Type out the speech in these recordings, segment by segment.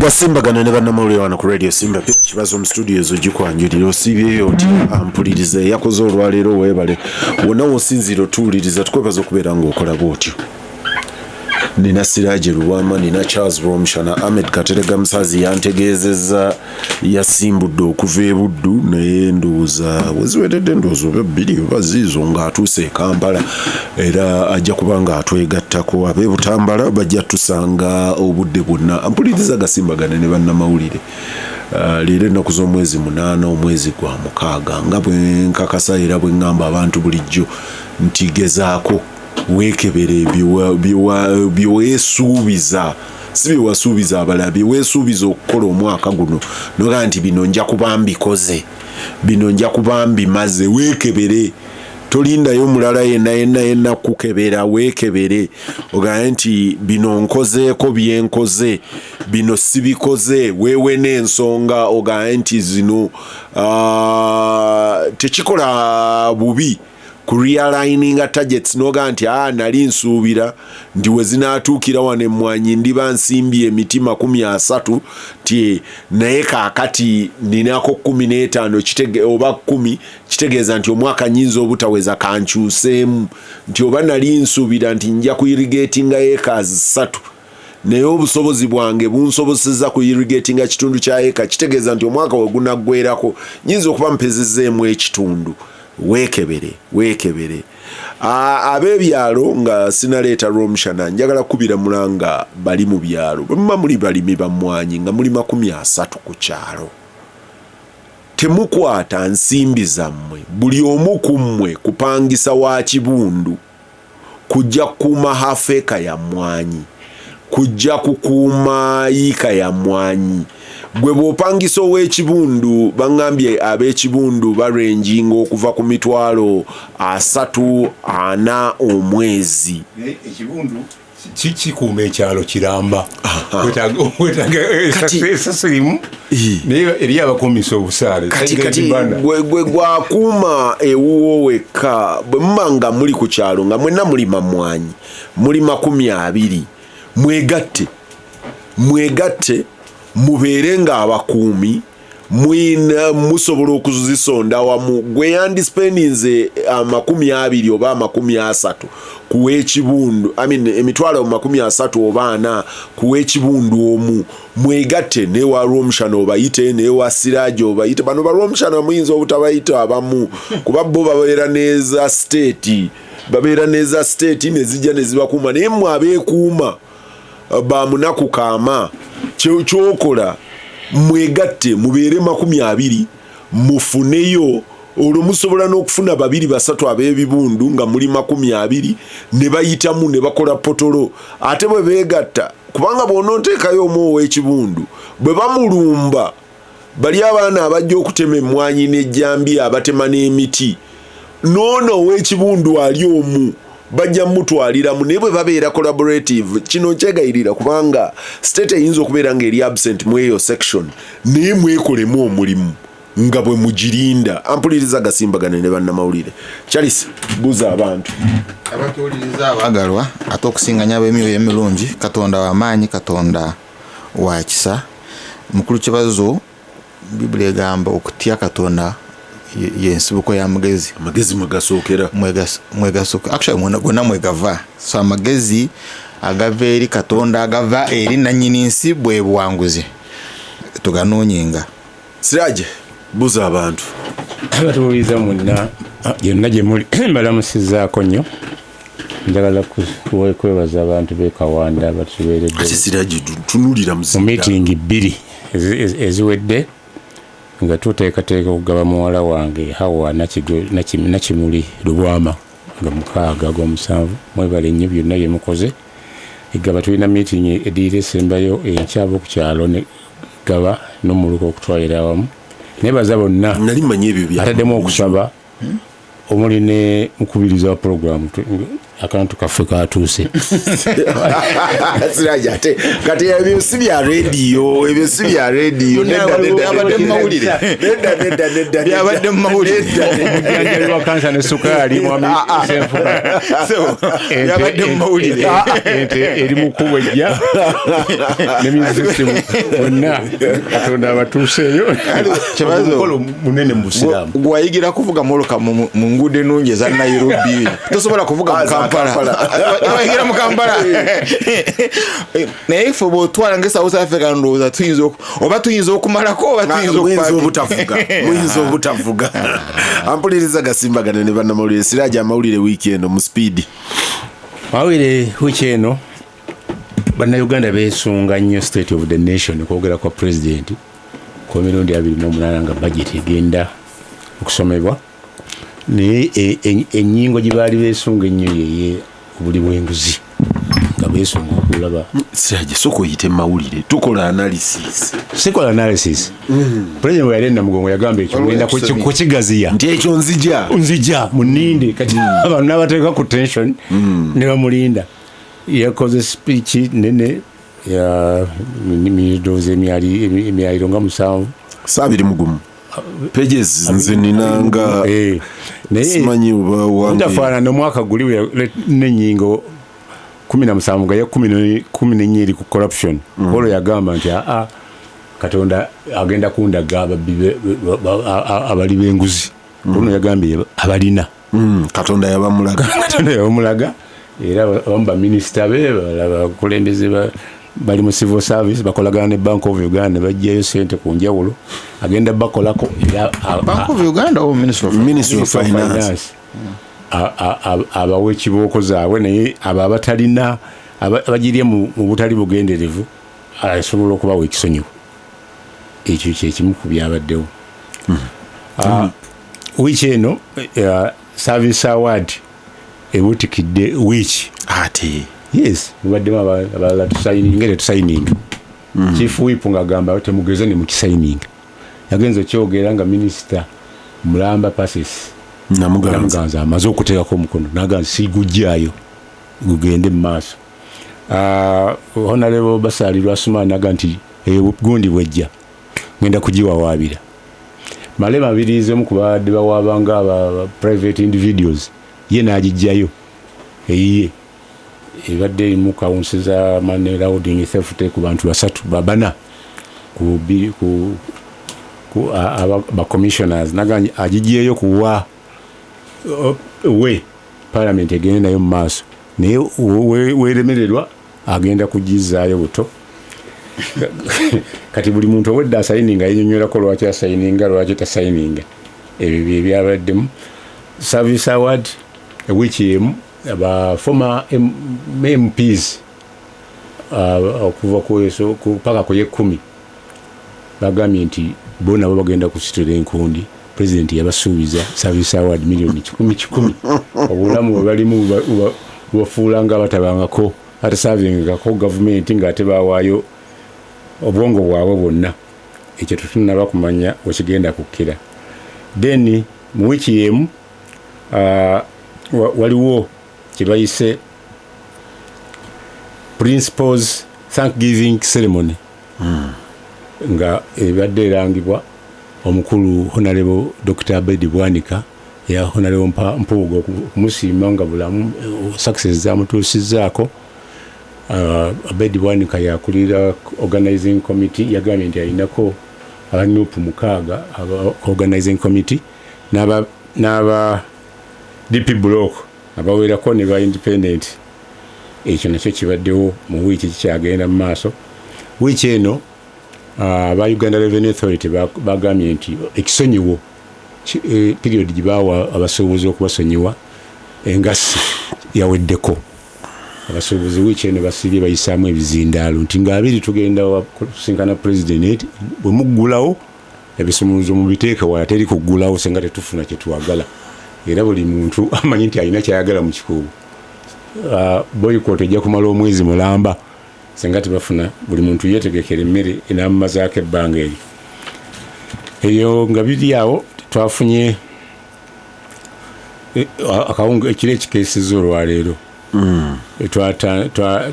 Gasimbagana ne bannamawulire wano ku Radio Simba. Peter Kibazo mu studios ogikwanjulira. Osiibyeyo otya ampuliriza eyakoze olwaleero? Weebale wonna w'osinziira otuwuliriza, tukwebaza okubeera ng'okola bw'otyo. Nina Siraje Lubwama, nina Charles Rwomushana. Ahmed Katerega Musazi yantegeezezza yasimbudde okuva e Buddu, naye ndowooza weziweredde ndowooza oba bbiri oba ziizo ng'atuuse e Kampala, era ajja kuba ng'atwegattako. Ab'e Butambala bajja tusanga obudde bwonna. Ampuliriza gasimbagane ne bannamawulire. Leero ennaku z'omwezi 8 omwezi gwa 6, nga bwe nkakasa era bwe ŋŋamba abantu bulijjo nti gezaako weekebere bye weesuubiza, si bye wasuubiza abalala, bye weesuubiza okukola omwaka guno, nogaa nti bino nja kuba mbikoze, bino nja kuba mbimaze. Weekebere, tolindayo omulala yenna yenna yenna kukebera. Weekebere ogambe nti bino nkozeeko byenkoze, bino sibikoze. Weewe n'ensonga ogambe nti zino tekikola bubi ku realigninga targets, noga nti nali nsuubira nti we zinaatuukira wano emmwanyi ndiba nsimbye emiti 30, ti naye kaakati ninako 15 oba 10, kitegeeza nti omwaka nyinza obutaweza, kankyuseemu. Nti oba nali nsuubira nti nja ku irrigatinga acres 3, naye obusobozi bwange bunsoboseza ku irrigatinga kitundu kya eka, kitegeeza nti omwaka we gunaggwerako nyinza okuba mpezezeemu ekitundu. Weekebere, weekebere. Ab'ebyalo, nga sinaleeta Rwomushana, njagala kukubira mulanga bali mu byalo. Bwe muba muli balimi bammwanyi nga muli 30 ku kyalo, temukwata nsimbi zammwe buli omu ku mmwe kupangisa wa kibundu kujja kukuuma half acre ya mmwanyi, kujja kukuuma yiika ya mmwanyi. Gwe bw'opangisa ow'ekibundu, baŋŋambye ab'ekibundu barenjinga okuva ku 30,000, 40 omwezi. Naye ekibundu kikuuma ekyalo kiramba, wetaaga esasi limu, naye eri abakuumisa obusaale. Kati gwe gwakuuma ewuwo wekka. Bwe muba nga muli ku kyalo nga mwenna mulima mmwanyi, muli 20, mwegatte, mwegatte mubeere ng'abakuumi. Mwina musobola okuzisonda wamu. Gwe yandispendinze 20 oba 30 kuwa ekibundu, I mean, 30,000 oba 40 kuwa ekibundu omu. Mwegatte newa Rwomushana obayite, newa Siraje obayite. Bano balwomushana muyinza obutabayita abamu, kuba bo babeera neza state, babeera neza state nezijja nezibakuuma. Naye mmwe abeekuuma bamunaku kaama, kyokola mwegatte mubeere 20, mufuneyo. Olwo musobola n'okufuna babiri basatu ab'ebibundu nga muli 20, ne bayitamu ne bakola patrol. Ate bwe beegatta, kubanga bw'onooteekayo omu ow'ekibundu, bwe bamulumba bali abaana abajja okutema emmwanyi n'ejjambiya, abatema n'emiti, noono ow'ekibundu ali omu bajja mutwaliramu. Naye bwe babeera collaborative, kino nkyegayirira kubanga state eyinza okubeera ng'eri absent mu eyo section, naye mwekolemu omulimu nga bwe mugirinda. Ampuliriza gasimbagane ne bannamawulire. Charles, buuza abantu. Abatuwuliriza abaagalwa, ate okusinganya ab'emyoyo emirungi, Katonda w'amaanyi, Katonda wa kisa. Mukulu Kibazo, Bibuli egamba okutya Katonda yensibuko y'amagezi. Amagezi mwegasookera. Mwegasooka, actually gonna mwegava. So amagezi agava eri Katonda, agava eri nannyini nsi, bwe buwanguzi, tuganoonyenga. Siraje, buuza abantu. Abatuwuliriza mwenna yonna gye muli, mbalamusizaako nnyo. Njagala kwebaza abantu b'e Kawanda batubeeredde. Ate Siraje, tunulira. Mu miitingi 2 eziwedde nga tuteekateeka okugaba muwala wange Hawa Nakimuli Lubwama nga 6 ag'omusanvu. Mwebale nnyo byonna bye mukoze. Egaba tulina miitingi eddirira esembayo enkya ab'oku kyalo ne gaba n'omuluka okutwalira awamu. Nebaza bonna Nali mmanyi ebyo bya ataddemu okusaba, omuli ne mukubiriza wa puroguramu. Akantu kaffe katuuse. Siraje, ate kati ebyo si bya rediyo, ebyo si bya rediyo. Nedda, nedda. Byabadde mu mawulire. Nedda, nedda, nedda. Byabadde mu mawulire. Omujjanjabi wa kansa ne sukaali, mwami Senfuka. So, byabadde mu mawulire. Ente eri mu kkubo ejja ne music system bonna, Katonda abatuuseeyo. Kibazo. Omukolo munene mu Busiraamu. Gwayigira kuvuga moloka mu nguudo ennungi eza Nairobi, tosobola kuvuga mu Ah, za Kampala. Kampala. Wayigira mu Kampala, naye ffe bwotwala nga South Africa, ndowooza tuyinza oba tuyinza okumalako oba tuyinza muyinza okupa- obutavuga, muyinza obutavuga. Ampuliriza gasimbagane ne bannamawulire. Siraje, amawulire wiiki eno mu speed. Mawulire wiiki eno, Bannayuganda beesunga nnyo State of the Nation, okwogera kwa Pulezidenti ku mirundi 28 nga budget egenda okusomebwa. Naye ennyingo gye baali beesunga ennyo yeye obuli bw'enguzi, nga beesunga okulaba. Siraje, soka oyite mawulire, tukola analysis. Sikola analysis. Pulezidenti bwe yali e Namugongo yagamba ekyo ngenda kukigaziya. Nti ekyo nzija. Nzija muninde. Kati abantu nabateeka ku tension ne bamulinda. Yakoze speech nene ya midoozi emyaliro nga 7. Sa 21 pages, nze ninanga. Naye simanyi oba wange. Butafaanana omwaka guli n'ennyingo 17 nga ye 14 eri ku corruption. Olwo yagamba nti aa, Katonda agenda kundaga ababbi abali b'enguzi. Olwo yagambye abalina. Katonda yabamulaga. Katonda yabamulaga. Era abamu baminisita be balala bakulembeze bali mu civil service bakolagana ne Bank of Uganda ne bajjayo sente ku njawulo, agenda bakolako era Bank of Uganda or Ministry of Ministry of Ministry of Finance. Finance. Abawa ekibooko zaabwe, naye abo abatalina, abagirye mu butali bugenderevu, asobola okubawa ekisonyiwo. Ekyo kyekimu ku byabaddewo. Wiiki eno service award ebutikidde wiiki. Ate? Yes, mubaddemu abalala tusayininga, tetusayininga. Chief Whip ng'agamba temugeze ne mukisayininga. Yagenza okyogera nga Minisita Mulamba Persis Namuganza. Namuganza amaze okuteekako omukono, naga sigujjaayo, gugende mu maaso. Honorable Basalirwa Asuman naga nti eyo gundi bwejja ngenda kugiwawaabira. Male Mabirizi, omu ku babadde bawaabanga aba private individuals, ye n'agijjayo eyiye ebadde erimu counts za money laundering, theft ku bantu basatu babana ku ku ba commissioners, naga agijjeyo kuwa we parliament egende nayo mu maaso, naye weremererwa agenda kugizaayo buto. Kati buli muntu obwedda asayininga yenyonyolako lwaki asayininga, lwaki tasayininga. Ebyo bye byabaddemu. Service award wiiki emu, aba former MPs okuva paka ku ye 10 bagambye nti bo nabo bagenda kusitula enkundi. President yabasuubiza service award miliyoni kikumi kikumi. Obulamu bwe balimu bubafuula nga batabangako atasavingako gavumenti, ng'ate bawaayo obwongo bwabwe bwonna. Ekyo tetunnaba kumanya wekigenda kukkira. Then mu wiiki emu waliwo kyebayise Principals Thanksgiving Ceremony, nga ebadde erangibwa omukulu Honorable Dr Abed Bwanika ya Honorable Mpuuga, okumusiima nga bulamu success zamutuusizzaako. Abed Bwanika yakulira organizing committee. Yagambye nti alinako aba NUP 6 aba organizing committee n'aba DP block abawerako ne ba independent. Ekyo nakyo kibaddewo mu wiiki, kikyagenda mu maaso wiiki eno. Aba Uganda Revenue Authority bagambye nti ekisonyiwo period gyebawa abasuubuzi okubasonyiwa engasi yaweddeko. Abasuubuzi wiiki eno basibye bayisaamu ebizindaalo nti nga 20 tugenda kusinkana President, bwe muggulawo ebisumuluzo mubiteeke wala, teri kuggulawo senga tetufuna kyetwagala. Era buli muntu amanyi nti alina kyayagala mu Kikuubo, boycott ejja kumala omwezi mulamba senga tebafuna. Buli muntu yetegekera emmere enamumazaako ebbanga eryo. Eyo nga biri awo, twafunye akawunga ekiro ekikeesezza olwaleero.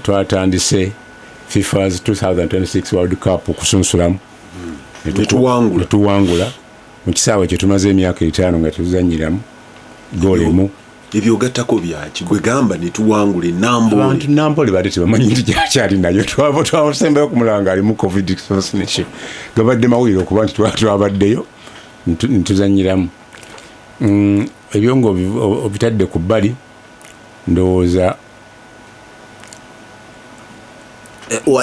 Twatandise FIFA's 2026 World Cup okusunsulamu. Netuwangula. Netuwangula mu kisaawe kye tumaze emyaka 5 nga tuzanyiramu goal emu. Ebyo ogattako byaki? Gwe gamba netuwangula enambole. Abantu Nambole badde tebamanyi nti gyakyali nayo. Twasembayo okumulaba ali mu COVID vaccination. Gabadde mawulire okuba nti twabaddeyo ntuzanyiramu. Ebyo nga obitadde ku bbali, ndowooza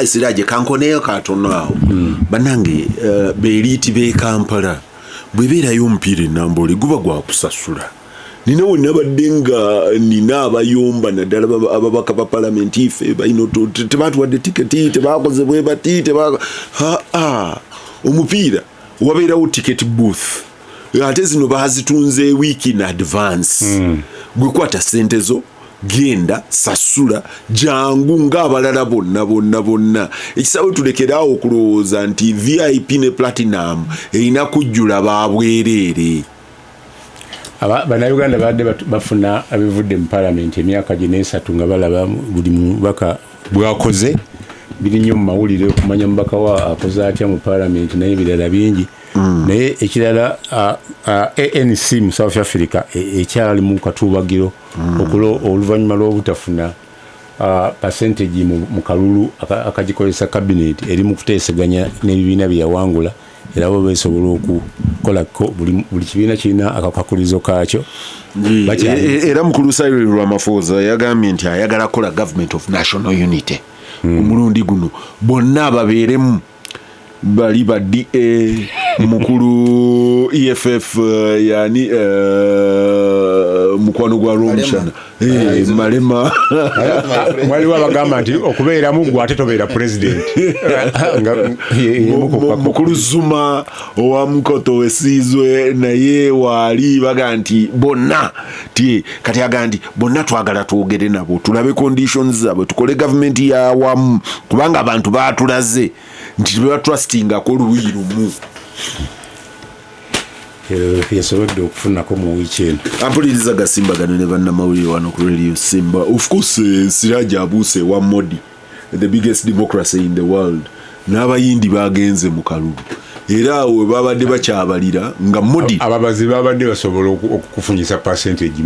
Siraje kankoneyo katono awo. Bannange, beeriiti b'e Kampala bwebeerayo omupiira e Nambole guba gwa kusasula. Nina we nabadde nga nina abayomba naddala ababaka ba palamenti, ife balina tebatuwadde tiketi, tebakoze bwe bati, omupiira wabeerawo ticket booth, ate zino bazitunze week in advance. Gwe kwata sente zo, genda sasula, jangu ng'abalala bonna bonna bonna. Ekisawe tulekeraawo okulowooza nti VIP ne platinum erina kujjula babwereere. Bannayuganda babadde bafuna abivudde mu palamenti emyaka gino 3 nga balaba buli mubaka bwakoze. Biri nnyo mu mawulire okumanya mubaka wa akoze atya mu palamenti, naye ebirala bingi. Naye ekirala, ANC mu South Africa ekyali mu katuubagiro oluvannyuma lw'obutafuna percentage mu kalulu akagikozesa cabinet, eri mu kuteeseganya n'ebibiina bye yawangula, era bo besobola okukolako. Buli kibiina kirina akakakulizo kaakyo. Era mukulu Cyril Ramaphosa yagambye nti ayagala kukola government of national unity omulundi guno, bonna babeeremu, bali ba DA, mukulu EFF, yani mukwano gwa Rwomushana, Malema. Waliwo abagamba nti okubeeramu gwe ate tobeera president. Mukulu Zuma owa Mkhonto weSizwe naye waali, baga nti bonna ti kati aga nti bonna twagala twogere nabo, tulabe conditions zaabwe, tukole gavumenti yawamu, kubanga abantu batulaze nti tebatrustingako luyi lumu. Yasobodde okufunako mu wiiki eno. Ampuliriza gasimbagano ne bannamawulire wano ku Radio Simba. Of course, Siraje abuuse ewa Modi, the biggest democracy in the world, n'abayindi bagenze mu kalulu, era awo we babadde bakyabalira nga Modi Ababazi babadde basobola okukufunyisa percentage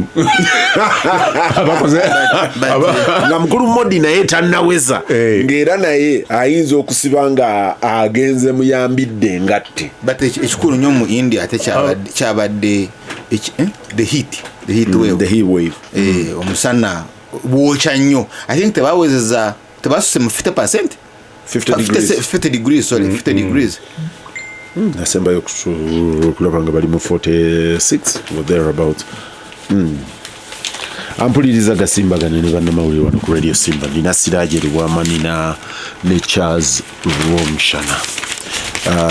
abakoze nga mukulu Modi naye tannaweza, ng'era naye ayinza okusiba nga agenze muyambidde engatte. But ekikulu nnyo mu India ate kyabadde the heat wave. The heat wave. Omusana bwokya nnyo. I think tebawezeza, tebasuse mu 50%. 50 degrees. 50 degrees, sorry, 50 degrees. Nasembayo okulaba nga bali mu 46 or thereabout. Ampuliriza gasimbagane ne bannamawulire wano ku Radio Simba. Nina Siraje Lubwama, nina ne Charles Rwomushana.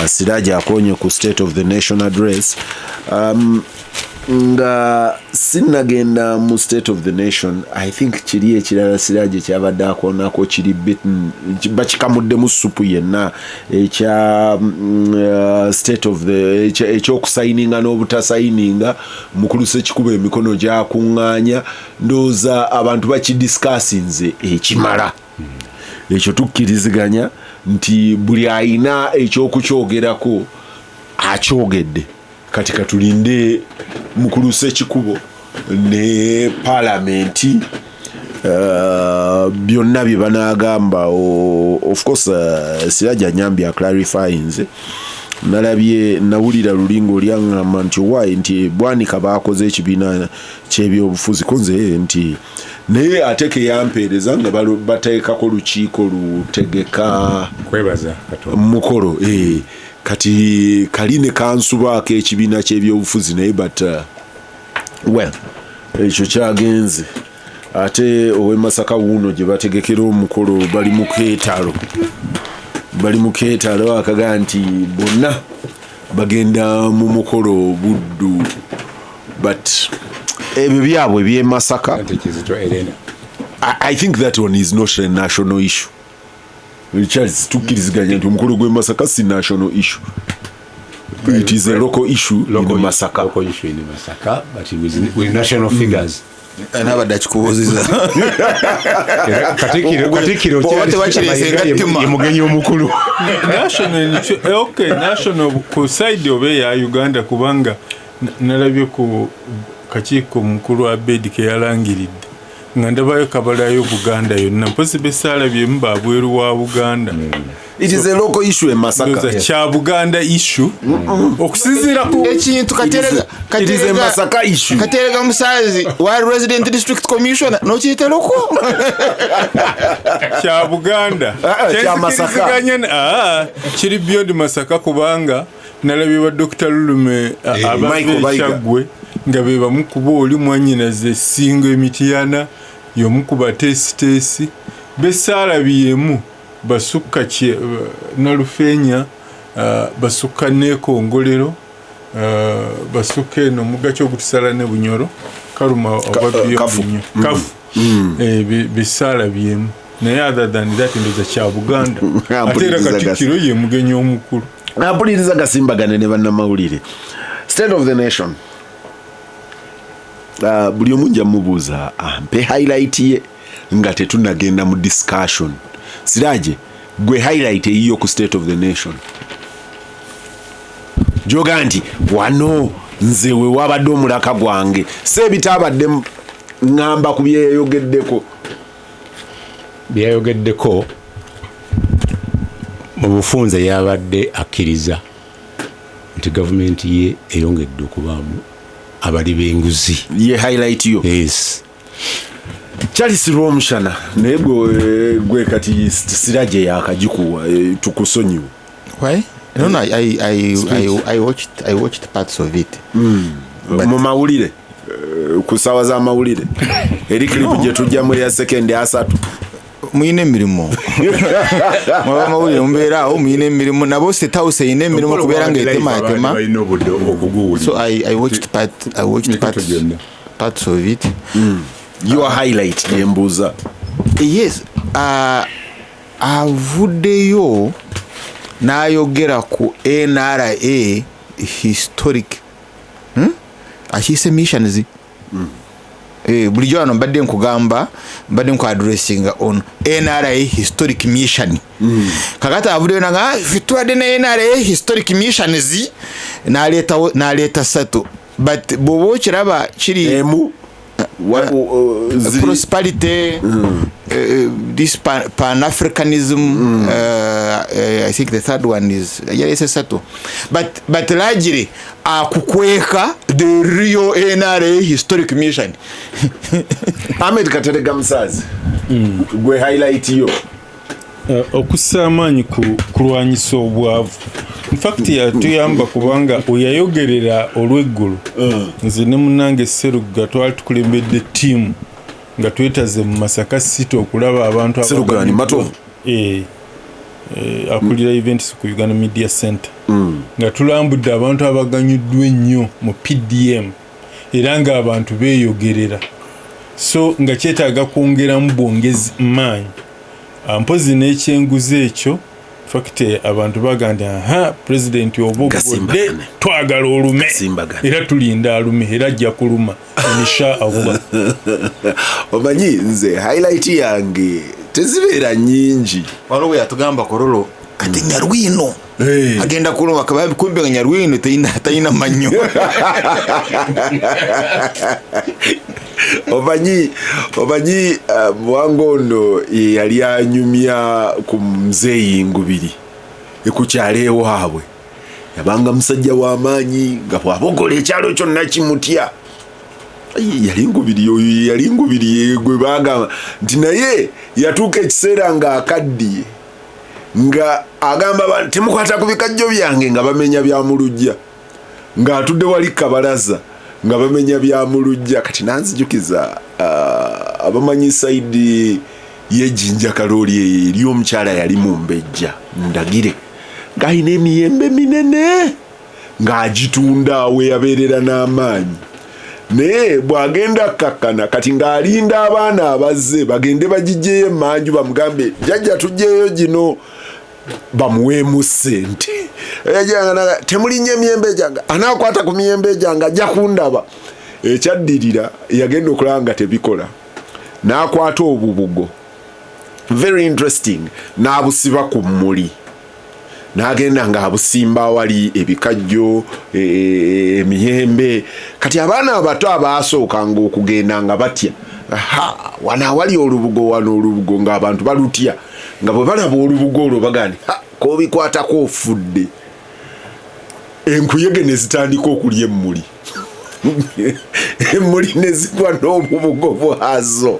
Siraje akonye ku State of the Nation Address. Nga sinnagenda mu State of the Nation, I think kiri ekirala Siraje kyabadde akoonako kiri bakikamuddemu supu yenna ekya state of the ekyokusayininga n'obutasayininga. Mukulu Sekikuba emikono gyakuŋŋaanya, ndowooza abantu bakidiscussinze ekimala. Ekyo tukkiriziganya nti buli ayina ekyokukyogerako akyogedde. Kati katulinde mukulu Sekikubo ne palamenti, byonna bye banaagamba. Of course, Siraja nyambi aclarifyinze. Nalabye nawulira lulinga olyaŋŋamba nti owaayi nti Bwanika baakoze ekibiina kyebyobufuzi kunze nti naye ate keyampeereza nga bateekako lukiiko lutegeka kwebaza Katonda mukolo. Kati kali ne kansubaako ekibiina kyebyobufuzi naye, but well, ekyo kyagenze. Ate ow'e Masaka wuuno gye bategekera omukolo, bali mu keetalo, bali mu keetalo akagaa nti bonna bagenda mu mukolo Buddu, but ebyo byabwe by'e Masaka. Ate Kizito Elena. I think that one is not a national issue. Charles, tukkiriziganya nti omukolo gw'e Masaka si national issue. It is a local issue in Masaka. Local issue in Masaka, but with national figures. Nabadde akikubuuziza. Katikkiro ye mugenyi omukulu. National, okay, national ku side oba eya Uganda, kubanga nalabye ku kakiiko mukulu Abedi ke yalangiridde nga ndabayo kabalayo Buganda yonna, mpozi besaalabye babweru wa Buganda. It is a local issue e Masaka. Kya Buganda issue. Okusinziira ku ekintu Katerega, It is a Masaka issue. Katerega Musaazi wa resident district commissioner nokiyita local. Kya Buganda. Kya Masaka. Kiri beyond Masaka, kubanga nalabye ba Dr. Lulume abava Kyaggwe nga be bamukuba oli mwannyinaze Ssingo Emitiyana y'omukuba teesiteesi besaalabiyemu basukka Nalufeenya, basukka Neekongolero, basukka eno mugga ogutusala ne Bunyoro Karuma oba Kafu. Kafu. Besaalabiyemu naye other than that ndowooza kya Buganda. Ate era Katikkiro ye mugenyi omukulu. Ampuliriza gasimbagane ne bannamawulire. State of the nation. Buli omu nja mubuuza ampe highlight ye nga tetunnagenda mu discussion. Siraje, gwe highlight eyiyo ku state of the nation. Joga nti wano nze we wabadde omulaka gwange, si ebitaabadde ŋŋamba ku byeyayogeddeko. Byeyayogeddeko mu bufunze yabadde akkiriza nti gavumenti ye eyongedde okubaamu abali b'enguzi. Ye highlight yo. Yes. Charles Rwomushana, naye gwe kati Siraje yakagikuwa, tukusonyiwe. Why? No, I watched parts of it. Mu mawulire, ku ssaawa z'amawulire. Eri clip gye tujjamu eya sekendi 3. Muyina emirimu. Mwaba mawulire mubeera awo muyina emirimu, nabo State House eyina emirimu kubeera ng'etematema. So I watched parts of it. Your highlight yembuuza. Yes, avuddeyo n'ayogera ku NRA historic akiyise missions. Bulijjo wano mbadde nkugamba, mbadde nku-addressinga on NRA historic mission. Kakati avuddeyo nanga ffe tubadde ne NRA historic missions, n'aleeta 3. But bw'oba okiraba kiri emu prosperity, this Pan-Africanism, I think the third one is Satu. But largely akukweka the real NRA historic mission. Ahmed Katerega Musaazi, gwe highlight yo. Okussa amaanyi ku kulwanyisa obwavu. In fact yatuyamba kubanga oyayogerera olw'eggulu. Nze ne munnange Sserugga twali tukulembedde ttiimu nga twetaze mu Masaka City okulaba abantu Sserugga ni Matovu? Akulira events ku Uganda Media Center. Nga tulambudde abantu abaganyuddwa ennyo mu PDM era ng'abantu beeyogerera. So nga kyetaaga kwongeramu bwongezi maanyi. Mpozi n'ekyenguzi ekyo, fact abantu bagamba nti aha, president obogodde twagala olume, era tulinda alume, era ajja kuluma insha Allah. Omanyi nze highlight yange tezibeera nnyingi. Waliwo yatugamba Kololo kati Nyarwino agenda kuluma, kumbe nga Nyarwino tayina mannyo. Omanyi Mwangondo yali anyumya ku muzeeyi Ngubiri ku kyalo ewaabwe. Yabanga musajja w'amaanyi nga bw'abogola ekyalo kyonna kimutya. Yali Ngubiri oyo, yali Ngubiri gwe baagamba nti naye yatuuka ekiseera ng'akaddiye, nga agamba temukwata ku bikajjo byange, nga bamenya bya mulujja, ng'atudde wali kabalaza nga bamenya bya mulujja. Kati nanzijukiza abamanyi saidi y'ejjinja Kalooli eri omukyala yali mumbejja Ndagire, ng'alina emiyembe minene ng'agitunda awo yabeerera n'amaanyi. Naye bw'agenda akkakkana kati ng'alinda abaana abazze bagende bagigyeyo emmanju bamugambe jjajja tuggyeyo gino, bamuweemu ssente. Temulinnya emiyembe gyange, anaakwata ku miyembe gyange ajja kundaba. Ekyaddirira, yagenda okulaba nga tebikola, n'akwata obubugo, very interesting, n'abusiba ku mmuli, n'agenda ng'abusimba awali ebikajjo, emiyembe. Kati abaana abato abaasookanga okugenda nga batya, ha, wano awali olubugo, wano olubugo, ng'abantu balutya, nga bwe balaba olubugo olwo bagaa nti, "Ha, kobikwatako ofudde." Enkuyege ne zitandika okulya emmuli, emmuli ne zigwa n'obubugo bwazo.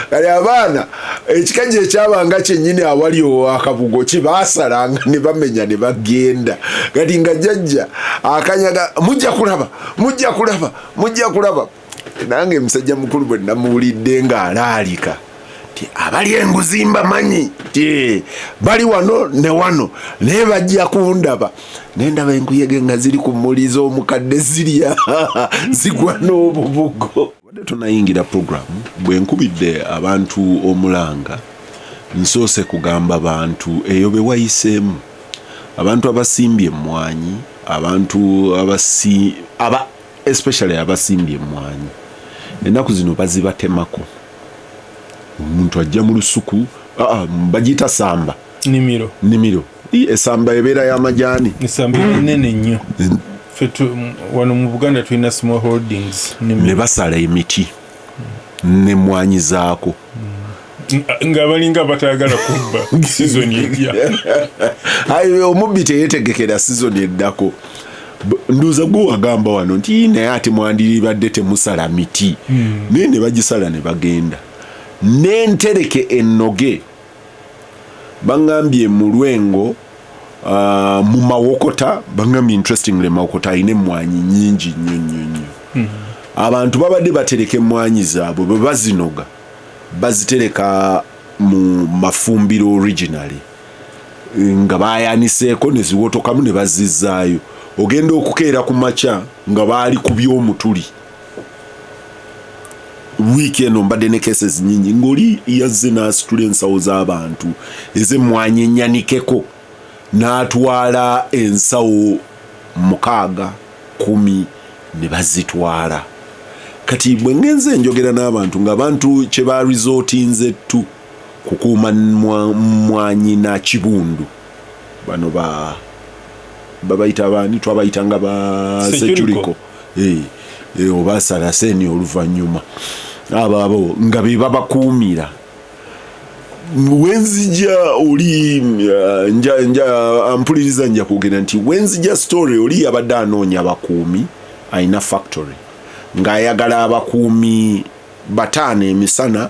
Kati abaana ekikajjo ekyabanga kyennyini awali akabugo kyebasalanga ne bamenya ne bagenda. Kati nga jjajja akanyaga, "Mujja kulaba, mujja kulaba, mujja kulaba." Nange musajja mukulu bwe namuwulidde ng'alaalika ti abali enguzi mbamanyi, ti bali wano ne wano, naye bajja kundaba. Nendaba enkuyege nga ziri ku mmuli z'omukadde, zirya, zigwa n'obubugo. Wadde tonayingira programu, bwe nkubidde abantu omulanga, nsoose kugamba bantu eyo be wayiseemu, abantu abasimbye emmwanyi, abantu abasi aba especially abasimbye emmwanyi, ennaku zino bazibatemako. Omuntu ajja mu lusuku, bagiyita samba. Nimiro. Nimiro. Esamba ebeera y'amajaani. Esamba nene nnyo. Ffe wano mu Buganda tulina small holdings. Ne nimiro. Basala emiti nemwanyi zaako. Nga balinga batayagala kubba sizoni ejja. Ayi, omubbi teyetegekera sizoni eddako. Nduuza gwe wagamba wano nti naye ate mwandiribadde temusala miti, naye ne bagisala ne bagenda n'entereke ennoge. Baŋŋambye mu Lwengo, mu Mawokota, baŋŋambye interestingly Mawokota alina emmwanyi nyingi nnyo nnyo nnyo. Abantu babadde batereka emmwanyi zaabwe, bwe bazinoga bazitereka mu mafumbiro originally nga bayaniseeko ne ziwotokamu ne bazizaayo. Ogenda okukeera ku makya nga baali ku byomutuli. Wiiki eno mbadde ne cases nyingi ng'oli yazze n'asitula ensawo z'abantu ez'emmwanyi ennyanikeko, n'atwala ensawo 6, 10 ne bazitwala. Kati bwe ngenze njogera n'abantu, ng'abantu kye baresortinze tu kukuuma mmwanyi na kibundu. Bano ba babayita baani? Twabayitanga ba Securico. Securico. Oba Saraseni oluvannyuma, abo abo nga be babakuumira. Wenzija oli nja mpuliriza, nja kwogera nti wenzija story, oli yabadde anoonya abakuumi, alina factory ng'ayagala abakuumi 5 emisana,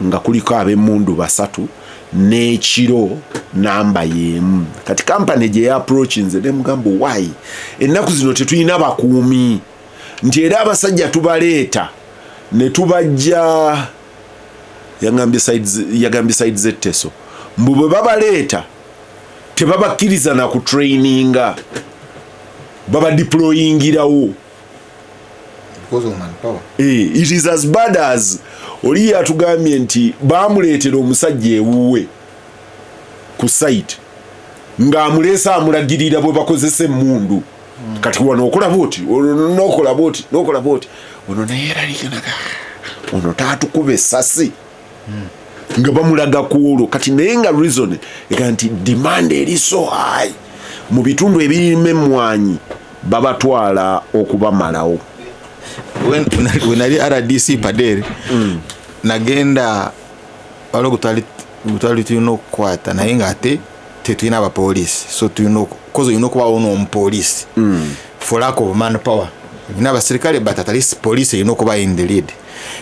nga kuliko ab'emmundu 3, n'ekiro namba y'emu. Kati kampani gye yaapproachinze nemugamba, "Why ennaku zino tetulina bakuumi?" Nti era abasajja tubaleeta ne tubajja, yagambye side z'Etteso, mbu bwe babaleeta tebabakkiriza na kutraininga, babadeployingirawo. Because of manpower. It is as bad as oli yatugambye nti bamuleetera omusajja ewuwe ku site, ng'amuleese amulagirira bwe bakozesa emmundu. Kati wano okola bwoti, olwo nokola bwoti, nokola bwoti. Ono naye eraliikanaga, ono taatukuba essasi nga bamulaga ku olwo. Kati naye nga reason ega nti demand eri so high mu bitundu ebirimu emmwanyi, babatwala okubamalawo. We nali RDC Pader, nagenda waliwo gutwali tulina okukwata, naye ngaate tetulina abapoliisi, so tulina kozi olina okubawo n'omupoliisi for lack of manpower. Olina abasirikale, but at least police erina okuba in the lead.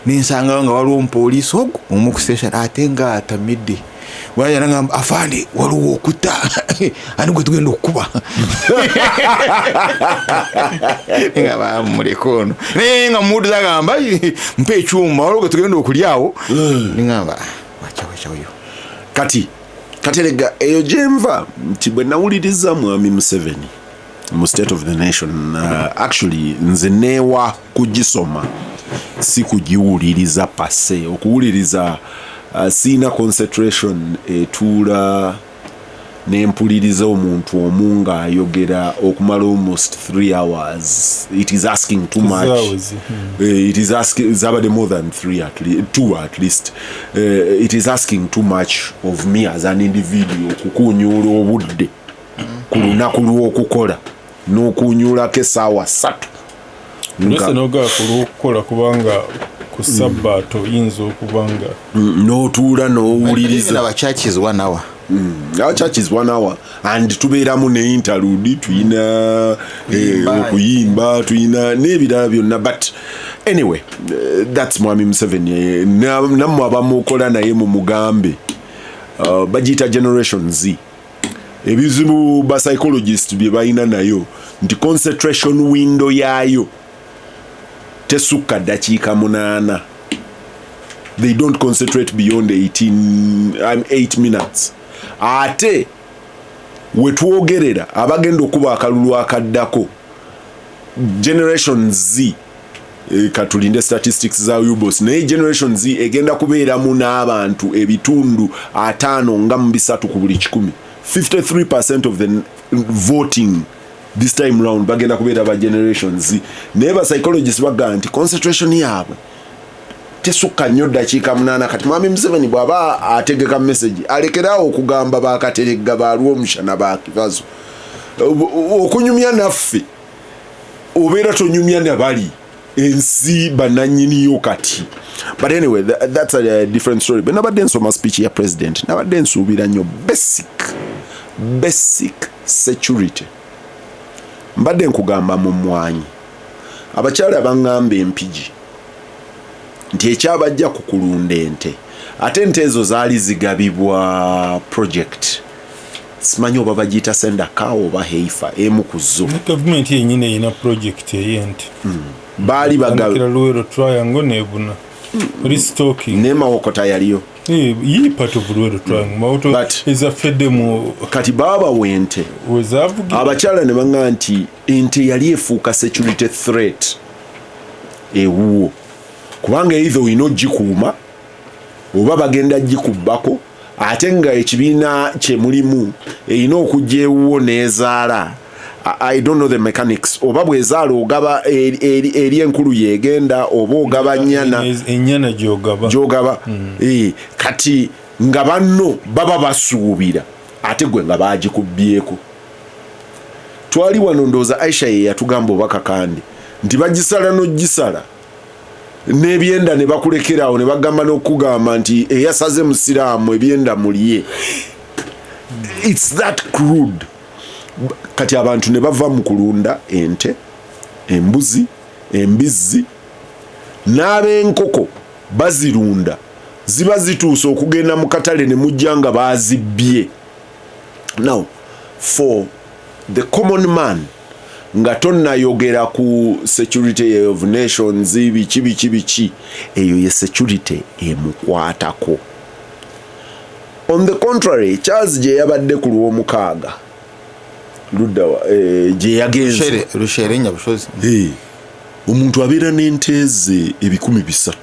Ninsangayo nga waliwo omupoliisi ogwo omu ku station, ate nga atamidde. Nagamba, "Afande, waliwo okutta, ani gwe tugenda okukuba?" Nga bamuleka ono, naye nga muwuliza agamba, "Mpa ekyuma, waliwo gwe tugenda okulyawo." Ningamba, "Wacawacaoyo." Kati Katerega, eyo gyenva nti bwe nawuliriza mwami Museveni mu State of the Nation, actually nze neewa kugisoma, si kugiwuliriza pase. Okuwuliriza, siina concentration etuula. Nempuliriza omuntu omu ng'ayogera okumala almost 3 hours. It is asking too much. Zaaweze. It is asking, zabadde more than three, at least, two at least. It is asking too much of me as an individual okukunyuula obudde ku lunaku lw'okukola n'okunyuulako essaawa 3. Olwese nogaba ku lwokukola, kubanga ku sabbaato oyinza okuba nga N'otuula n'owuliriza. Our church is one hour. Our church is one hour and tubeeramu ne interlude, tuyina okuyimba, tuyina n'ebirala byonna. But anyway, that's Mwami Museveni. Nammwe abamukola naye mumugambe, bagiyita Generation Z. Ebizibu ba psychologist bye balina nayo nti concentration window yaayo tesukka ddakiika 8. They don't concentrate beyond 18, 8 minutes. Ate wetwogerera abagenda okuba akalulu akaddako Generation Z, katulinde statistics za UBOS, naye Generation Z egenda kubeeramu n'abantu ebitundu 53 ku buli kikumi. 53% of the voting this time round bagenda kubeera ba Generation Z. Naye ba psychologist bagamba nti concentration yaabwe tesukka nnyo ddakiika 8. Kati Mwami Museveni bw'aba ategeka message, alekeraawo okugamba bakateregga, balwomushana, bakibazo okunyumya naffe. Obeera tonyumya nabali ensi bannannyiniyo kati. But anyway, that's a different story. Bwe nabadde nsoma speech ya president, nabadde nsuubira nnyo basic security. Mbadde nkugamba mu mmwanyi, abakyala baŋŋamba Empigi nti ekyabajja ku kulunda ente, ate ente ezo zaali zigabibwa project, simanyi oba bagiyita Sendakawo oba Heifer, emu ku zo. Ne gavumenti yenyini erina project ey'ente. Baali Tandikira bagaba Luwero Triangle nebuna restocking. Ne Mawokota yaliyo. Yi part of Luwero Triangle, Mawoto ezafedde mu Kati baabawa ente. Wezavugira. Abakyala ne baŋŋa nti ente yali efuuka security threat ewuwo, kubanga either olina ogikuuma oba bagenda gikubbako, ate nga ekibiina kye mulimu erina okujja ewuwo n'ezaala. I don't know the mechanics, oba bwezaala ogaba eri enkulu yegenda oba ogaba nyana. Ennyana gyogaba. Gyogaba. Kati nga banno baba basuubira, ate gwe nga bagikubbyeko. Twali wano, ndowooza Aisha ye yatugamba oba Kakandi, nti bagisala n'ogisala n'ebyenda ne bakulekerawo ne bagamba n'okugamba nti eyasaze musiraamu, ebyenda mulye. It's that crude. Kati abantu ne bava mu kulunda ente, embuzi, embizzi n'ab'enkoko bazirunda, ziba zituuse okugenda mu katale ne mujja nga bazibbye. Now for the common man, nga tonnayogera ku security of nations, biki biki biki, eyo ye security emukwatako. On the contrary, Charles gye yabadde ku Lwomukaaga luddawa, gye yagenze? Rushere, Nyabushozi. Omuntu abeera n'ente ze 300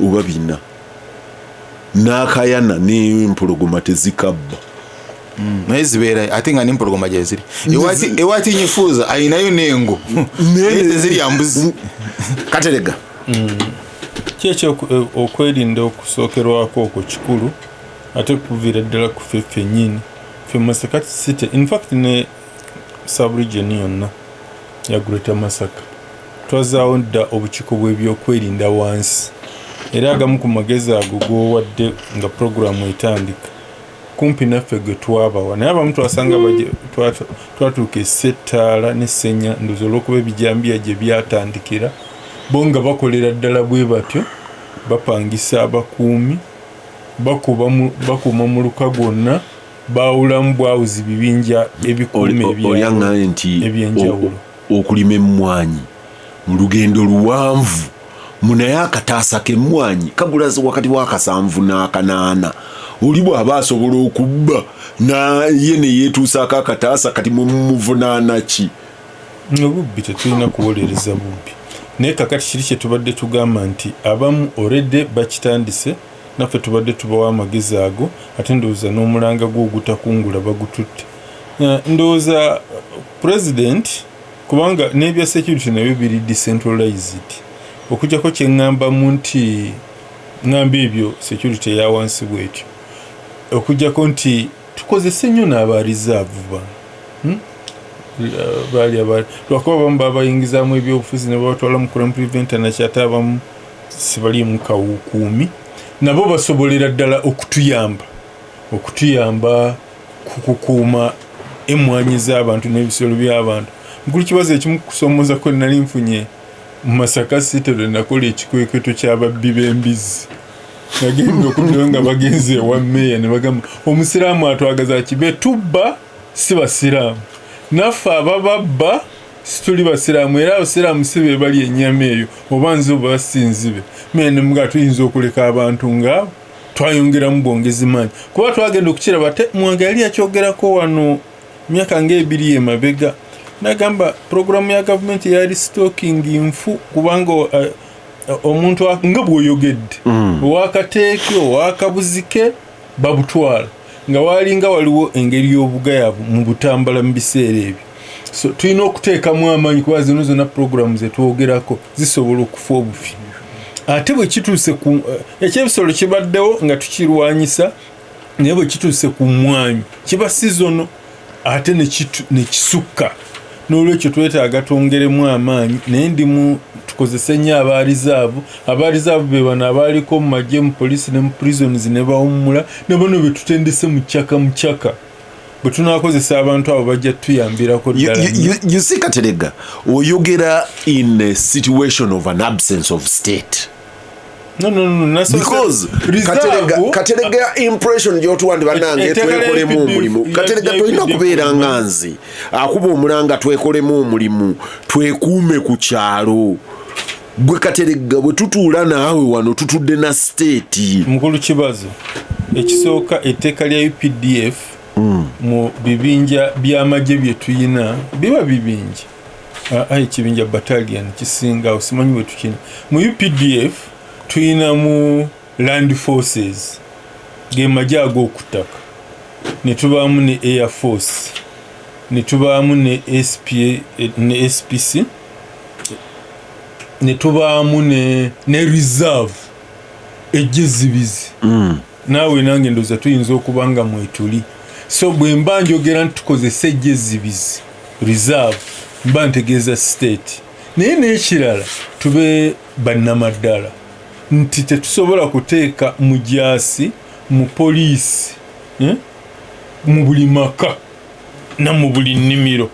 oba 400 n'akayana n'empologoma tezikabba. Naye zibeera, ate nga nempologoma gyeziri. Ewatinyifuuza ayinayo n'engo, naye tezirya mbuzi. Katerega. Ki okwerinda okusookerwako okwo kikulu, ate kuviira ddala ku ffe ffennyini, ffe Masaka City, in fact ne subregion yonna ya Greater Masaka. Twazaawo dda obukiiko bw'ebyokwerinda wansi, era agamu ku magezi ago g'owadde nga puroguramu etandika kumpi naffe ge twabawa, naye abamu twasanga twatuuka essettaala n'essenya, ndowooza olw'okuba ebijambiya gye byatandikira, bo nga bakolera ddala bwe batyo, bapangisa abakuumi, bakuuma muluka gwonna, baawulamu bwawuzi bibinja ebikuuma Oli aŋŋambye nti ebyenjawulo. Okulima emmwanyi mu lugendo luwanvu munaye, akataasa k'emmwanyi kagula wakati w'akasanvu n'akanaana. Oli bw'aba asobola okubba naye ne yeetuusaako akataasa, kati mwe mumuvunaana ki? Obubbi tetulina kuwolereza bubbi, naye kakati kiri kye tubadde tugamba nti abamu already bakitandise. Naffe tubadde tubawa amagezi ago, ate ndowooza n'omulanga gwo ogutakungula bagututte. Ndowooza president, kubanga n'ebya security nabyo biri decentralized, okujjako kyeŋŋambamu nti ŋŋamba ebyo security eya wansi bwetyo, okujjako nti tukozese nnyo n'aba reserve bano. Baali lwakuba abamu babayingizaamu ebyobufuzi ne babatwala mu crime preventer nakyate, abamu sibaliimu kawukuumi, nabo basobolera ddala okutuyamba ku kukuuma emmwanyi z'abantu n'ebisolo by'abantu. Mukulu Kibazo, ekimu kusoomooza kwe nali nfunye mu Masaka City lwe nakola ekikwekweto ky'ababbi b'embizzi, nagenda okuddayo nga bagenze ewa meeya ne bagamba, omusiraamu atwagaza kibe tubba si basiraamu, naffe abababba situli basiraamu, era abasiraamu si be bali ennyama eyo, oba nze oba si nzibe. Meeya nemugaa tuyinza okuleka abantu nga twayongeramu bwongezi maanyi, kuba twagenda okukiraba te Mwanga yali yakyogerako wano myaka ngaebiri emabega, nagamba puroguramu ya gavumenti ya restocking nfu, kubanga omuntu nga bw'oyogedde owakateeke owakabuzike babutwala, nga walinga waliwo engeri y'obugayavu mu butambala mu biseera ebyo. So tulina okuteekamu amaanyi, kuba zino zonna puroguramu zetwogerako zisobola okufa obufi. Ate bwe kituuse ku ekyebisolo kibaddewo nga tukirwanyisa, naye bwe kituuse ku mmwanyi kiba seasonal ate nekisukka. N'olwekyo twetaaga twongeremu amaanyi, naye ndimu tukozese nnyo aba reserve. Aba reserve be bano abaaliko mu magye, mu poliisi ne mu prisons ne bawummula, ne bano be tutendese mu kyaka mu kyaka. Bwe tunaakozesa abantu abo bajja tuyambirako ddala nnyo. You see, Katerega, oyogera in a situation of an absence of state. No, Because Katerega, impression gyotuwa nti bannange Etteeka lya twekolemu UPDF omulimu. Katerega, tolina UPDF kubeera nga nze akuba omulanga twekolemu omulimu, twekuume ku kyalo. Gwe Katerega, bwe tutuula naawe wano, tutudde na state. Mukulu Kibazo, ekisooka, etteeka lya UPDF mu bibinja by'amagye bye tuyina biba bibinja. Ekibinja battalion kisinga, simanyi bwe tukina. Mu UPDF tuyinamu land forces, ge magye ag'okuttaka, ne tubaamu ne air force, ne tubaamu ne SPA, ne SPC, ne tubaamu ne reserve, ejjezibizi. Naawe nange ndowooza tuyinza okuba nga mwetuli. So bwe mba njogera nti tukozese ejjezibizi, reserve, mba ntegeeza state. Naye n'ekirala, tube bannamaddala nti tetusobola kuteeka mujaasi mu poliisi, eh? Mu buli maka na mu buli nnimiro,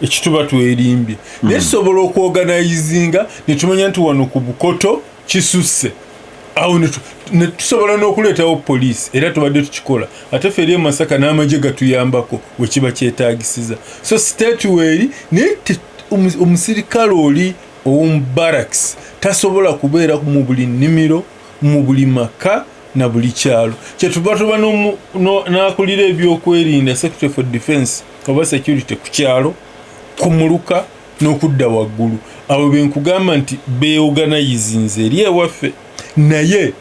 ekituba twerimbye. Naye tusobola okuorganizinga ne tumanya nti wano ku Bukoto kisusse awo, ne tusobola n'okuleetawo poliisi, era tubadde tukikola. Ate ffe eri e Masaka n'amagye gatuyambako we kiba kyetaagisiza. So state weeri, naye omusirikale oli ow'omu barracks tasobola kubeera mu buli nnimiro, mu buli maka na buli kyalo. Kyetuba tuba n'akulira ebyokwerinda, secretary for defense oba security, ku kyalo, ku muluka n'okudda waggulu. Abo benkugamba nti beorganizinze eri ewaffe, naye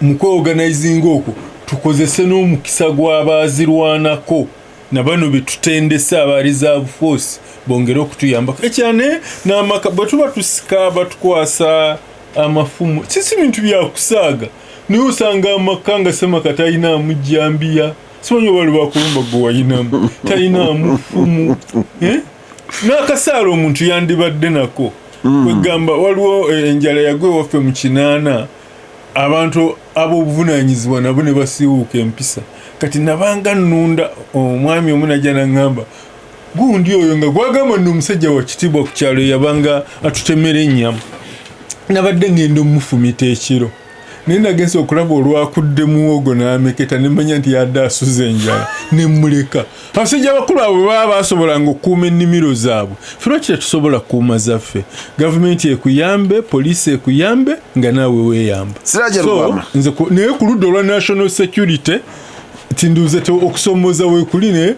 mu kweorganizinga okwo tukozese n'omukisa gw'abaazirwanako na bano be tutendese aba reserve force bongere okutuyambako. Ekyane n'amaka, bwe tuba tusika batukwasa amafumu, sisi bintu byakusaaga, naye osanga amaka nga semaka talinaamu jambiya, simanyi oba lwebakulumba gwe wayinamu, talinaamu ffumu, eh? N'akasaala omuntu yandibadde nako. Kwegamba waliwo enjala yagwa ewaffe mu 80, abantu ab'obuvunanyizibwa nabo ne basiiwuuka empisa. Kati nabanga nnunda omwami omu najja naŋŋamba, gundi oyo nga gwagamba nno omusajja wa kitiibwa ku kyalo yabanga atutemera ennyama, nabadde ŋŋenda omufumita ekiro, naye nagenza okulaba olwakudde muwogo n'ameketa, nemanya nti yadde asuza enjala, nemuleka. Abasajja abakulu abo baba basobolanga okukuuma ennimiro zaabwe, ffe lwaki tetusobola kukuuma zaffe? Gavumenti ekuyambe, poliisi ekuyambe, nga naawe weeyamba. Siraje So, Lubwama. nze naye ku ludda olwa national security tinduuze okusomooza weekuli, ne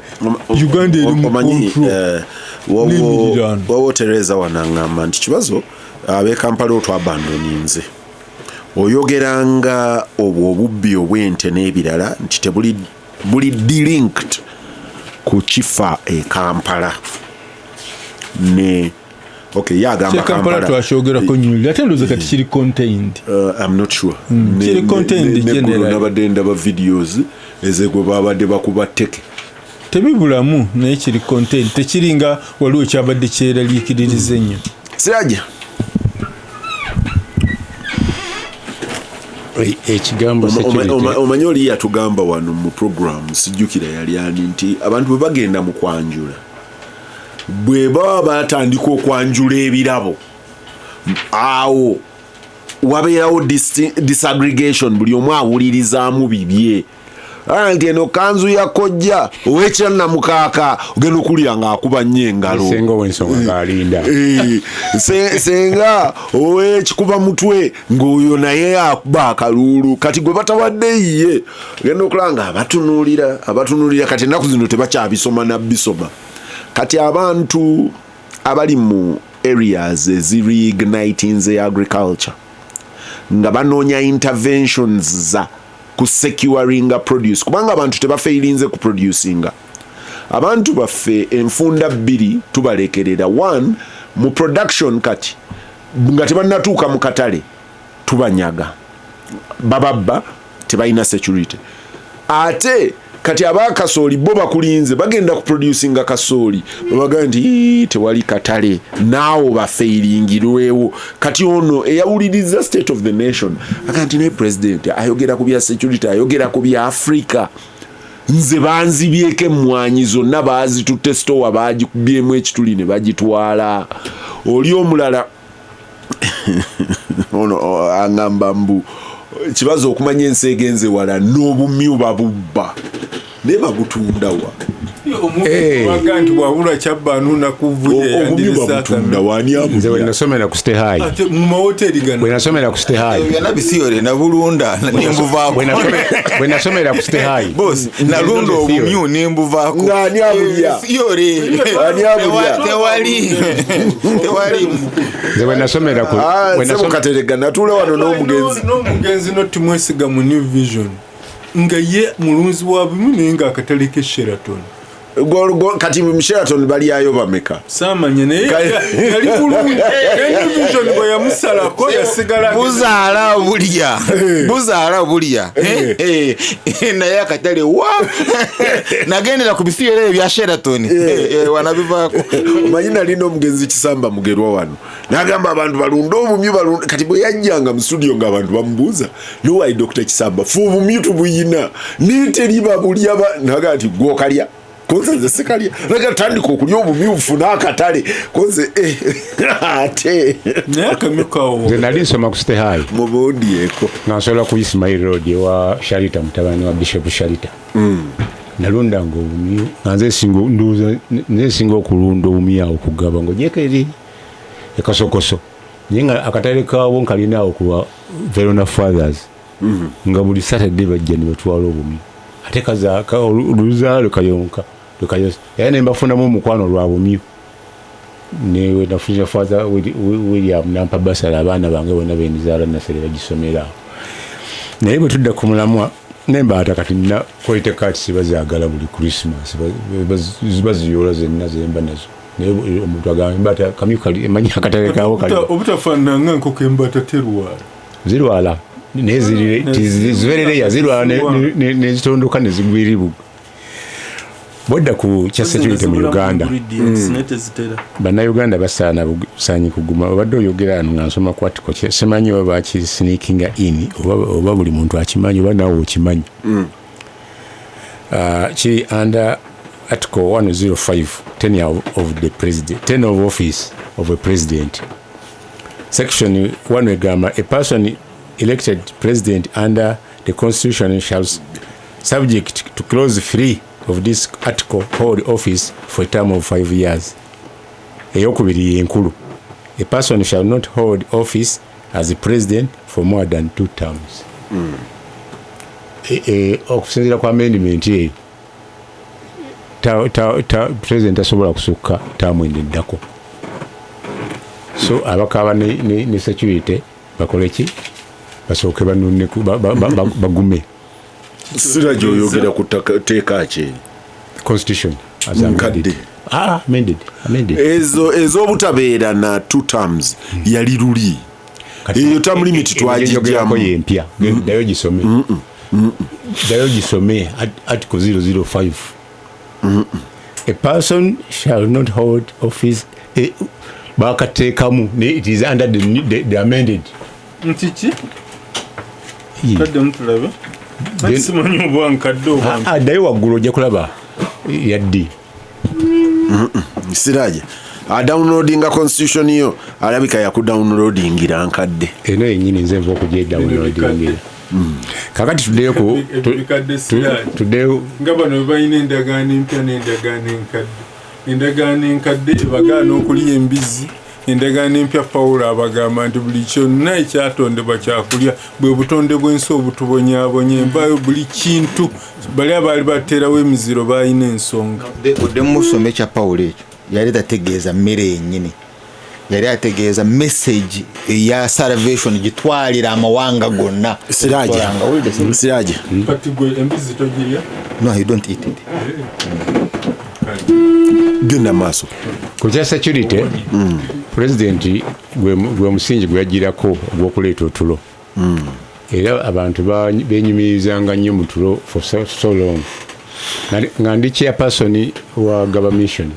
Uganda eri mu Omanyi, control n'emiriraano. Wawo Tereza wanaŋŋamba nti Kibazo, ab'e Kampala otwabandoninze. Oyogeranga obwo obubbi obw'ente n'ebirala nti tebuli buli delinked ku kifa e Kampala ne okay yagamba Kampala twakyogerako nnyo ate ndowooza kati kiri contained. I'm not sure. Kiri contained generally. Nabadde ndaba videos ezegwe babadde bakuba tteke tebibulamu naye kiri contained, tekiringa waliwo kyabadde kyeraliikiririza ennyo. Siraja ekigambo omanyi oli yatugamba wano mu program sijjukira yali ani nti abantu bwe bagenda mu kwanjula bwe baba batandika okwanjula ebirabo awo wabeerawo disaggregation, buli omu awulirizaamu bibye. Nti eno kanzu ya kojja ow'ekyannamukaaka ogenda okulya ng'akuba nnyo engalo. Senga ow'ensonga ng'alinda. Senga ow'ekikuba mutwe ng'oyo naye akuba akaluulu. Kati gwe batawadde ye ogenda okulaba nga abatunuulira. Kati ennaku zino tebakyabisoma na bisoma. Kati abantu abali mu areas ezireignitinze agriculture nga banoonya interventions za ku securinga produce, kubanga abantu tebafeirinze ku producinga. Abantu baffe enfunda bbiri tubalekerera. One, mu production kati nga tebannatuuka mu katale tubanyaga, bababba, tebalina security. Ate kati abakasooli bo bakulinze bagenda ku producinga kasooli, babaga nti tewali katale, naawo bafeiringirwewo. Kati ono eyawuliriza State of the Nation aga nti naye president ayogera ku bya security, ayogera ku bya Africa, nze banzibyeko emmwanyi zonna, baazitutte store bagikubyemu ekituli ne bagitwala. Oli omulala ono aŋŋamba mbu kibazo okumanya ensi egenze wala n'obumyu babubba naye babutundawa. Omuga nti bwabula kyabba anuuna kuvuye obumyu babutunda wani abu. Nze wenasomera ku Stay High. Ate mu mahoteli gano. Wenasomera ku Stay High. Byonna bisiyore nabulunda nembuvaako. Wenasomera ku Stay High. Boss nalunda obumyu nembuvaako. Ng'ani abulya? Siyore. Ani abulya? Tewali. Tewali. Nze wenasomera ku wenasomera Katerega natula wano n'omugenzi. N'omugenzi notimwesiga mu New Vision. Nga ye mulunzi wa bimu naye ng'akatale ke Sheraton. Kati mu Sheraton balyayo bameka? Saamanya naye yali bulungi. New Vision bwe yamusalako yasigala buzaala bulya. Buzaala bulya. Naye akatale wa nagendera ku bisiyo ebya Sheraton. Wanabivaako. Omanyi nali n'omugenzi Kisamba Mugerwa wano. N'agamba abantu balunde obumyu balunde. Kati bwe yajjanga mu studio ng'abantu bamubuuza, "Why Dr. Kisamba? Ffe obumyu tubuyina. Naye teri babulya." N'agamba nti gw'okalya. Konze nze sikalya. Naga tandika okulya obumyufu n'akatale. Konze ate. Naye akamyu kawo. Nze nali nsoma ku Stay High. Mubundyeko. Nga nsobola ku Ismail Road ewa Sharita, mutabani wa Bishop Sharita. Nalundanga obumyu. Nga nze nsinga okulunda obumyu awo kugaba ng'ogyeko eri ekasokoso. Naye nga akatale kaabwo nkalina awo ku Verona Fathers. Nga buli Saturday bajja ne batwala obumyu. Ate kazaaka oluzaalo kayonka. Era ne mbafunamu omukwano lwa bumyu. Ne nafunira Father William nampa basala abaana bange bonna benzaala nasere bagisomera awo. Naye bwe tudda ku mulamwa nembaata kati nina quality cards bazaagala buli Christmas baziyoola zenna zemba nazo. Naye omuntu agamba embaata kamyu kali emanyi akatale kaawo kali. Obutafaanana nga enkoko embaata terwala. Zirwala. Naye zibeerereya zirwala nezitondoka ne zigwiribuga. Bwedda ku kya security mu Uganda. Bannayuganda basaana busaanyi kuguma. Obadde oyogera wano nga nsoma ku article simanyi oba bakisneakinga in oba buli muntu akimanyi oba naawe okimanyi. Kiri under article 105 tenure of the president, tenure of office of a president. Section 1 egamba a person elected president under the constitution shall subject to clause 3 of this article hold office for a term of 5 years. Eyokubiri enkulu. A person shall not hold office as a president for more than 2 terms. Okusinziira ku amendment eyo, president asobola kusukka taamu eddako. So abakaaba ne security bakole ki? Basooke banone bagume. Sirajja, oyogera ku tteeka ki? Constitution. Nkadde. Ah, amended, amended. Ezo ez'obutabeera na two terms yali luli. Eyo term limit twagijjamu. Twagijjamu. Yempya, ddayo gisome, ddayo gisome. Article 005: a person shall not hold office. Bakateekamu, it is under the amended. Nti ki? Kaddemu tulabe. Simanyi oba nkadde oba Ah, ddayo waggulu ojja kulaba yaddi. Siraja adownloadinga constitution yo, alabika yakudownloadingira nkadde. Eno yenyini nze nva okugidownloadingira. Kakati tuddeyo ku Ebikadde, Siraje. Tuddeyo. Nga bano bwe balina endagaano empya n'endagaano enkadde. Endagaano enkadde ebagaana okulya embizzi, endagaano empya Pawulo abagamba nti buli kyonna ekyatondebwa kyakulya. Bwe butonde bw'ensi obutubonyaabonya, envaayo buli kintu. Bali abaali bateerawo emiziro baalina ensonga. Oddemu musome ekya Pawulo ekyo. Yali tategeeza mmere yennyini, yali ategeeza message eya salvation gitwalira amawanga gonna. Siraja, Siraja. Kati gwe embizzi togirya? No, you don't eat it. Genda maaso. Ku kya security, pulezidenti gwe musingi gwe yagirako ogw'okuleeta otulo, era abantu benyumirizanga nnyo mu tulo for so long. Nga ndi chairperson wa Gaba Mission,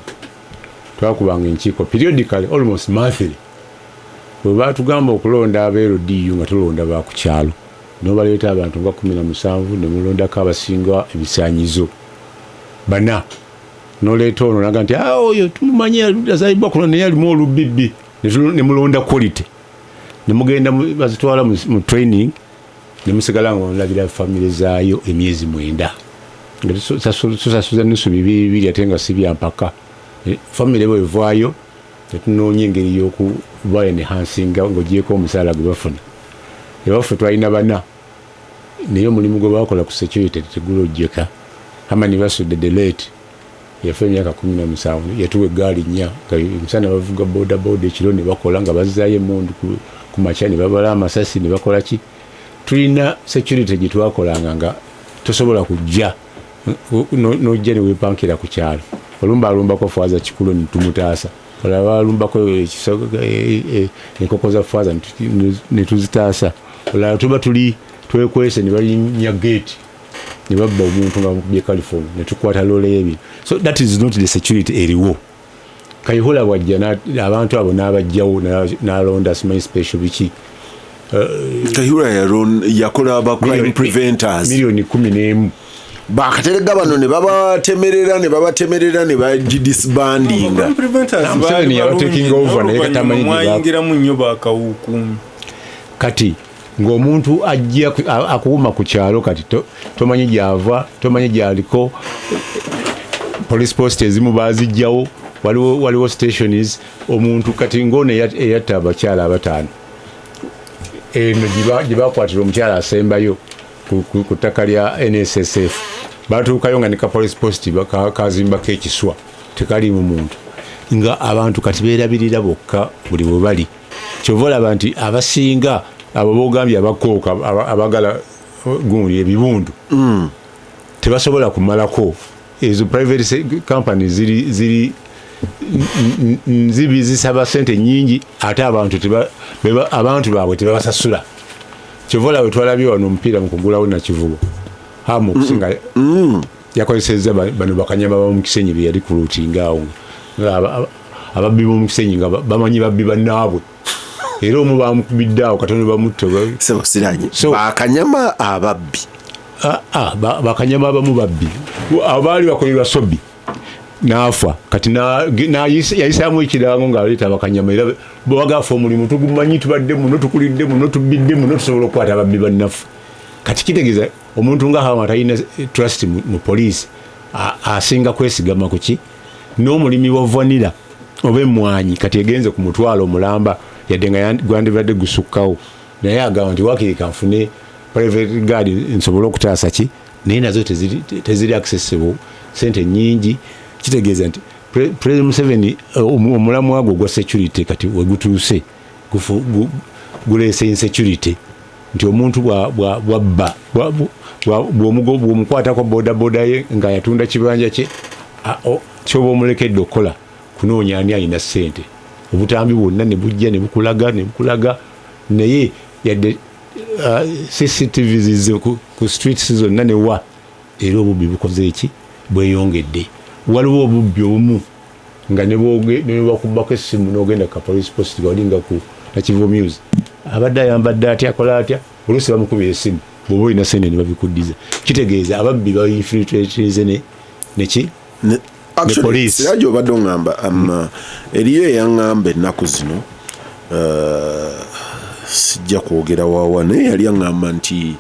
twakubanga enkiiko periodically, almost monthly. Bwe batugamba okulonda aba LDU, nga tulonda ba ku kyalo, nobaleeta abantu nga 17, ne mulondako abasinga ebisaanyizo bana. Noleeta ono naga nti, "Ah, oyo tumumanyi azalibwa kuno, naye alimu olubibbi." Ne mulonda quality, nemugenda bazitwala mu training, nemusigala nga olabira famire zaayo emyezi 9, nga tusasuza nusu bibiri bibiri, ate nga si byampaka. Famire bwevaayo, tetunoonya engeri y'okuba enhancinga ng'ogyeko omusaala gwe bafuna. Ewaffe twalina bana, naye omulimu gwe bakola ku security tegulojjeka. Hamani Basudde the late yafa emyaka 17, yatuwa eggaali nnya, nga emisana bavuga boda boda, ekiro ne bakola nga bazzaayo emundu, ku makya ne babala amasasi ne bakola ki. Tulina security gye twakolanga nga tosobola kujja nojja ne weepankira ku kyalo. Olumba alumbako Faaza Kikulu ne tumutaasa, olaba alumbako enkoko za Faaza ne tuzitaasa, olala tuba tuli twekwese ne balinnya gate ne babba omuntu nga bamukubye california, ne tukwata loole y'ebintu. So that is not the security eriwo. Kayihura bwajja abantu abo n'abajjawo, n'alonda simanyi special biki. Kayihura yakola aba crime preventers. Miliyoni 11. Bakaterega bano ne babatemerera, ne babatemerera, ne bagidisbandinga. Museveni yaba taking over, naye katamanyi gye Mwayingiramu nnyo bakawukuumi. Kati ng'omuntu ajja akuwuma ku kyalo, kati tomanyi gyava, tomanyi gyaliko. Police post ezimu bazijjawo, waliwo stations. Omuntu kati ng'ono eyatta abakyala abataano, eno gye bakwatira omukyala asembayo ku ttaka lya NSSF, batuukayo nga ne ka police post kazimbako ekiswa, tekaliimu muntu. Nga abantu kati beerabirira bokka buli bwe bali. Kyova olaba nti abasinga abo bogambye abakooka abagala gundi ebibundu tebasobola kumalako. Ezo private company ziri nzibi, zisaba sente nyingi, ate abantu abantu baabwe tebabasasula. Kyova olaba twalabye wano omupiira mu kugulawo Nakivubo, hamu okusinga yakozesezza bano bakanyama bamukisenyi be yali kulutinga awo. Nga ababbi b'omukisenyi nga bamanyi babbi bannaabwe, era omu bamukubidde awo katono bamutta. Sebo Siranye, bakanyama ababbi? Ah, ah, bakanyama abamu babbi. Abaali bakolerwa Sobi n'afa, kati yayisaamu ekirango ng'aleeta abakanyama, era bwewagafa omulimu tugumanyi, tubadde muno, tukulidde muno, tubbidde muno, tusobola okukwata ababbi bannaffe. Kati kitegeeza omuntu nga hawa talina trust mu poliisi, asinga kwesigama kuki n'omulimi wa vanilla oba emwanyi. Kati egenze ku mutwalo omulamba, yadde nga gwandibadde gusukkawo, naye agamba nti wakiri kanfune private guard nsobole okutaasa ki, naye nazo teziri accessible, sente nyingi. Kitegeeza nti President Museveni, omulamwa gwe ogwa security kati wegutuuse guleese insecurity. Nti omuntu bwabba bw'omukwatako bodaboda ye nga yatunda kibanja kye, kyoba omulekedde okukola kunoonya ani alina ssente. Obutambi bwonna ne bujja ne bukulaga ne bukulaga, naye yadde CCTV zizze ku streets zonna ne wa, era obubbi bukoze eki? Bweyongedde. Waliwo obubbi obumu nga ne bwakubako essimu n'ogenda ka police post nga wali nga ku Nakivubo Mews, abadde ayambadde atya, akola atya, oluusi bamukubira essimu, bw'oba olina sente ne babikuddiza. Kitegeeza ababbi ba infiltratinze neki ne police. Siraje obadde oŋŋamba, eriyo eyaŋŋamba ennaku zino, sijja kwogera wawa, naye yali aŋŋamba nti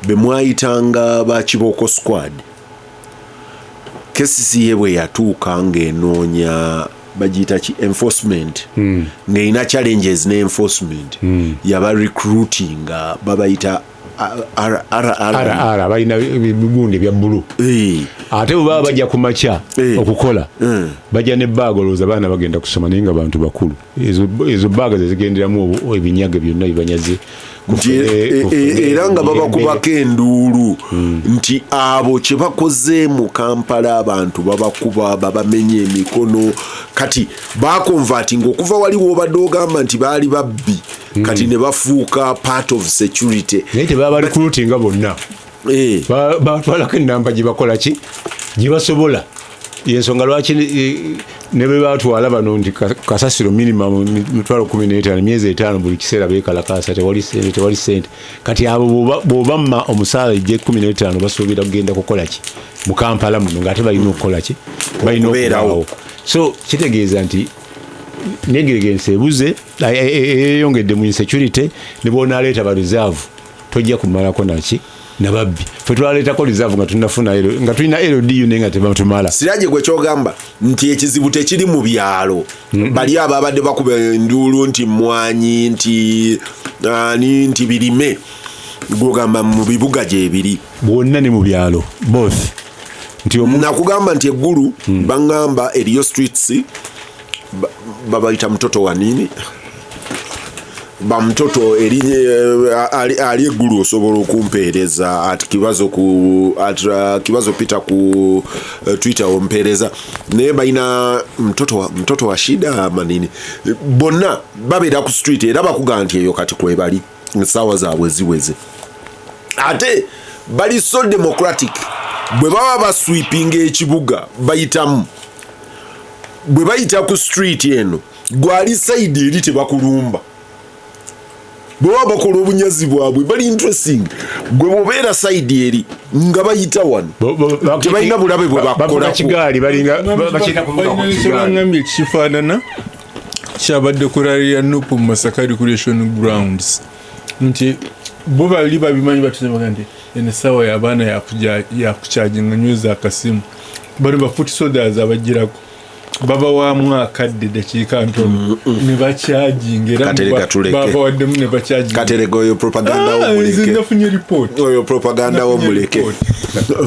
be mwayitanga ba Kibooko squad, KCCA bwe yatuuka ng'enoonya bagiyita ki, enforcement, ng'erina challenges ne enforcement, yaba recruiting babayita RR. RR balina ebigundi ebya bbulu. Ate bwe baba bajja ku makya okukola, bajja ne baaga, olowooza baana bagenda kusoma, naye nga bantu bakulu. Ezo baaga ze zigenderamu ebinyaga byonna bibanyaze. Nti era nga babakubako enduulu nti abo kye bakoze mu Kampala, abantu babakuba, babamenya emikono. Kati baconvertinga okuva wali wobadde ogamba nti baali babbi, kati ne bafuuka part of security. Naye tebaba recruitinga bonna. Batwalako enamba gye bakola ki, gye basobola. Yensonga lwaki ne bwe batwala bano nti kasasiro minimum 15,000, emyezi 5, buli kiseera beekalakaasa, tewali sente, tewali sente. Kati abo bw'obamma omusaala egye 15, basuubira kugenda kukola ki mu Kampala muno ng'ate balina okukola ki? Balina okubeerawo. Okubaawo. So kitegeeza nti negligence ebuze, eyongedde mu insecurity. Ne bw'onaaleeta ba reserve tojja kumalako naki nababbi. Fe twaleetako reserve nga tunafuna nga tulina LDU, naye nga tebatumala. Siraje, gwe kyogamba nti ekizibu tekiri mu byalo, bali ababadde bakuba enduulu nti mwanyi, nti ani, nti birime, gwogamba mu bibuga gyebiri? Bwonna ne mu byalo, both. Nti Nakugamba nti eggulu baŋŋamba eriyo streets babayita mutoto wanini, bamutoto eri ali eggulu. Osobola okumpeereza at Kibazo ku at Kibazo Peter ku Twitter, ompeereza. Naye balina mtoto wa shida manini, bonna babeera ku street era bakugamba nti eyo kati kwebali essaawa zaabwe ziweze. Ate bali so democratic, bwe baba basweepinga ekibuga bayitamu, bwe bayita ku street eno, gwali side eri tebakulumba. Bwe baba bakola obunyazi bwabwe bali interesting, gwe bwobeera side eri nga bayita wano, tebalina bulabe bwe bavuga bakolako. Kigaali balinga bakiyita kuvuga ku kigaali. Kyebangambye kifaanana kyabadde ku rally ya NUP mu Masaka Recreation Grounds, nti bo bali babimanyi, batuzebaga nti eno essaawa y'abaana yakucharginga, nyweza akasimu. Bano ba foot soldiers abagirako babawaamu akadde dakiika ntono ne bacharginga, era Katerega tuleke. babawaddemu ne bacharginga. Katerega, oyo propaganda wo Ah, nze muleke. nafunye report. Oyo propaganda wo Nafunye muleke. report.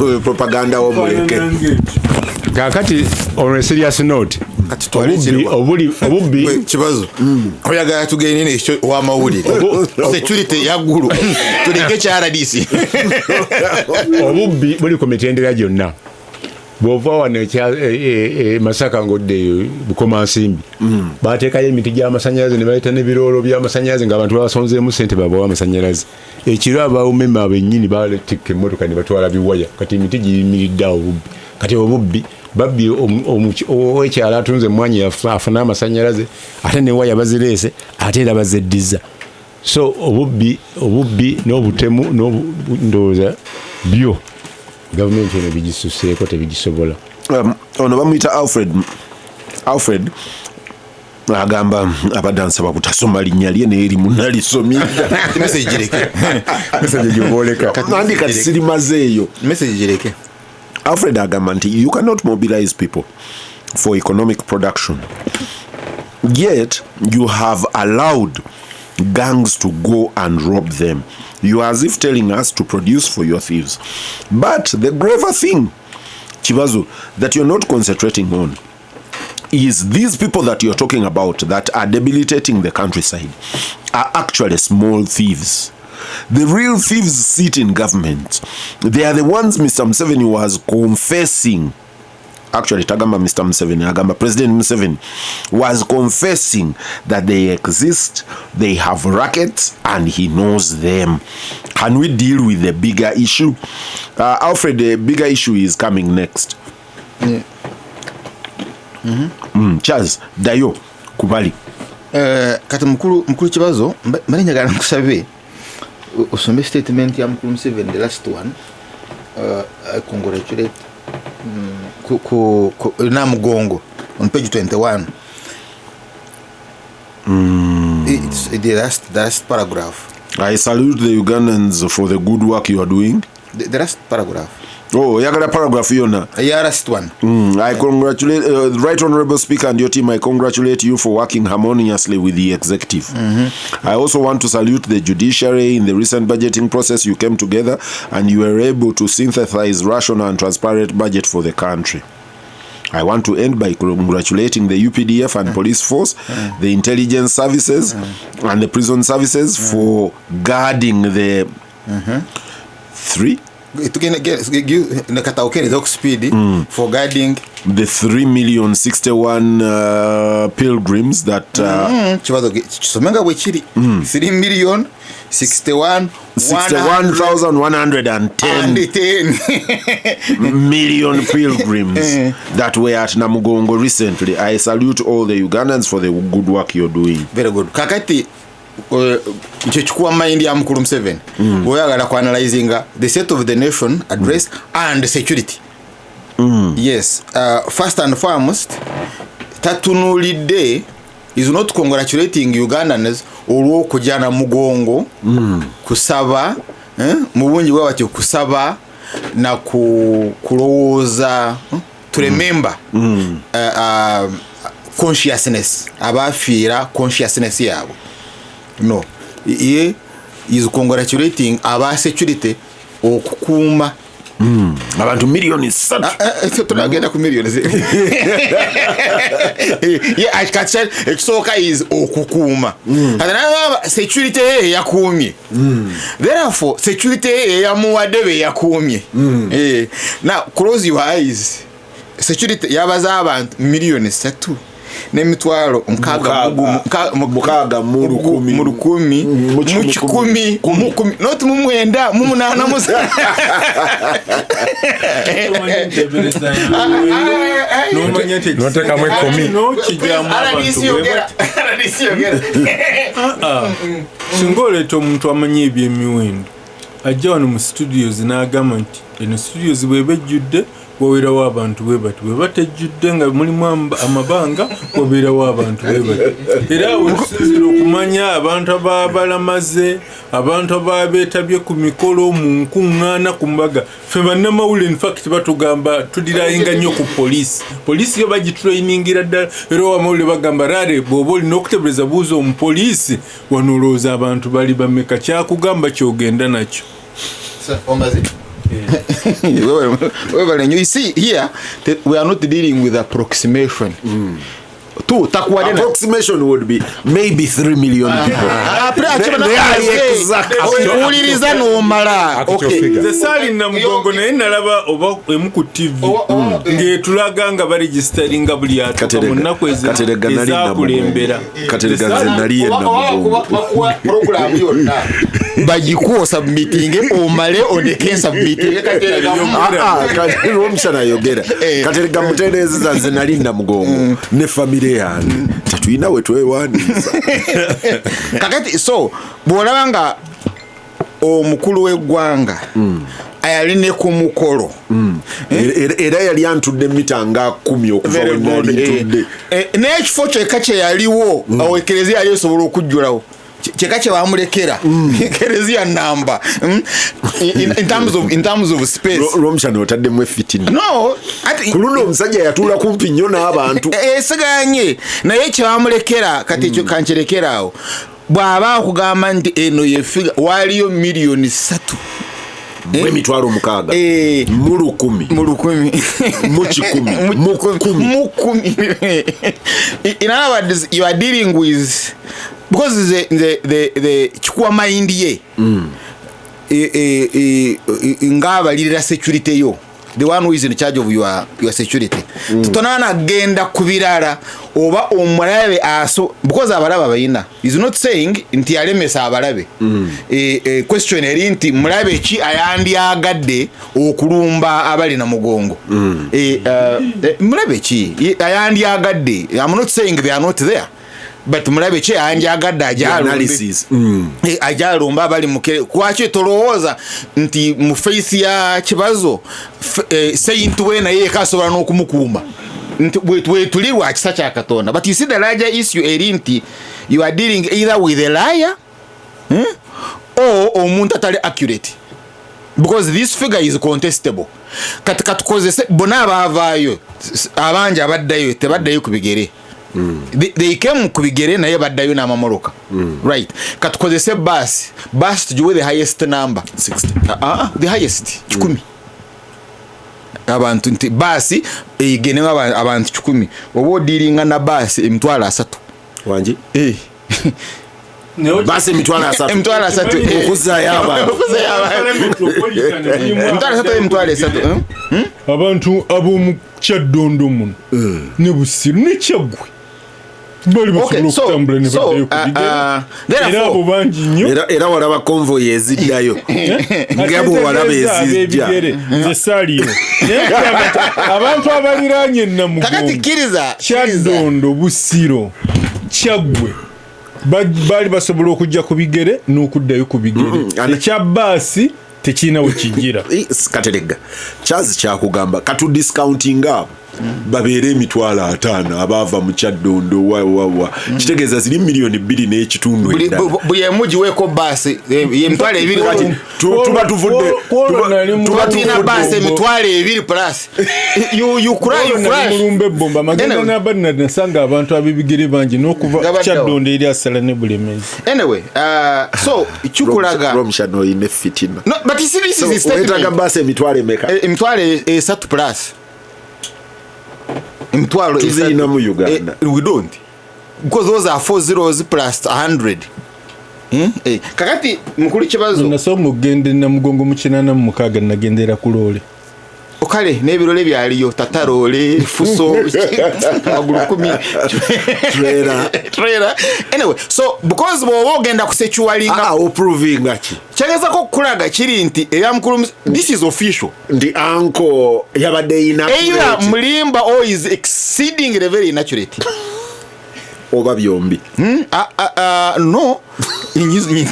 Oyo propaganda wo muleke. Faanana ng'ekyo. Kakati on a serious note, Kati twale obubbi kiriwa? obubbi Gwe, Kibazo, oyagala tugende nekyo wamawulire security yaggulu, tuleke ekya RDC. Obubbi buli ku mitendera gyonna. Bw'ova wano Masaka ng'odda eyo Bukomansimbi, bateekayo emiti gy'amasanyalaze ne baleeta n'ebiroolo by'amasanyalaze ng'abantu babasonzeemu sente babawa amasanyalaze. Ekiro abawumema bennyini batikka emmotoka ne batwala biwaya. Kati emiti giyimiridde awo, obubbi. Kati obubbi babbi owekyalo atunze emwanyi afune amasanyalaze, ate ne waya bazireese, ate era bazeddiza. So obubbi n'obutemu ndowooza byo gavumenti eno bigisuseeko, tebigisobola. Ono bamuyita Alfred. Alfred agamba abadde ansaba butasoma linnya lye, naye erimu nalisomye. Message gireke. Message gyobooleka. Nandi kati sirimazeeyo. Message gireke. Alfred agamba nti you cannot mobilize people for economic production, yet you have allowed gangs to go and rob them. You are as if telling us to produce for your thieves. But the graver thing, Kibazo, that you're not concentrating on is these people that you're talking about that are debilitating the countryside are actually small thieves. The real thieves sit in government. They are the ones Mr. Museveni was confessing. Actually, tagamba Mr. Museveni, agamba President Museveni was confessing that they exist, they have rackets, and he knows them. Can we deal with the bigger issue? Alfred, the bigger issue is coming next. Yeah. Charles, dayo, kubali. Kati mukulu Kibazo, mbale njagala nkusabe osome statement ya mukulu Museveni, the last one. I congratulate ku Namugongo on page 21. It's the last paragraph. I salute the Ugandans for the good work you are doing. The last paragraph. Oh, yagala paragraph yona. Yeah, last one. I congratulate Right Honorable Speaker and your team. I congratulate you for working harmoniously with the executive. I also want to salute the judiciary. In the recent budgeting process, you came together and you were able to synthesize rational and transparent budget for the country. I want to end by congratulating the UPDF and police force, the intelligence services, and the prison services for guarding the three. For guarding the 3,061,000 pilgrims that 3,061,110 million pilgrims that were at Namugongo recently. I salute all the Ugandans for the good work you're doing. Very good. Kakati kyekikuwa mind ya mukulu Museveni oyagala ku analyzinga the state of the nation address and security. Yes, first and foremost, tatunulidde is not congratulating Ugandans olw'okujja Namugongo kusaba mu bungi bwe batyo kusaba na kulowooza to remember consciousness abafiira consciousness yaabwe. No, he is congratulating aba security okukuuma abantu milioni 3. Tunagenda ku milioni. Yeah, ekisooka is okukuuma. Ate security ye yakuumye. Therefore, security ye yamuwadde be yakuumye. Now, close your eyes. Security yabaza abantu milioni 3. N'emitwalo 6 mu lukumi mu kikumi mu kumi not mu mwenda mu munaana mu notekamu ekumi. Singa oleeta omuntu amanyi ebyemiwendo ajja wano mu studios n'agamba nti eno studios bw'eba ejjudde wabeerawo abantu bwe bati, bwe batejjudde nga mulimu amabanga wabeerawo abantu bwe bati. Era okusinziira okumanya abantu ababalamaze, abantu ababeetabye ku mikolo, mu nkuŋŋaana, ku mbaga. Ffe bannamawulire in fact batugamba tudirayinga nnyo ku poliisi. Poliisi yo bagitrainingira ddala, era owamawulire bagamba rare bw'oba olina okuteebereza buuza omupoliisi, wano olowooza abantu bali bameka, kyakugamba ky'ogenda nakyo. Well, you see here we are not dealing with approximation. Two, approximation would be maybe 3 million people. Nze saali Namugongo naye nalaba oba emu ku TV ng'etulaga nga baregistaringa buli atuuka mu nnaku ezakulembera. Katerega nze nali Namugongo. Program yonna bagikuwa submitting omale ondeke submitting. Katerega yogera. Katerega mutereeza nze nali Namugongo ne family yange tetulina we twewandiisa. Kakati so bw'olaba nga omukulu w'eggwanga ayali ne ku mukolo era yali antudde mita nga 10 okuva we nali ntudde, n'ekifo kyekka kye yaliwo awo ekereziya yali esobola okujjulawo kyekka kye bamulekera ekereziya namba in terms of space. Romshana otaddemu effitina. No, ku luno omusajja yatuula kumpi nnyo n'abantu esiganye naye kye bamulekera kati ekyo kankirekera awo. Bw'aba akugamba nti eno ye figure waliyo milioni 3 emitwalo 6 mu lukumi mu lukumi mu kikumi mu kumi mu kumi. In other words, you are dealing with Because the kikuwa mind ye ng'abalirira security yo, the one who is in charge of your security. Tutonana genda kubirara oba omulabe aso, because abalaba bayina is not saying nti alemesa abalabe. Question eri nti mulabe ki ayandyagadde okulumba abali na mugongo. Mulabe ki ayandyagadde? I'm not saying they are not there, but mulabe ki ayandyagadde ajalumba abali mukere. Kwaki tolowooza nti mu face ya Kibazo Saint we naye kasobola n'okumukuuma nti wetuli lwa kisa kya Katonda. But you see the larger issue eri nti you are dealing either with a liar or omuntu atali accurate, because this figure is contestable. Kati katukozese bonna abaavaayo abangi abaddayo tebaddayo ku bigere. They came ku bigere naye baddayo n'amamoloka. Right. Katukozese bus tugiwe the highest number 60. The highest 10. Abantu nti basi egenemu abantu 10 oba odiringa na basi 30,000 wangi basi 30,000 30,000 okuzaayo abantu 30,000 abantu ab'omu Kyaddondo muno ne Busiru ne Kyaggwe bali basobola okutambula ne baddayo ku bigere. Era abo bangi nnyo. Era walaba convoy eziddayo nga bw'olaba ezijja. Nze saaliyo. Abantu abaliraanye Namugongo, Kyaddondo, Busiro, Kyaggwe baali basobola okujja ku bigere n'okuddayo ku bigere. Ekya baasi tekirina we kijjira. Kateregga Charles kyakugamba katu discounting abo babeere 50,000 abaava mu Kyaddondo wa kitegeeza ziri 2.2 million endala. Buli emu giweeko baasi ye 2,000. Tuba tuvudde tuba tulina baasi 2,000 plus. You cry. Mulumba ebbomba magenda n'abadde nasanga abantu ab'ebigere bangi n'okuva Kyaddondo eri Asala ne Bulemezi. Anyway, so kikulaga Romshano oyina fitina. No, but you see this is a statement. Weetaaga baasi emitwalo emeka? 3,000 plus. Emitwalo tuzirina mu Uganda. We don't, because those are 4 zeros plus 100. Kakati mukulu Kibazo nasonga okugenda Namugongo mu 86 nagendera ku loole. Okale n'ebirole byaliyo tatarole fuso magulu 10 trailer. Anyway, so because bw'oba ogenda ku securinga oprovinga ki kyagezako okukulaga kiri nti eya mukulu, this is official ndi anko yabadde inaccurate. Mulimba or is exceeding the very inaccurate oba byombi. No,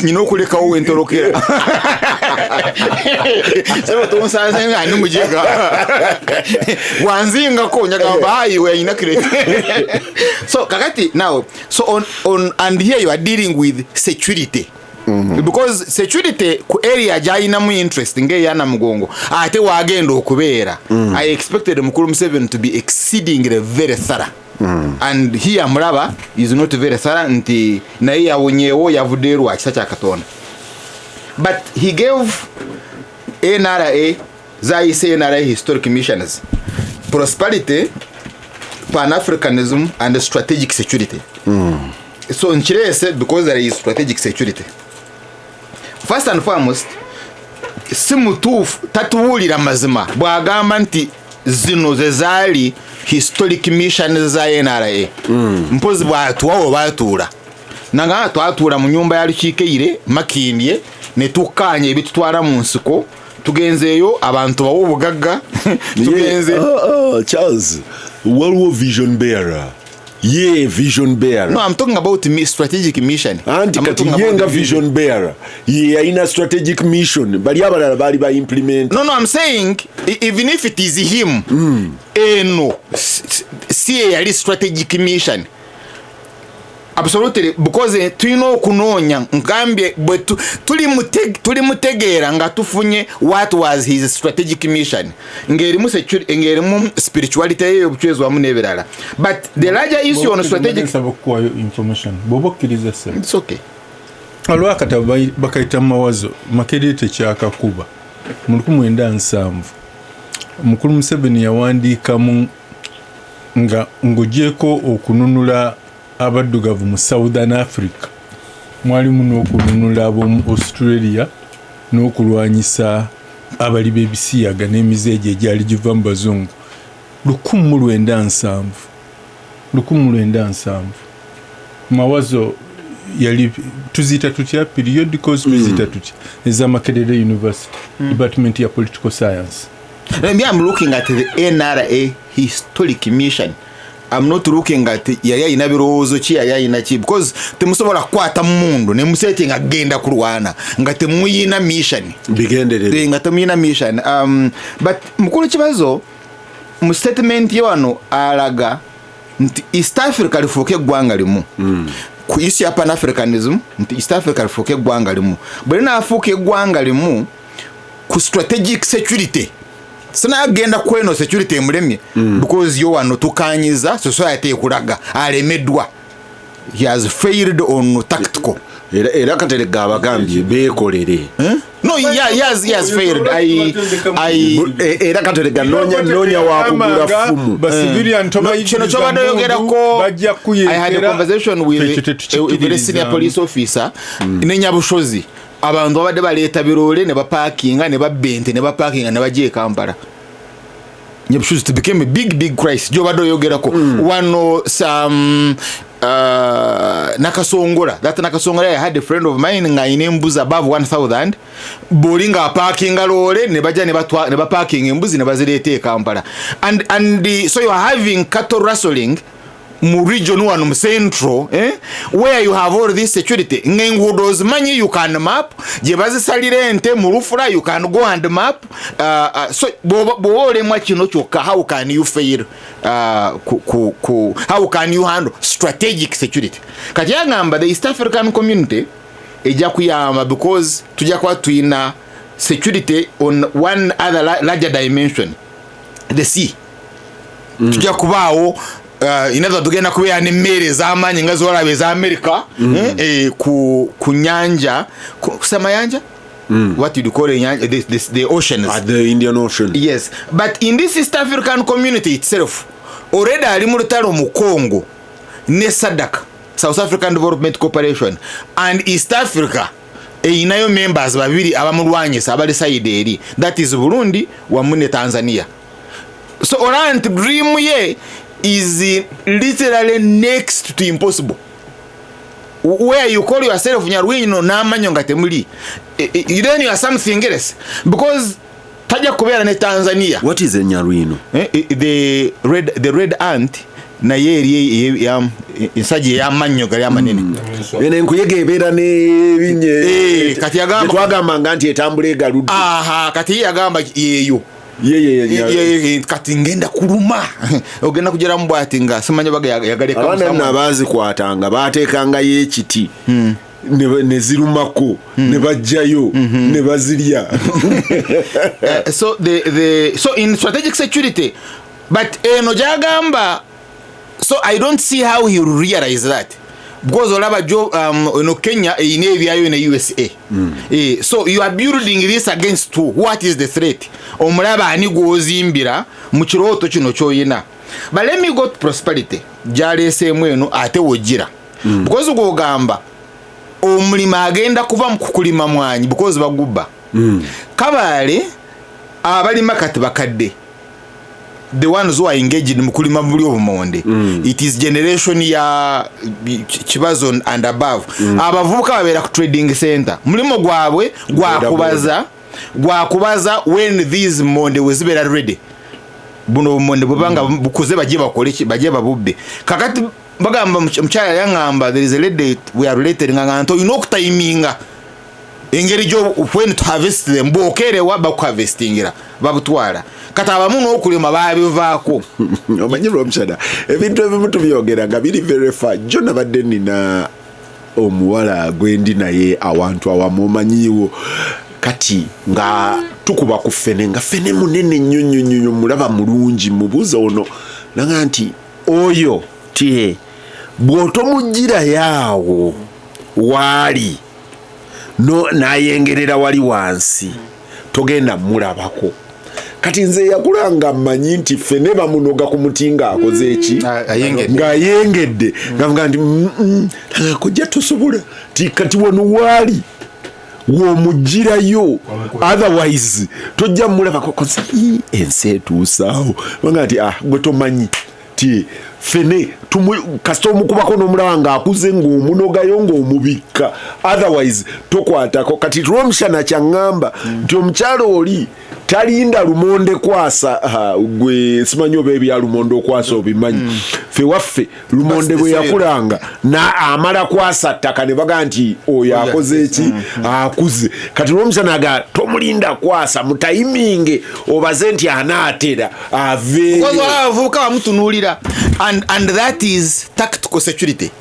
nyina okulekawo wentolokera. Sebo tonsanze nga ndi mujega wanzingako nyagamba hayi we inaccurate. So kakati now, so on and here you are dealing with security. Because security ku area gyayinamu interest ng'eya Namugongo ate wagenda okubeera. I expected Mukulu Museveni to be exceedingly very thorough. And here mulaba is not very thorough nti naye yawonyeewo yavuddeyo lwa kisa kya Katonda. But he gave NRA zayise NRA historic missions, prosperity, Pan-Africanism and strategic security. So nkireese because there is strategic security. First and foremost, si mutuufu tatuwulira mazima bw'agamba nti zino ze zaali historic missions za NRA. Mpozi bwatuwawo batuula nanga twatuula mu nyumba ya Lukiikeire Makindye ne tukkaanya ebitutwala mu nsiko tugenzeeyo abantu bawo obugagga tugenze. Charles waliwo vision bearer. Ye vision bearer. No, I'm talking about strategic mission. Anti kati ye nga vision bearer. Ye alina strategic mission. Bali abalala bali ba implement. No, I'm saying even if it is him, no, si yali strategic mission. Absolutely, because tulina okunoonya ngambye bwe tuli mutegeera nga tufunye what was his strategic mission ng'erimu security, ng'erimu spirituality y'obuchwezo wamu n'ebirala. But the larger issue on strategic okuwayo information bw'oba okkiriza ssebo. It's okay. Olwo akatabo bakayita Mawazo Makerere tekyakakuba mu 1970 Mukulu Museveni yawandiikamu nga ng'ogyeko okununula abaddugavu mu Southern Africa. Mwalimu n'okununula ab'omu Australia n'okulwanyisa abali b'ebisiyaga n'emize egyo egyali giva mu bazungu. 1970, 1970 Mawazo yali, tuziyita tutya, periodicals tuziyita tutya, eza Makerere University, department ya political science. Me, I'm looking at the NRA historic mission. I'm not looking at yali ayina birowoozo ki, yali ayina ki, because temusobola kukwata mundu ne musetinga agenda kulwana nga temuyina mission. Bigenderere. Nga temuyina mission. But mukulu Kibazo mu statement ye wano alaga nti East Africa lifuuke eggwanga limu. Ku issue ya Pan Africanism, nti East Africa lifuuke eggwanga limu, bwe linaafuuka eggwanga limu ku strategic security, sinagenda kweno security emulemye, because yo wano tukanyiza society ekulaga alemeddwa, he has failed on tactical. Era Katerega abagambye beekolere. Eh? No, he has failed. I Era Katerega noonya wakugula ffumu. Ba civilian No, kino kyobadde oyogerako, bajja I had a conversation with a very senior police officer ne Nyabushozi. Abantu babadde baleeta biroole ne bapakinga ne babba ente ne bapakinga ne bajja e Kampala. Nyabushozi, it became a big, big crisis gyobadde oyogerako. Wano some Nakasongola, that Nakasongola, I had a friend of mine ng'ayina embuzi above 1000, boli ng'apakinga loole ne bajja ne bapakinga embuzi ne bazireeta e Kampala, and so you are having cattle rustling mu region wano mu central, eh? Where you have all this security, ng'enguudo ozimanyi, you can map gye bazisalira ente mu lufula, you can go and map. So bw'oba olemwa kino kyokka, how can you fail, how can you handle strategic security? Kati yagamba the East African Community ejja kuyamba because tujja kuba tuyina security on one other larger dimension, the sea. Tujja kubaawo, in other, tugenda kubeera n'emmere ez'amaanyi nga zolaba eza America, ku nyanja, ku samayanja, what you call enyanja, the oceans. At the Indian Ocean. Yes, but in this East African Community itself, already ali mu lutalo mu Congo ne SADC, South African Development Corporation, and East Africa eyinayo members babiri abamulwanyisa abali side eri, that is Burundi wamu ne Tanzania. So olaba nti dream ye is literally next to impossible, where you call yourself Nyarwino n'amanyo nga temuli. Then you are something else, because tajja kubeera ne Tanzania. What is a nyarwino? The red ant, naye eri ensajja ey'amannyo gali amanene. Eno enkuyege ebeera n'ebinye. Kati yagamba- Twagambanga nti etambula egaludde. Aha, kati ye yagamba yeeyo. Ye. Kati ngenda kuluma, ogenda kugeramu bwati nga simanya baga yagaleka. Abaana nno abaazikwatanga baateekangayo ekiti ne zirumako ne bajjayo ne bazirya. So in strategic security, but eno gyagamba, so I don't see how he will realize that, because olaba jo eno Kenya eyina ebyayo ne USA. So you are building this against two. What is the threat? Omulaba ani gwozimbira mu kirooto kino kyoyina? But let me go to prosperity gyaleeseemu eno ate wogira, because gwogamba omulimi agenda kuva mu kukulima mwanyi because bagubba. Kabaale abalima kati bakadde, the ones who are engaged mu kulima buli obumonde, it is generation ya Kibazo and above. Abavubuka babeera ku trading center, mulimu gwabwe gwakubaza when these monde wezibeera ready, buno obumonde bwebanga bukuze, bajye bakole ki, bajye babubbe. Kakati bagamba mukyala yaŋŋamba, there is a lady we are related, nga nti olina okutayiminga engeri gyo when to harvest them, bwokerewa bakuharvestingira babutwala. Kati abamu n'okulima babivaako. Omanyi Lwomushana, ebintu ebimu tubyogera nga biri very far. Jo nabadde nina omuwala gwendi naye awantu awamu, omanyiiwo, kati nga tukuba ku ffene, nga ffene munene nnyo nnyo nnyo nnyo, mulaba mulungi. Mubuuza ono naga nti oyo tie bw'otomugirayo awo waali no, n'ayengerera wali wansi, togenda mulabako. Kati nze yakula nga mmanyi nti ffene bamunoga ku muti ng'akoze eki? Ayengedde. Ng'ayengedde, ngavuga nti kojja tosobola ti kati wano waali womugirayo, otherwise tojja mulabako. Ensi etuusaawo banga nti ah, gwe tomanyi ti fene kasita omukubako n'omulaba ng'akuze ng'omunogayo ng'omubikka, otherwise tokwatako. Kati Lwomushana kyaŋŋamba nti omukyalo oli talinda lumonde kwasa. Ah, gwe simanyi oba ebya lumonde okwasa obimanyi. Fe waffe lumonde bwe yakulanga na amala kwasa ttaka ne baga nti oyo akoze eki, akuze. Kati Lwomushana aga tomulinda kwasa, mutayiminge obaze nti anaatera aveeyo. Because wala abavubuka bamutunuulira, and that is tactical security.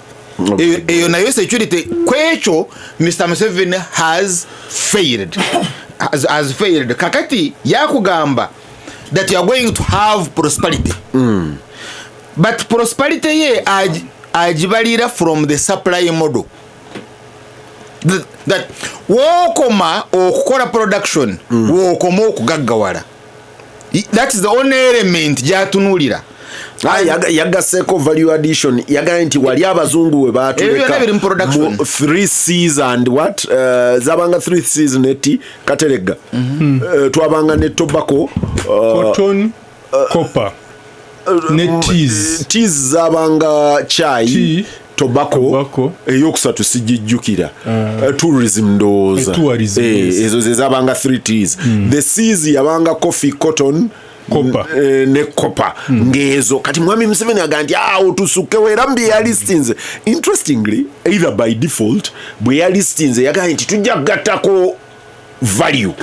Eyo nayo security. Kwekyo Mr Museveni has failed, has failed. Kakati yakugamba that you are going to have prosperity, but prosperity ye agibalira from the supply model. That wookoma okukola production, wookoma okugaggawala. That is the only element gyatunuulira. Ah, yagasseeko value addition. Yagambye nti wali abazungu we Ebyo byonna biri mu production. Mu three C's and what, zabanga three C's ne T. Kateregga, twabanga ne tobacco, Cotton, copper ne teas. Teas zabanga chai. Tea, tobacco, tobacco. Eyokusatu sijijjukira. Tourism ndowooza. Tourism, yes. Ezo ze zabanga three Ts. The C's yabanga coffee, cotton, Copper. Ne copper. Ngezo kati mwami Museveni aga nti awo tusukkewo, era mbye yalistinze interestingly, either by default, bwe yalistinze yagambye nti tujja kugattako value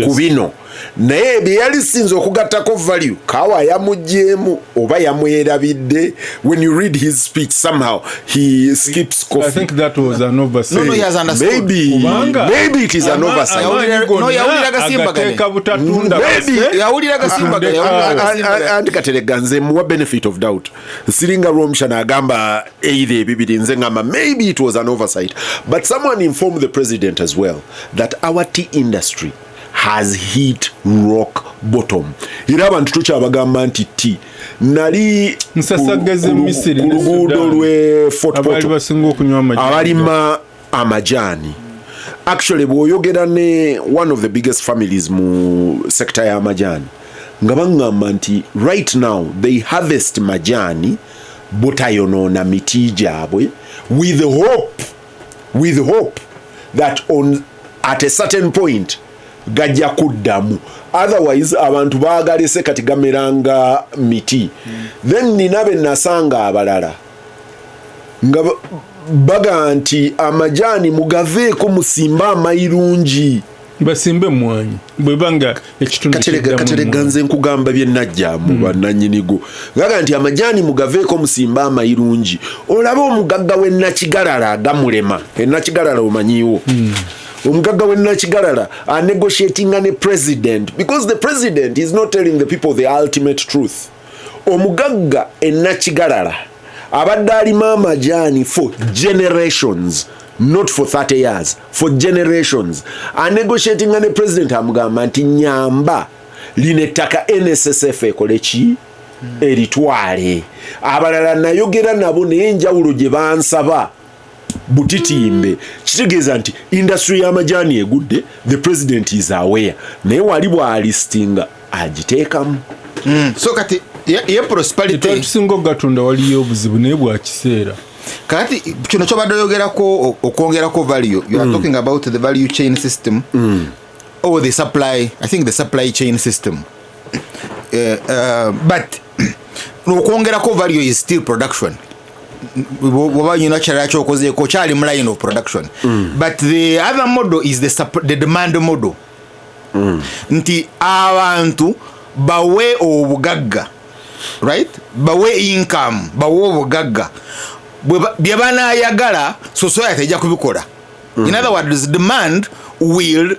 ku bino, naye bye yalisinze okugattako value kawa yamugyemu oba yamwerabidde. When you read his speech, somehow he skips I coffee. think that was an oversight. No, he has understood. Maybe, Kubanga maybe it is an oversight. amaanyi No, gonna yawulira gasimbagane. agateeka butatunda Maybe. base. Yawulira gasimbagane, Atunde yawulira kaawa. gasimbagane. Anti Kateregga, nze muwa benefit of doubt. Siringa Lwomushana agamba either ebibiri. Nze ngamba maybe it was an oversight, but someone informed the president as well that our tea industry has hit rock bottom, era abantu tukyabagamba nti tea nali Nsasageze Misiri ku ne luguudo Sudan. lwe Fort Abaali Portal basinga okunywa amajani. Abalima amajaani, actually bw'oyogera ne one of the biggest families mu sector y'amajaani, nga baŋŋamba nti right now they harvest majaani butayonoona miti gyabwe, with hope that on at a certain point gajja kuddamu, otherwise abantu baagalese kati gameranga miti. Then nina be nasanga abalala nga baga nti amajaani mugaveeko, musimbe amayirungi. Basimbe emwanyi bwebanga ekitundu Katerega, kiddamu Katerega, emmwanyi. nze nkugamba bye najja mu bannannyinigo gaga nti amajaani mugaveeko, musimbe amayirungi. Olabe omugagga w'ennakigalala agamulema ennakigalala, omanyiiwo omugagga w'ennakigalala anegotiatinga ne president, because the president is not telling the people the ultimate truth. Omugagga ennakigalala abadde alima amajaani for generations, not for 30 years, for generations, anegotiatinga ne president, amugamba nti nyamba lino ettaka NSSF ekole ki, eritwale. Abalala nayogera nabo, naye enjawulo gye bansaba butitimbe. Kitegeeza nti industry y'amajaani egudde. The president is aware, naye wali bwalistinga agiteekamu. So kati ye prosperity Tusinga okugatunda, waliyo obuzibu naye bwakiseera. Kati kino kyobadde oyogerako, okwongerako value, you are talking about the value chain system or the supply, I think the supply chain system, but okwongerako value is still production. Bwoba nyina kirala kyokozeeko kyali mu line of production, but the other model is the demand model, nti abantu bawe obugagga, right, bawe income, bawe obugagga. Bye banayagala society tejja kubikola. In other words, demand will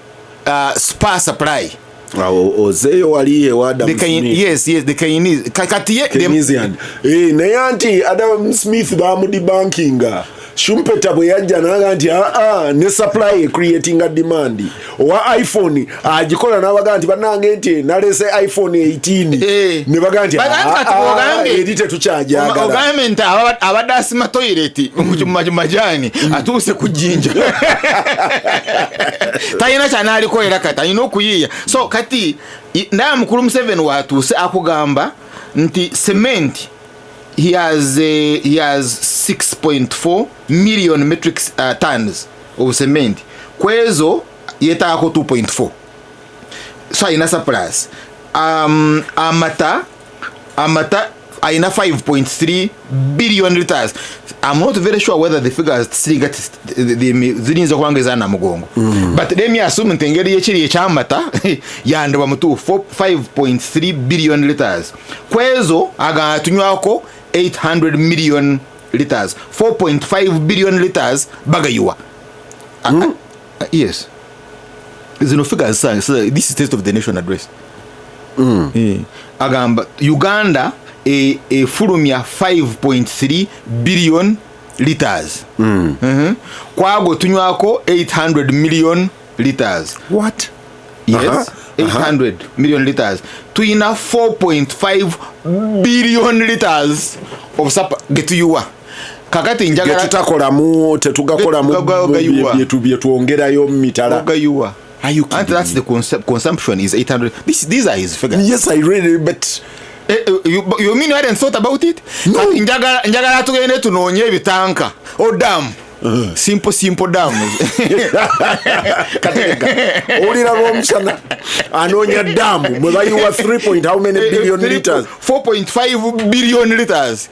spur supply. Awo ozeeyo wali ewa Adam The Smith. Yes, the Keynesian. Kati Keynesian. Eh, naye anti Adam Smith bamudibankinga. Schumpeter bwe yajja naga nti aa ne supply creating a demand. Owa iPhone agikola n'abaga nti bannange nti nalese iPhone 18. Eh. Ne baga nti But anti kati bw'ogambye- eri tetukyajagala. Ogambe nti abadde asima toyireti mu majaani atuuse ku jjinja, talina kyanalikolera, kati alina okuyiiya. So kati ndaba mukulu Museveni watuuse akugamba nti cement he has 6.4 million metric tons of cement. Kwezo yetaako 2.4, so alina surplus. Amata alina 5.3 billion liters. I'm not very sure whether the figures ziyinza okuba nga ezanamugongo, but let me assume nti engeri yekiri ekyamata yandibwa mutuufu. 5.3 billion liters, kwezo agamba tunywako 800 million liters, 4.5 billion liters bagayiwa. Yes, zino figures, this is State of the Nation Address. Agamba Uganda efulumya 5.3 billion liters. Kwago tunywako 800 million liters. What? Yes. 800 million liters, tuyina 4.5 billion liters of sapa getuyiwa. Kakati njagala getutakolamu, tetugakolamu. Gayiwa. Byetwongerayo mu mitala. Ogayiwa. Are you kidding And that's me? the consumption is 800. These are his figures. Yes, I read it, but You mean you hadn't thought about it? No. Kati njagala tugende tunoonye ebitanka o dam, simple, simple dam. Katerega owulira lwomusana anoonya daamu mwe bayiwa 3 point how many billion liters? 4.5 billion liters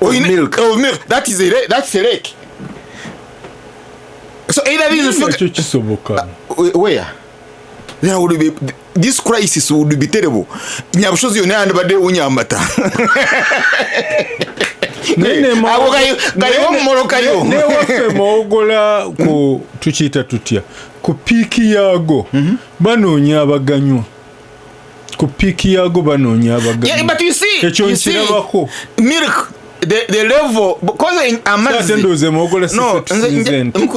Of milk. Of milk. That's a lake. So either these Nakyo kisoboka. Where there would be this crisis would be terrible. Nyabushozi yonna yandibadde ewunya amata. Ago gayiwa mumolokayo. Newaffe Mawogola ku tukiyita tutya, ku peak yaago banoonya abaganywa, ku peak yaago banoonya Yeah, abaganywa. but you see, Ekyo you see, nkirabako. Milk, the level, because amazzi Ate ndowooza Mawogola No, si tusinze nti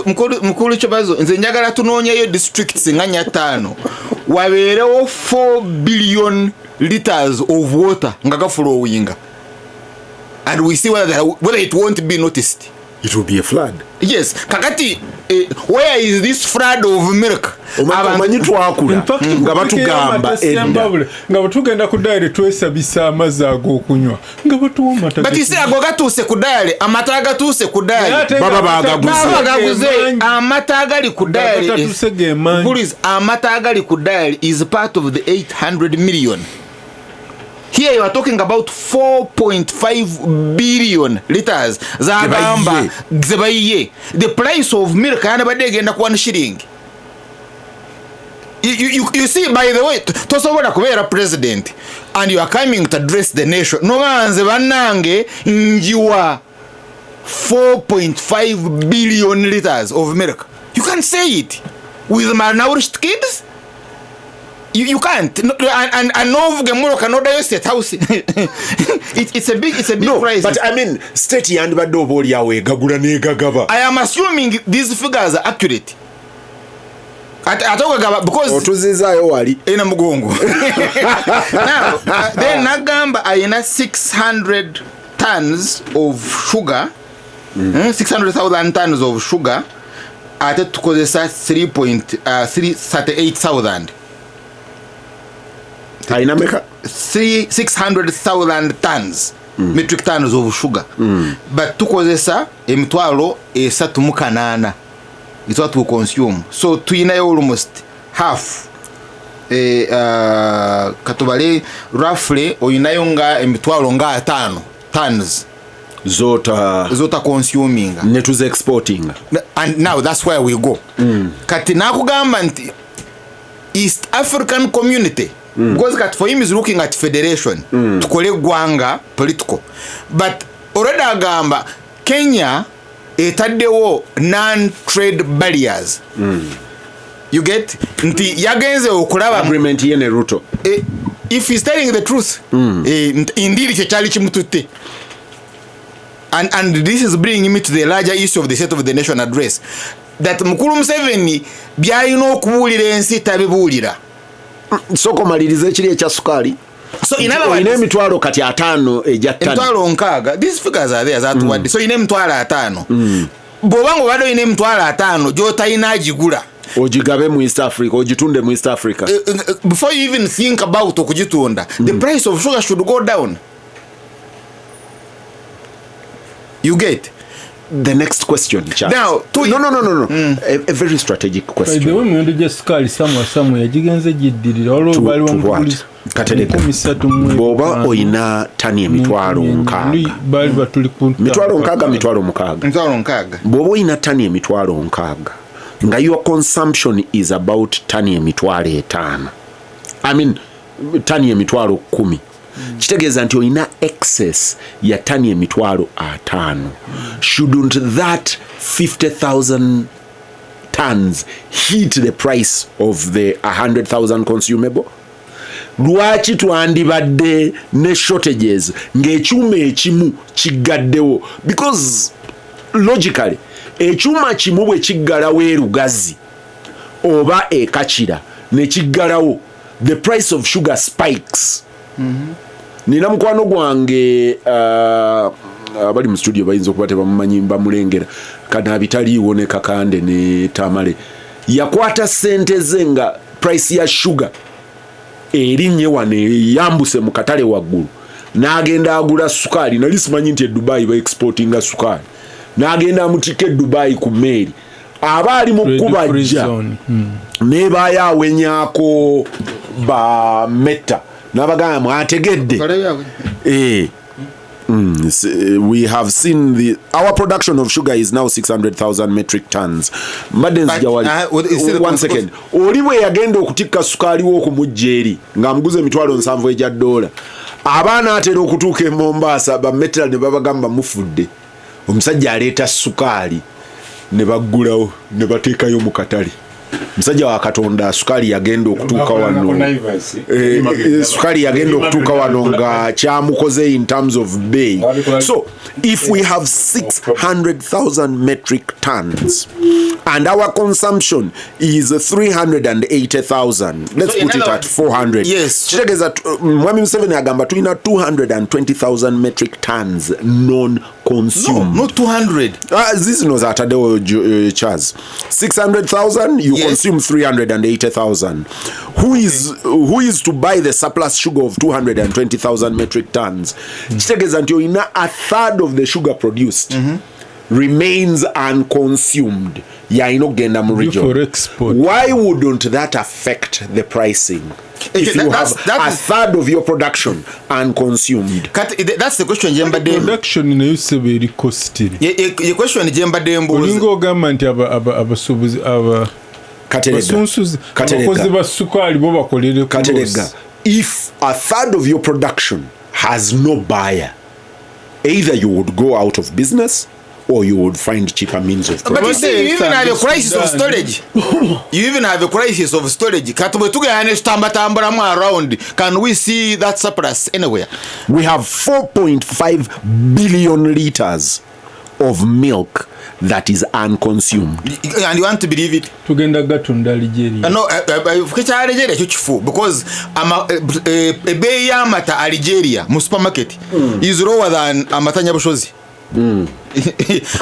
mukulu Kyobazo, nze njagala tunoonyeyo districts nga 500 wabeerewo 4 billion liters of water nga gaflowinga, and we see whether it won't be noticed. It will be a flood. Yes, kakati where is this flood of milk? Omanyi twakula In fact, nga batugamba edda edda nga bwe tugenda ku dairy twesabisa amazzi ag'okunywa nga batuwa amata. But you see, ago gatuuse ku dairy, amata agatuuse ku dairy Baba bagaguze. Baba bagaguze. Amata agali ku dairy Agatatuuse ge mangi. Please, amata agali ku dairy is part of the 800 million. Here you are talking about 4.5 billion liters zagamba zebayiye. The price of milk yandibadde egenda ku 1 shilling. You see, by the way, tosobola kubeera president and you are coming to address the nation nobanze bannange njiwa 4.5 billion liters of milk. You can't say it with malnourished kids. You can't. No, and novuga emmotoka nodayo State House. It's a big No, crisis. but I mean, state yandibadde oba oliawo egagula n'egagaba. I am assuming these figures are accurate. Ate ogagaba because Otuzizaayo wali. Ena mugongo. Now, then nagamba ayina 600 tons of sugar, 600,000 tons of sugar, ate tukozesa 3.338,000. Ayina meka? 600,000 tons, metric tons of sugar, but tukozesa 308,000 is what we consume, so tuyinayo almost half. Katubale roughly oyinayo nga 500,000 tons Zota zota consuminga. Ne tuze exporting. And now that's where we go. Kati nakugamba nti East African Community, because kati for him is looking at federation, tukole eggwanga political, but already agamba Kenya etaddewo non trade barriers. You get nti yagenze okulaba Agreement ye ne Ruto. If he's telling the truth, indeed kyekyali kimututte. And this is bringing me to the larger issue of the State of the Nation address, that Mukulu Museveni byalina okubuulira ensi tabibuulira. Sooka omaliriza ekiri ekya sukaali. So in other Olina words, emitwalo kati 50 egya ttani. Emitwalo 60, these figures are there zatuwadde. So olina emitwalo 50. Bw'oba nga obadde olina emitwalo 50 gy'otalina agigula, ogigabe mu East Africa, ogitunde mu East Africa. Before you even think about okugitunda, the price of sugar should go down. You get the next question, Charles. Now, No. A very strategic By question. the way, emiwendo gya sukaali samwa yagigenze giddirira. Waliwo baali To what? bamutuguliza Katerega. 3,000. Bw'oba oyina tani emitwalo 60, baali batuli ku mitwalo 60, mitwalo 60, Emitwalo 60. Bw'oba oyina tani emitwalo 60 nga your consumption is about tani emitwalo 5, I mean tani emitwalo 10, kitegeeza nti oyina excess ya tani emitwalo 5. Shouldn't that 50,000 tons hit the price of the 100,000 consumable? Lwaki twandibadde ne shortages ng'ekyuma ekimu kiggaddewo? Because logically ekyuma kimu bwe kiggalawo erugazi oba ekakira ne kiggalawo, the price of sugar spikes. Nina mukwano gwange, abali mu studio bayinza okuba tebamumanyi, bamulengera kanabitaliiwo ne Kakande ne Tamale. Yakwata sente ze nga price ya sugar erinnye wano, eyambuse mu katale waggulu, n'agenda agula sukaali. Nali simanyi nti e Dubai ba exportinga sukaali. N'agenda amutikka e Dubai ku meeri, aba ali mu kubajja nebaayo awenyaako ba metta n'abagamba mwategedde. We have seen our production of sugar is now 600,000 metric tons. Mbadde nzija wali. One second. Oli bwe yagenda okutikka sukaali wo okumujja eri ng'amuguza emitwalo 70 egya dola, abaana atera okutuuka e Mombasa bametera ne babagamba mufudde, omusajja aleeta sukaali, ne baggulawo ne bateekayo mu katale. Musajja wa Katonda, sukaali yagenda okutuuka wano, sukaali yagenda okutuuka wano nga kyamukoze in terms of bay. So if we have 600,000 metric tons and our consumption is 380,000, let's So in put it other at 400. Yes. Kitegeeza Mwami Museveni agamba tulina 220,000 metric tons non consumed. No, not 200. Zizino zataddewo Charles. 600,000 you Yes. consume 380,000. Who is to buy the surplus sugar of 220,000 metric tons? Kitegeeza nti olina a third of the sugar produced remains unconsumed, yalina okugenda mu region. For export. Why wouldn't that affect the pricing if you have a third of your production unconsumed? Kati that's the question gye mbadde Production nayo sebe eri costly. Ye question gye mbadde mbuuza. Olinga ogamba nti abasuubuzi abasunsuzi abakozi ba sukaali bo bakolere ku Katerega, loss. if a third of your production has no buyer, either you would go out of business or you would find cheaper means of But you production. see, you even have a crisis of storage. You even have a crisis of storage. Kati bwe tugenda ne tutambatambulamu around, can we see that surplus anywhere? We have 4.5 billion liters of milk that is unconsumed. And you want to believe it? Tugenda gatunda Algeria. No, kya Algeria kyo kifu, because ebbeeyi y'amata Algeria mu supermarket is lower than amata Nyabushozi.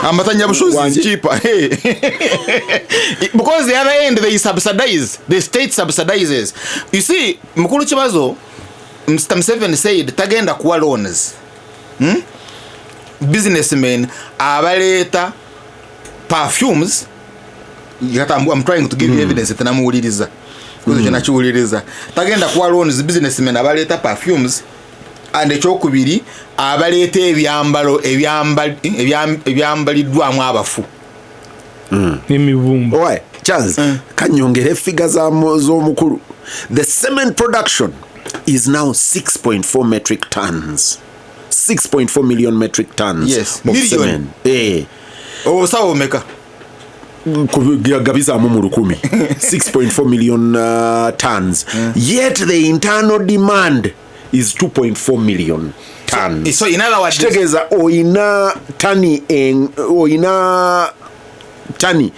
Amata Nyabushozi is cheaper. Because the other end they subsidize, the state subsidizes. You see, Mukulu Kibazo, Mr. Museveni said tagenda kuwa loans. Businessmen abaleeta perfumes. I'm trying to give you evidence tenamuwuliriza. Kuzo kyo nakiwuliriza. Tagenda kuwa loans businessmen abaleeta perfumes, and ekyokubiri abaleeta ebyambalo ebyambaliddwamu abafu. Emibumba. Oye, Charles, kanyongere figure z'omukulu. The cement production is now 6.4 metric tons. 6.4 million metric tons. Yes, of million. cement. Obusawo bumeka? Gabizaamu mu lukumi. 6.4 million tons. Yet the internal demand is 2.4 million. Tons. So in other words, Kitegeeza oyina tani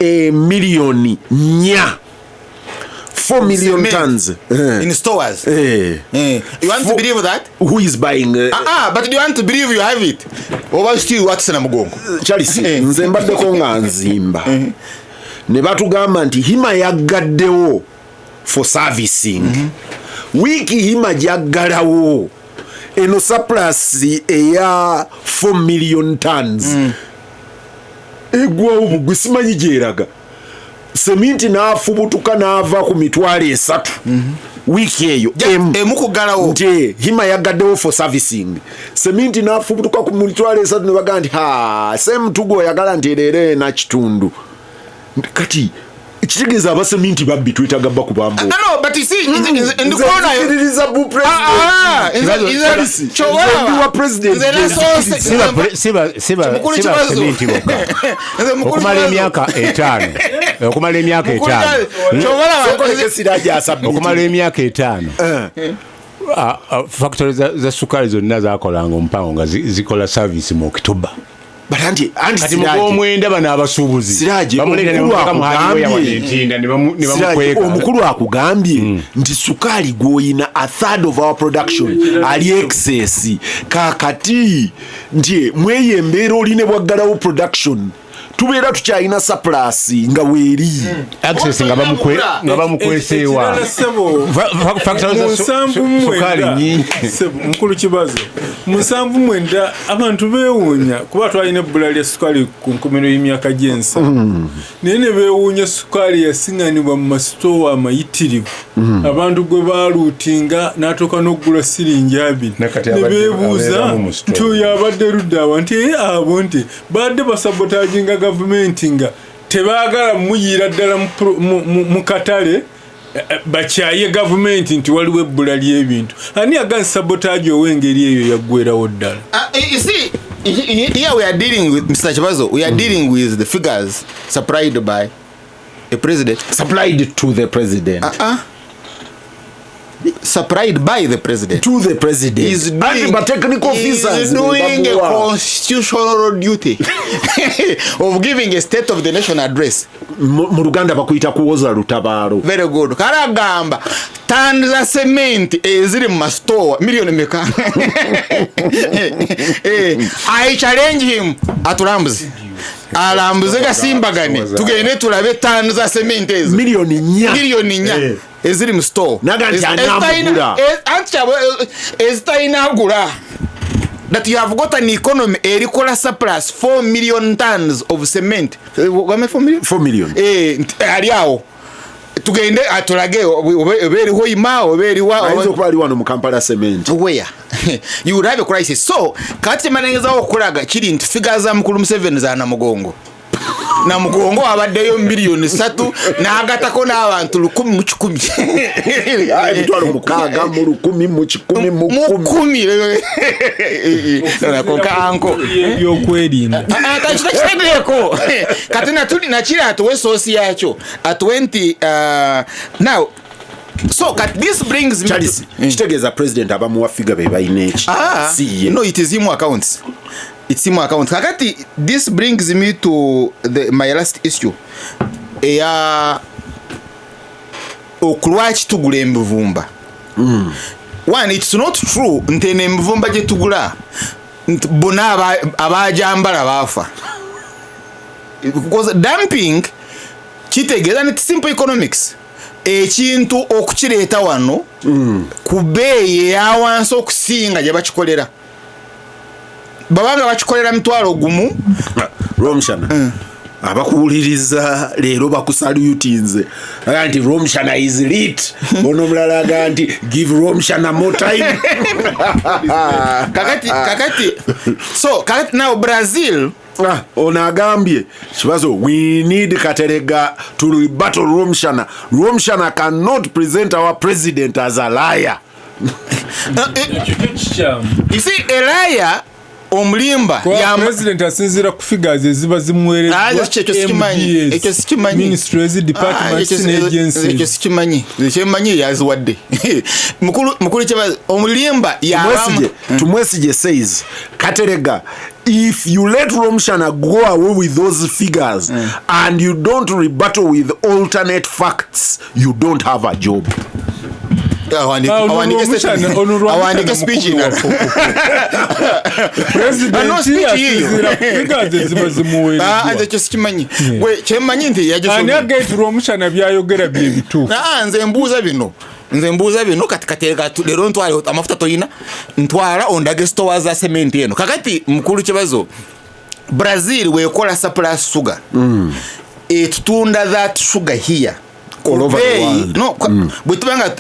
emiliyoni 4, 4 million cement tons. In stores. You want to believe that? Who is buying? But do you want to believe you have it? Oba still watse na mugongo. Charles, nze mbaddeko nga nzimba ne batugamba nti Hima yaggaddewo for servicing. Wiiki Hima gyaggalawo eno surplus eya 4 million tons egwawo bugwi, simanyi gyeraga. Seminti n'afubutuka n'ava ku 30,000 wiiki eyo emu. Emu kuggalawo. Nti Hima yagaddewo for servicing, seminti n'afubutuka ku 30,000, ne bagaa nti ha semutugu oyagala nti ereere nakitundu. Kati kitegeeza abaseminti babbi, twetaaga bakubambo. No, but you see, ndikuona yo. Nzikiririza bu Ah, president. Nze Nze ndi wa president. Nze nasoose. Siba Mukulu siba Kibazo. seminti bokka. Nze mukulu Okumala Kibazo. emyaka 5, okumala emyaka Mukulu 5. Kibazo. Kyobalaba, Sokoleke Siraje asabiti. Okumala emyaka 5, factory za sukaali zonna zakolanga omupango nga zikola service mu October. But anti Kati mu Siraje, gw'omwenda bano abasuubuzi Siraje, bamuleeta ne omukulu bamuteeka mu hardware akugambye. wano Entinda ne Siraje, bamukweka. omukulu akugambye nti sukaali gw'oyina, a third of our production ali excess. Kakati nti mweyo embeera oline bwaggalawo production, tubeera tukyalina surplus nga weeri. Access nga bamukweseewa. Ekirala, ssebo, Factory mu za nsanvu sukaali mwenda nyingi. Ssebo, mukulu Kibazo, mu 79 abantu beewuunya kuba twalina ebbula lya sukaali ku nkomerero y'emyaka gy'ensa, naye ne beewuunya sukaali yasiŋŋanibwa mu masitoowa amayitirivu, abantu gwe baaluutinga n'atuuka n'okugula siringi 20. Nakati Ne beebuuza abeeramu mu store. nti oyo abadde ludda awo, nti "Eh, abo nti badde basabotaginga gavumenti nga tebaagala muyiira ddala mu katale, bakyaye gavumenti nti waliwo ebbula ly'ebintu." Ani agamba sabotage ow'engeri eyo yaggwerawo ddala? You see, here we are dealing with Mr. Chibazo. We are dealing with the figures supplied by a president. Supplied to the president. Supplied by the president. To the president. He's doing, Anti ba technical he's officers doing a babuwa. constitutional duty of giving a state of the nation address. Mu Luganda bakuyita kuwoza lutabaalo. Very good. Karagamba tani za cement eziri mu masitowa miliyoni meka? I challenge him atulambuze, alambuze gasimbagane, tugende tulabe tani za cement ezo. Miliyoni 4. Miliyoni 4 eziri mu store. Naga nti anamugula. Anti kyabwe ezitalina agula, that you have got an economy erikola surplus 4 million tons of cement. Wame 4 million? 4 million. Ali awo tugende atulage oba eriho ima oba eriwa. Ayinza okuba ali wano mu Kampala Cement. Where you would have a crisis. So kati manegezawo okulaga kiri nti figures za mukulu Museveni za Namugongo. Namugongo abaddeyo miliyoni 3 n'agatako n'abantu 1,000 mu 100. Ah, 6,000 mu 1,000 mu 100 mu mu 10. Kumi konka anko. Ebyokwerinda. Kakitegeeko kati nakiri atuwe source yakyo atuwe nti now so kati this brings me Charles, to, kitegeeza president abamuwa figure be balina eki Ah, si ye. no, it is him accounts. It's him accounts. Kakati this brings me to my last issue eya okulwaki tugula emivumba. One, it's not true nti eno emivumba gye tugula nti bonna abajambala baafa, because dumping kitegeeza nti simple economics, ekintu okukireeta wano ku bbeeyi eyawansi okusinga gye bakikolera, babanga bakikolera 10,000. Romshana, abakuwuliriza leero bakusalutinze aga nti Romshana is lit. Ono omulala aga nti give Romshana more time. Kakati so kakati now Brazil. Ah, ono agambye, Kibazo, we need Katerega to rebuttal Romshana. Romshana cannot present our president as a liar. Ekyo kyo kikyamu. You see, a liar Omulimba president asinziira ku figures eziba zimuweereddwa. Ah, ekyo sikimanyi. Ekyo sikimanyi. Ministries, departments Ah, ne agencies. Ekyo sikimanyi. Ekyemanyi yaziwadde. Mukulu kyeba omulimba Tumwesige, Tumwesige says, Katerega, if you let Romshana go away with those figures and you don't rebuttal with alternate facts, you don't have a job. Awandiike speech Ono President asinziira ku figures eziba zimuweereddwa. Ekyo sikimanyi. Gwe kyemanyi nti Ani yagisomye. agaiti Rwomushana byayogera bye bituufu? Ah, nze mbuuza bino. Nze mbuuza bino kati Katerega leero ntwale amafuta toyina, ntwala ondage sitowa za cement eno. Kakati mukulu kibazo, Brazil wekola surplus sugar. Etutunda that sugar here. All over the Kubeeyi, world. no, bwe tuba nga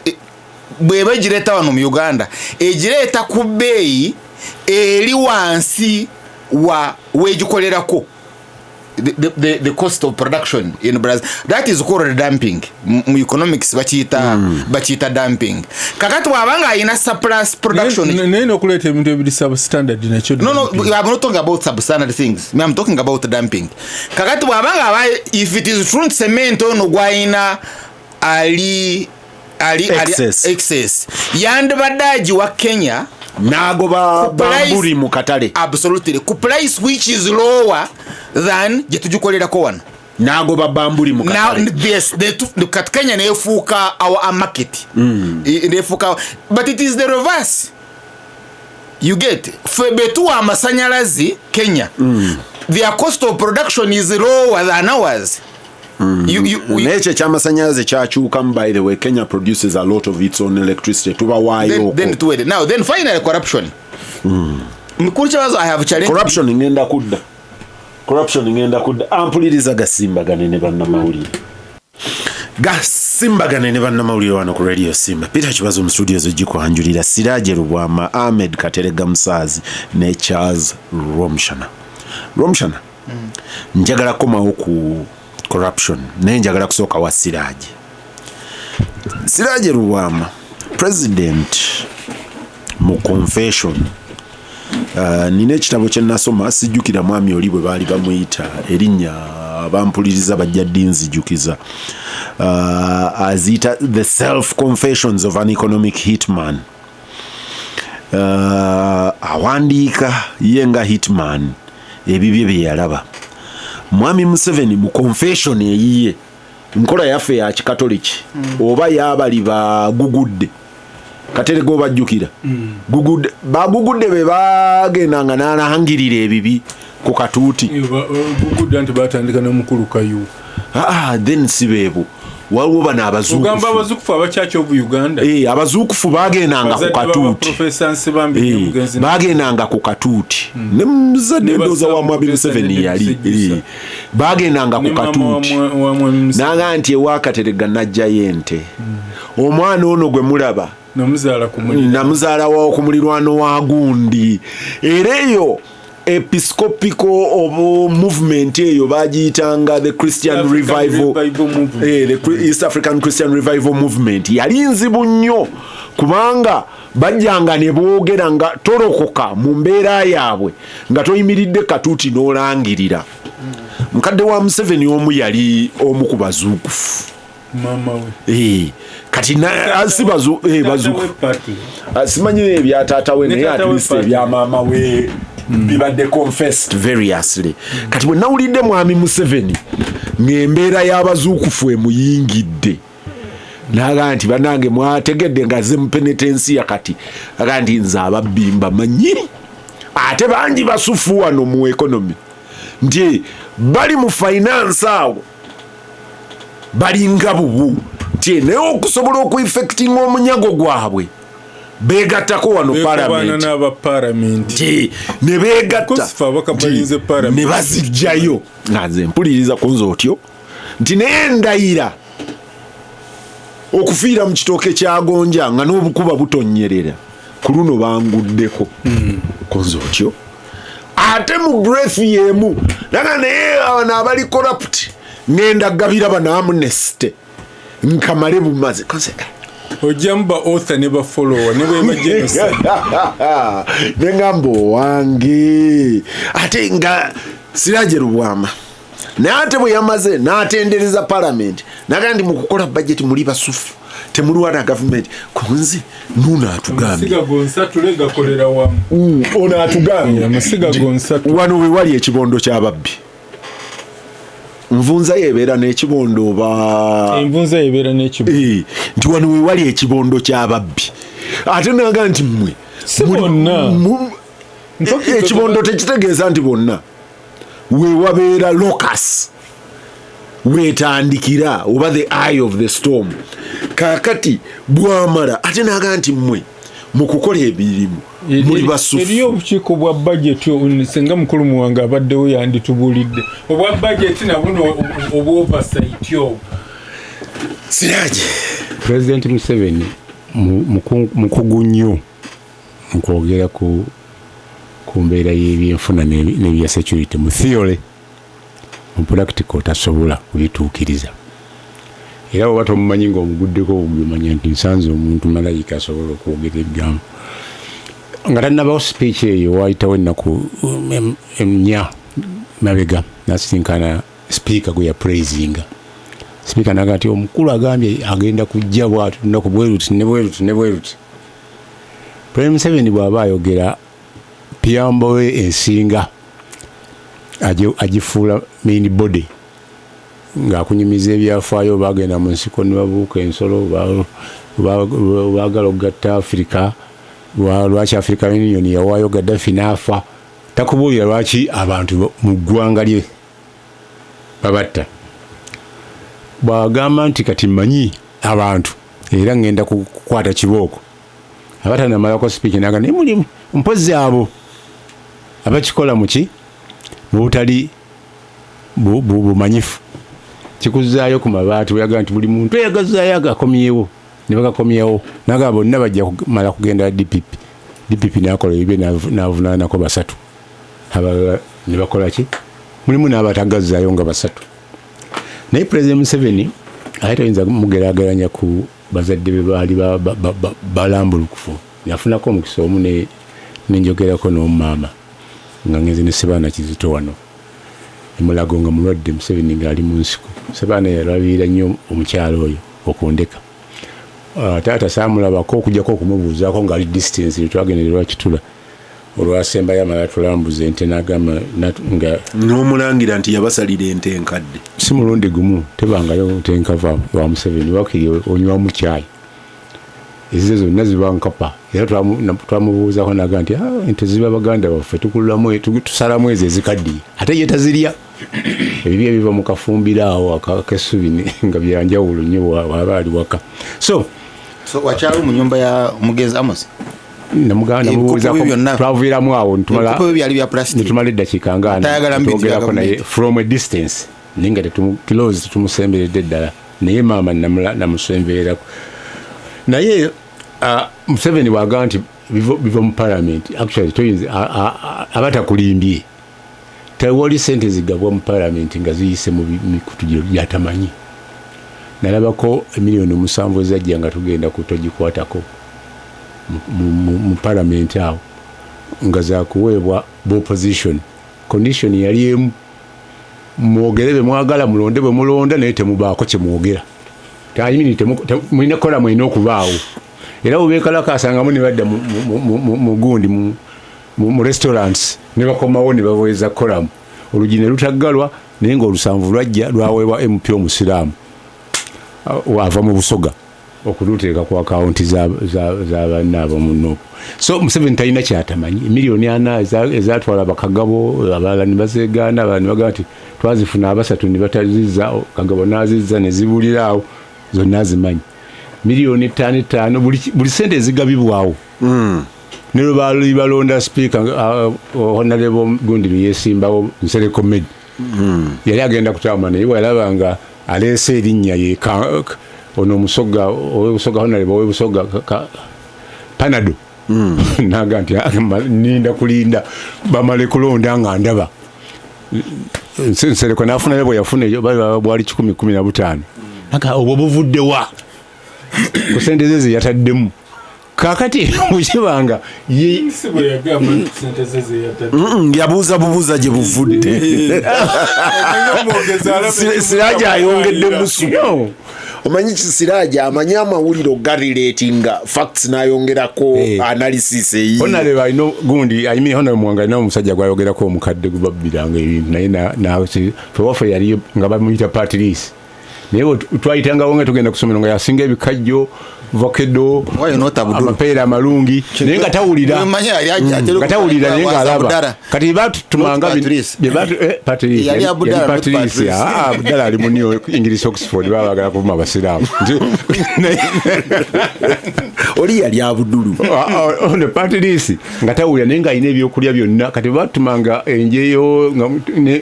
bweba egireeta wano mu Uganda, egireeta ku bbeeyi eri wansi wa weegikolerako. The cost of production in Brazil, that is called dumping. Mu economics bakiyita dumping. Kakati bw'aba ng'alina surplus production, Naye n'okuleeta ebintu ebiri substandard nakyo No, dumping. I'm not talking about substandard things. I'm talking about dumping. Kakati bw'aba nga if it is true cement ono gw'alina ali Excess. excess. Yandibadde agiwa Kenya N'agoba Ku price- bamburi mu katale. Absolutely. Ku price which is lower than gye tugikolerako wano. N'agoba bamburi mu Now, katale. yes, kati Kenya neefuuka our market. Neefuuka, but it is the reverse. You get, ffe betuwa amasanyalazi Kenya. Their cost of production is lower than ours. N'ekyo eky'amasannyalaze kyakyukamu, by the way, Kenya produces a lot of its own electricity. Tubawaayo okwo. Then tuwede. Now, then finally corruption. Mukulu Kibazo, I have challenged. Corruption ngenda kudda. Corruption ngenda kudda. Ampuliriza gasimbagane ne bannamawulire. Gasimbagane ne bannamawulire wano ku Radio Simba. Peter Kibazo mu studio zigikwanjulira Siraje Lubwama, Ahmed Katerega Musaazi ne Charles Romshana. Romshana, njagala kukomawo ku corruption, naye njagala kusooka wa Siraje. Siraje Lubwama, president mu confession. Nina ekitabo kye nasoma, sijjukira mwami oli bwe baali bamuyita erinnya, bampuliriza bajja ddi nzijukiza. Aziyita The Self Confessions of an Economic Hitman. Awandiika ye nga hitman ebibye bye yalaba. Mwami Museveni mu confession eyiye, nkola yaffe ya kikatoliki, oba y'abali bagugudde. Katerega obajjukira. Gugudde, bagugudde be bagendanga n'alangirira ebibi ku katuuti. Gugudde anti batandika ne mukulu Kayu. Then si beebo. Waliwo bano abazuukufu. Ogamba abazuukufu aba Church of Uganda. Abazuukufu bagendanga ku Bazadde baba katuuti. Professor Nsibambi ne mugenzi Bagendanga ku katuuti. Ne muzadde Ne ndowooza wa basaba Mwami Professor Museveni ne yali. Ssejusa. Bagendanga ku Ne maama katuuti. wa Mwami Museveni. N'agamba nti ewa Katerega n'aggyayo ente. Omwana ono gwe mulaba Namuzaala ku muliraano. Namuzaala wa ku muliraano wa gundi. Era eyo episcopical movement eyo bagiyitanga the Christian African Revival, Revival Movement. The East African Christian Revival Movement yali nzibu nnyo kubanga bajjanga ne boogera nga tolokoka mu mbeera yaabwe nga toyimiridde katuuti n'olangirira. Mukadde wa Museveni omu yali omu ku bazuukufu. Maama we. Kati si Taata bazuukufu. we Patrick. Simanyi ebya taata we, Ne naye taata at we least Patrick. ebya maama we bibadde confessed variously. Kati bwe nawulidde Mwami Museveni ng'embeera y'abazuukufu emuyingidde, n'agamba nti bannange mwategedde nga ze mu penetensiya, kati agamba nti nze ababbi mbamanyi ate bangi basufu wano mu economy, nti bali mu finance awo balinga bubu, nti naye okusobola okueffectinga omunyago gwabwe beegattako wano Beekobana parliament. n'aba parliament. Nti ne beegatta, Because ffe abaka nti balinze parliament. ne bazijjayo. Nga nze mpuliriza ku nze otyo nti naye ndayira okufiira mu kitooke kya gonja nga n'obukuba butonnyerera ku luno banguddeko. Ku nze otyo ate mu breath y'emu naga naye abano abali corrupt ngenda gabira bano amnesty nkamale bumaze. Konse, Ojjamu ba author ne ba follower ne bweba genocide. Neŋŋamba owange ate nga Siraje Lubwama, naye ate bwe yamaze n'atendereza palamenti, nagaa nti mukukola bajeti muli basufu, temulwana gavumenti. Kunze nuno atugambye Amasiga gonsatule gakolera wamu. Ono atugambye Amasiga gonsatule. Wano we wali ekibondo ky'ababbi, nvunza yebeera n'ekibondo oba Envunza yebeera n'ekibondo. Nti wano we wali ekibondo ky'ababbi, ate naga nti mmwe Si bonna. Ekibondo tekitegeeza nti bonna. Wewabeera locus wetandikira oba the eye of the storm. Kakati bwamala ate naga nti mmwe mu kukola emirimu muli basufu. Eriyo obukiiko bwa bajeti, singa mukulu Muwanga abaddewo yanditubuulidde obwa bajeti nabuno obwoversight obwo. Siraje. President Museveni mukugu nnyo mu kwogera ku mbeera y'ebyenfuna n'ebya security mu theory. Mu practical tasobola kubituukiriza, era bw'oba tomumanyi ng'omuguddeko obumanya nti nsanze omuntu malayika asobola okwogera ebigambo. Nga tannabawo speech eyo, wayitawo ennaku 4 mabega, nasisinkana speaker gwe yapraisinga. Speaker naga nti omukulu agambye agenda kujja bwati lunaku bweruti ne bweruti ne bweruti. President Museveni bw'aba ayogera, preamble we ensinga agifuula main body, ng'akunyumiza ebyafaayo, bagenda mu nsiko ne babuuka ensolo, baagala okugatta Africa, lwaki Africa Union yawaayo Gaddafi n'afa. Takubuulira lwaki abantu mu ggwanga lye babatta. Bw'agamba nti kati mmanyi abantu era ngenda kukwata kibooko, aba tanamalako speech naga naye mulimu mpozi abo abakikola muki mu butali bumanyifu. Kikuzaayo ku mabaati weyaga nti buli muntu eyagazaayo agakomyewo ne bagakomyewo, naga bonna bajja kumala kugenda DPP. DPP nakola ebibye, n'avunaanako basatu, abalala ne bakola ki, mulimu n'abatagazaayo nga basatu. Naye President Museveni ate toyinza mugeraageranya ku bazadde be, baali balambulukufu. Yafunako omukisa omu nenjogerako n'omumaama nga ngenze ne Sebaana Kizito wano emulago nga mulwadde, Museveni ng'ali mu nsiko. Sebaana yalabirira nnyo omukyalo oyo okundeka. Taata saamulabako okujjako okumubuuzaako ng'ali distance. Twagendererwa Kitula olwasembayo, amala tulambuza ente n'agamba nga N'omulangira nti yabasalira ente enkadde. Si mulundi gumu, tebangayo nte nkava wa Museveni, wakiri onywamu kyayi, ezize zonna ziba nkapa. Era twamubuuzako naga nti, "Ah, ente ziba baganda baffe, tukululamu tusalamu ezo ezikaddiye." Ate ye tazirya, ebibi ebiva mu kafumbiro awo ak'essubi nga byanjawulo nnyo waba ali waka. So So wakyalo mu nyumba ya omugenzi Amos? Namugamba, Ebikopo namubuuzaako. bye byonna- Twaviiramu awo nitumala Ebikopo bye byali bya plastic. Nitumala eddakiika nga Tayagala mbizzi bya twogerako naye gavumenti. from a distance, naye nga close tetumusemberedde ddala, naye maama namusembererako. Naye Museveni bwagamba nti biva mu parliament, actually toyinza aba takulimbye. Tewali sente zigabwa mu parliament nga ziyise mu mikutu gyatamanyi. Nalabako emiliyoni 7 ezajja nga tugenda ku togikwatako mu parliament awo nga zakuweebwa opposition. Condition yali emu: mwogere bye mwagala, mulonde bwe mulonda, naye temubaako kyemwogera. Tayimini mulina kukola, mulina okubaawo. Era bwebekalakasangamu ne badda mu gundi mu restaurants ne bakomawo ne baweeza kolamu, olugi ne lutaggalwa. Naye ngaolusanvu lwajja lwaweebwa MP omusiraamu ava mu Busoga okuluteeka ku akawunti za banna ab'omu NUP. So Museveni talina kyatamanyi. Miliyoni 40 ezatwala bakagabo, abalala ne bazeegaana, abalala ne bagamba nti twazifuna abasatu ne batazizza, Kagabo n'azizza ne zibulira awo, zonna azimanyi. Miliyoni 5 5, buli sente ezigabibwawo ne lwe baali balonda sipiika, honorable gundi lweyesimbawo Nsereko Med, yali agenda kutambula, naye bwalaba nga aleese erinnya ye ono omusoga owebusoga, honorable owebusoga Panado, naga nti, "Ah, ninda kulinda bamale kulonda nga ndaba." Nsereko nafunayo bwe yafuna eyo, bwali 115, aga obwo buvuddewa? Ku sente ze zeyataddemu. Kakati bwekibanga yabuuza bubuuza gye buvudde. Siraje ayongedde musu. Omanyi Siraje amanyi amawulire garelatinga facts n'ayongerako analysis eyi. Honare alina gundi, I mean Honare Mwanga alina omusajja gwayogerako omukadde gubabbiranga ebintu, naye fe waffe yali nga bamuyita Patrice, naye twayitangawo nga tugenda kusomero nga yasinga ebikajjo, vakedo, amapeera amalungi, naye nga tawulira, nga tawulira, naye nga alaba. Kati batutumanga Patrice, Abdala ali mu New English Oxford, baba bagala kuvuma abasiraamu. Oli yali Abudulu. Ono Patrice nga tawulira, naye nga alina ebyokulya byonna. Kati batumanga enjeyo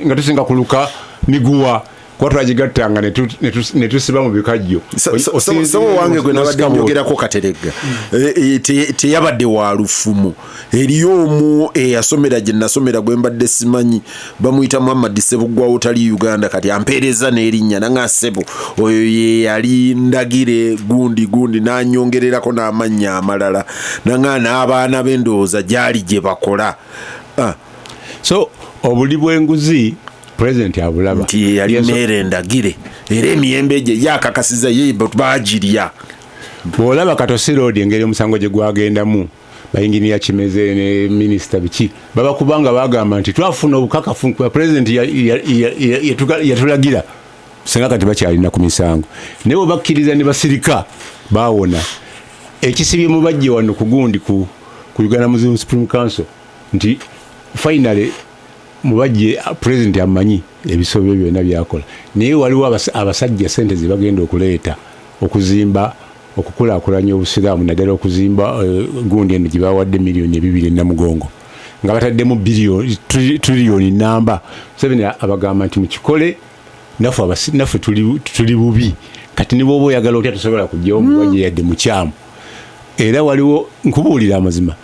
nga tusinga kuluka miguwa, kuba twagigattanga ne tusiba mu bikajjo. Sabo wange gwe nabadde njogerako Kateregga teyabadde wa lufumo. Eriyo omu eyasomera gye nasomera gwe mbadde simanyi, bamuyita Muhammad Ssebuggwawo, tali Uganda kati, ampeereza n'erinnya nanga Ssebo oyo ye yali Ndagire gundi gundi, n'anyongererako n'amannya amalala, nanga n'abaana b'endowooza gyali gye bakola. So obuli bw'enguzi President abulaba nti yali mere Ndagire, era emiyembe gye yakakasiza ye bagirya. Bw'olaba Katosi Road engeri omusango gye gwagendamu, bayinginiya Kimeze ne minisita biki baba kubanga bagamba nti twafuna obukakafu kwa president yatulagira, singa kati bakyalina ku misango, naye bwe bakkiriza ne basirika baawona. Ekisibye mubajje wano ku gundi ku Uganda Muslim Supreme Council nti finally mubajje president amanyi ebisobyo byonna byakola, naye waliwo abasajja sente ze bagenda okuleeta okuzimba okukulaakulanya obusiraamu, naddala okuzimba gundi eno gye bawadde 2 miliyoni Namugongo, nga bataddemu triliyoni namba. Museveni abagamba nti mukikole, naffe tuli bubi. Kati ne bw'oba oyagala otya tosobola kugyawo mubajje yadde mukyamu. Era waliwo nkubuulira amazima,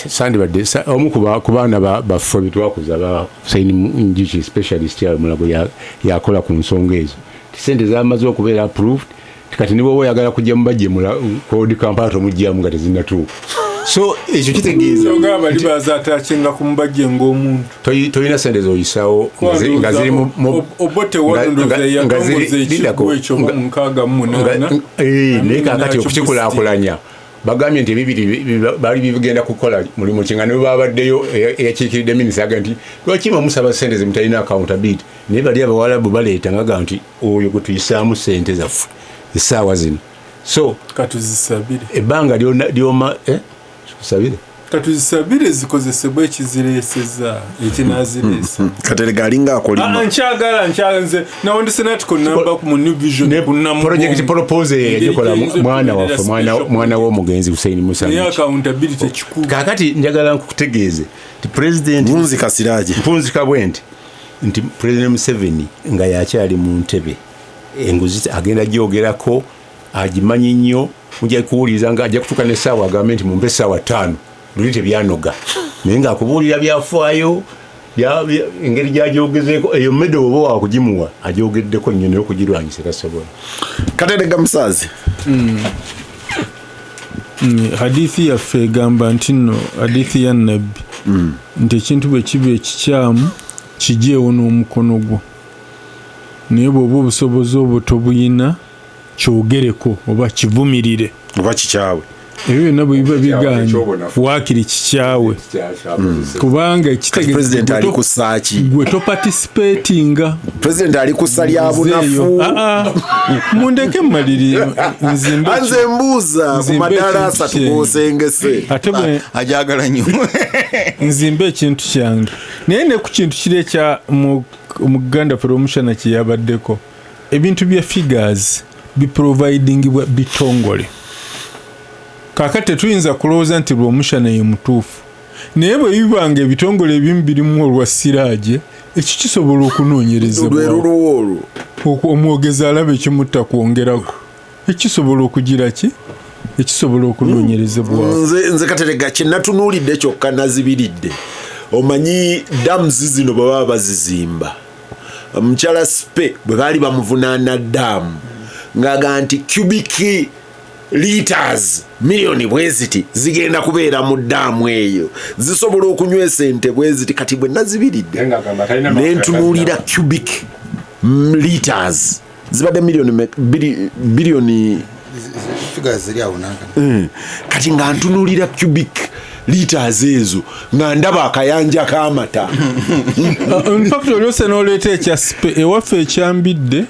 sandibadde omu ku baana baffe betwakuza ba Hussein Njuki, specialist yawe Mulago, yakola ku nsonga ezo. Sente zamaze okubeera approved, kati ne bw'oba oyagala kujja mubajje kodi Kampala tomugyamu nga tezinnatuuka. So ekyo kitegeeza bali bazaatakinga ku mubajje ng'omuntu. Tolina sente zoyisawo nga ziri Obote walondoza yatongoza ekiggwa ekyo mu 68. Naye kakati okukikulaakulanya bagambye nti ebibiri baali bigenda kukola mulimu ki, nga ne babaddeyo eyakiikiridde minisita agamba nti lwaki bamusaba sente zemutalina accountability, naye bali abawalabu baleeta nga gamba nti oyo gwe tuyisaamu sente zaffe essaawa zino. So katuzisabire ebbanga lyoma tusabire. Katuzisabire zikozesebwe ekizireeseza ekinazireesa. Katerega alinga akolima. Nkyagala nze nawandise natiko namba mu New Vision. Project proposal yagikola mwana waffe, mwana w'omugenzi Hussein Musa. Naye accountability kikulu. Kakati njagala nkutegeeze nti president Mpunzika Siraje. Mpunzika bwe nti President Museveni nga yakyali mu ntebe, enguzi agenda gyogerako, agimanyi nnyo. Mujja kuwuliriza nga ajja kutuuka n'essaawa agambe nti mumpe essaawa 5, luli tebyanoga, naye ng'akubuulira byafaayo engeri gyagyogezeeko eyo mmedde oba wakugimuwa agyogeddeko nnyo, naye okugirwanyisa tasobola. Katerega Musaazi. Hadithi yaffe egamba nti nno hadithi ya Nabbi nti ekintu bwe kiba ekikyamu kijeewo n'omukono gwo, naye bw'oba obusobozi obwo tobuyina, kyogereko oba kivumirire oba kikyawe. Ebyo byonna bwe biba biganye, waakiri kikyawe, kubanga president ali ku saaki. Gwe toparticipatinga. President ali ku ssa lya bunafu. Mundeke mmalirire nzimbe. Anze mbuuza ku madaala 3 g'osengese. Ate bwe ajagala nnyo. Nzimbe ekintu kyange, naye ne ku kintu kiri ekya muganda ffe Omushana kye yabaddeko, ebintu bya figures biprovidingibwa bitongole. Kaakati tetuyinza kulowooza nti Lwomushana ye mutuufu, naye bwe biba nga ebitongole ebimu birimu olwa Siraje, ekyo kisobola okunoonyerezebwa. Lwe luluwo olwo. Omwogezi alaba ekimutta kwongerako, ekisobola okugira ki, ekisobola okunoonyerezebwako. Nze Katerega kyenatunuulidde kyokka nazibiridde, omanyi dams zino bwe baba bazizimba, mukyala Spe bwe baali bamuvunaana dam. Ng'aga nti cubic liters miliyoni bweziti zigenda kubeera mu ddaamu eyo, zisobola okunywesa ente bweziti. Kati bwe nazibiridde nentunuulira cubic liters zibadde miliyoni biliyoni. Figures ziri awo nanka. Kati nga ntunuulira cubic liters ezo nga ndaba akayanja k'amata. In fact, olyose n'oleeta ekya ewaffe ekyambidde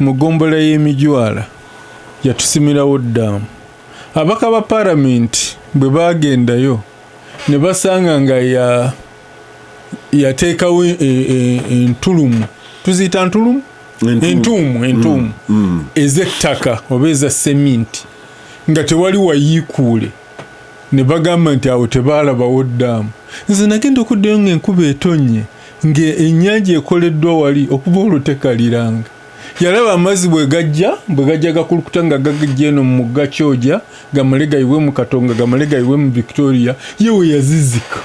mu gombola y'emijwala, yatusimirawo ddaamu. Abaka ba paramenti bwe bagendayo ne basanga nga yateekawo entulumu, tuziyita ntulumu, entuumu ez'ettaka oba eza seminti, nga tewali wayiikuule, ne bagamba nti awo tebaalabawo ddaamu. Nze nagenda okuddayo ng'enkuba etonnye, ng'ennyanja ekoleddwa wali. Okuva olwo tekaliranga. Yalaba amazzi bwe gajja gakulukuta nga gagajja eno mu mugga Kyoja, gamale gayiwe mu Katonga, gamale gayiwe mu Victoria, ye we yazizika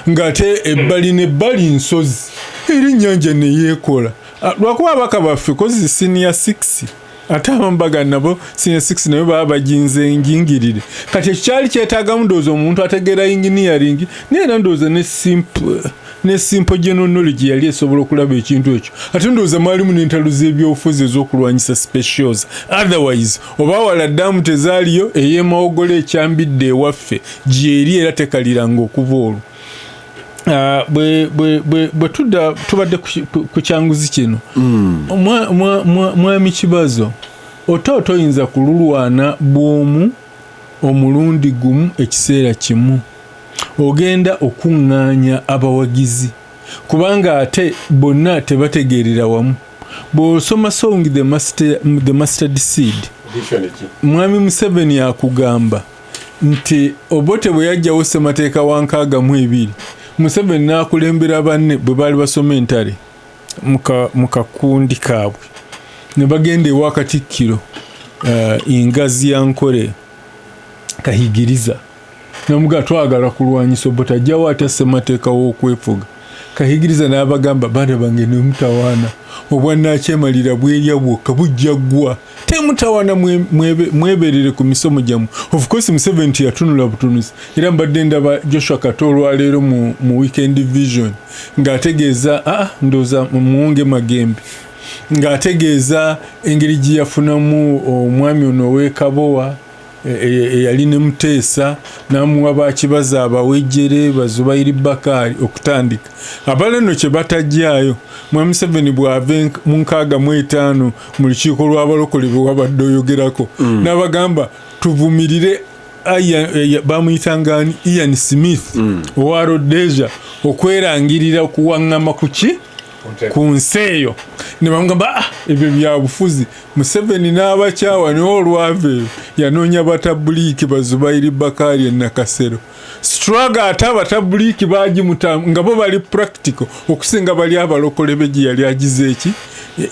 ng'ate ebbali n'ebbali nsozi, era ennyanja neyeekola. Ah, lwakuba abaka baffe kozi senior 6, ate abamu baganda nabo senior 6 nayo baba baginze njingirire. Kati ekyo kyali kyetaagamu, ndowooza, omuntu ategeera engineering, naye era ndowooza ne simple general knowledge yali esobola okulaba ekintu ekyo. Ate ndowooza mwalimu n'entalo z'ebyobufuzi ez'okulwanyisa specials, otherwise oba wala ddaamu tezaaliyo. Ey'emawogola ekyambidde ewaffe gyeri era tekaliranga okuva olwo. Ah, bwe tudda tubadde ku kyanguzi kino. Mwami Kibazo, ate toyinza kululwana bw'omu omulundi gumu ekiseera kimu. Ogenda okuŋŋaanya abawagizi, kubanga ate bonna tebategeerera wamu. Bw'osoma Sowing the Mustard Seed, Mwami Museveni akugamba nti Obote bwe yajjawo ssemateeka wa 62, Museveni n'akulembera banne bwe baali basoma entale mu kakundi kaabwe, ne bagenda ewa Katikkiro Ingazi ya Nkole Kahigiriza, namuga twagala kulwanyisa Obote, ajjawo atya ssemateeka w'okwefuga? Kahigiriza n'abagamba, baana bange, nemutawaana, obwannakyemalira bwerya bwokka, bujja ggwa, temutawaana, mweberere ku misomo gyammwe. Of course Museveni teyatunula butunuzi. Era mbadde ndaba Joshua Kato olwaleero mu Weekend Vision ng'ategeeza, ah, ndowooza Muwonge Magembe, ng'ategeeza engeri gye yafunamu omwami ono ow'ekabowa eyali ne Muteesa, n'amuwa bakibaza abawejjere bazubairi Bakaali okutandika. Abalala nno kye batajjaayo, mwami Museveni bw'ava mu 65 mu lukiiko lw'abalokole bwe wabadde oyogerako, n'abagamba tuvumirire bamuyitanga ani, Ian Smith owa Rhodesia okwerangirira okuwaŋŋama ku ki, ku nsi eyo, ne bamugamba, ah, ebyo bya bufuzi. Museveni n'abakyawa, naye olwava eyo yanoonya batabuliiki bazubairi Bakaali e Nakasero. Struggle ate abatabuliiki bagimuta nga bo bali practical okusinga bali abalokole be gye yali agize eki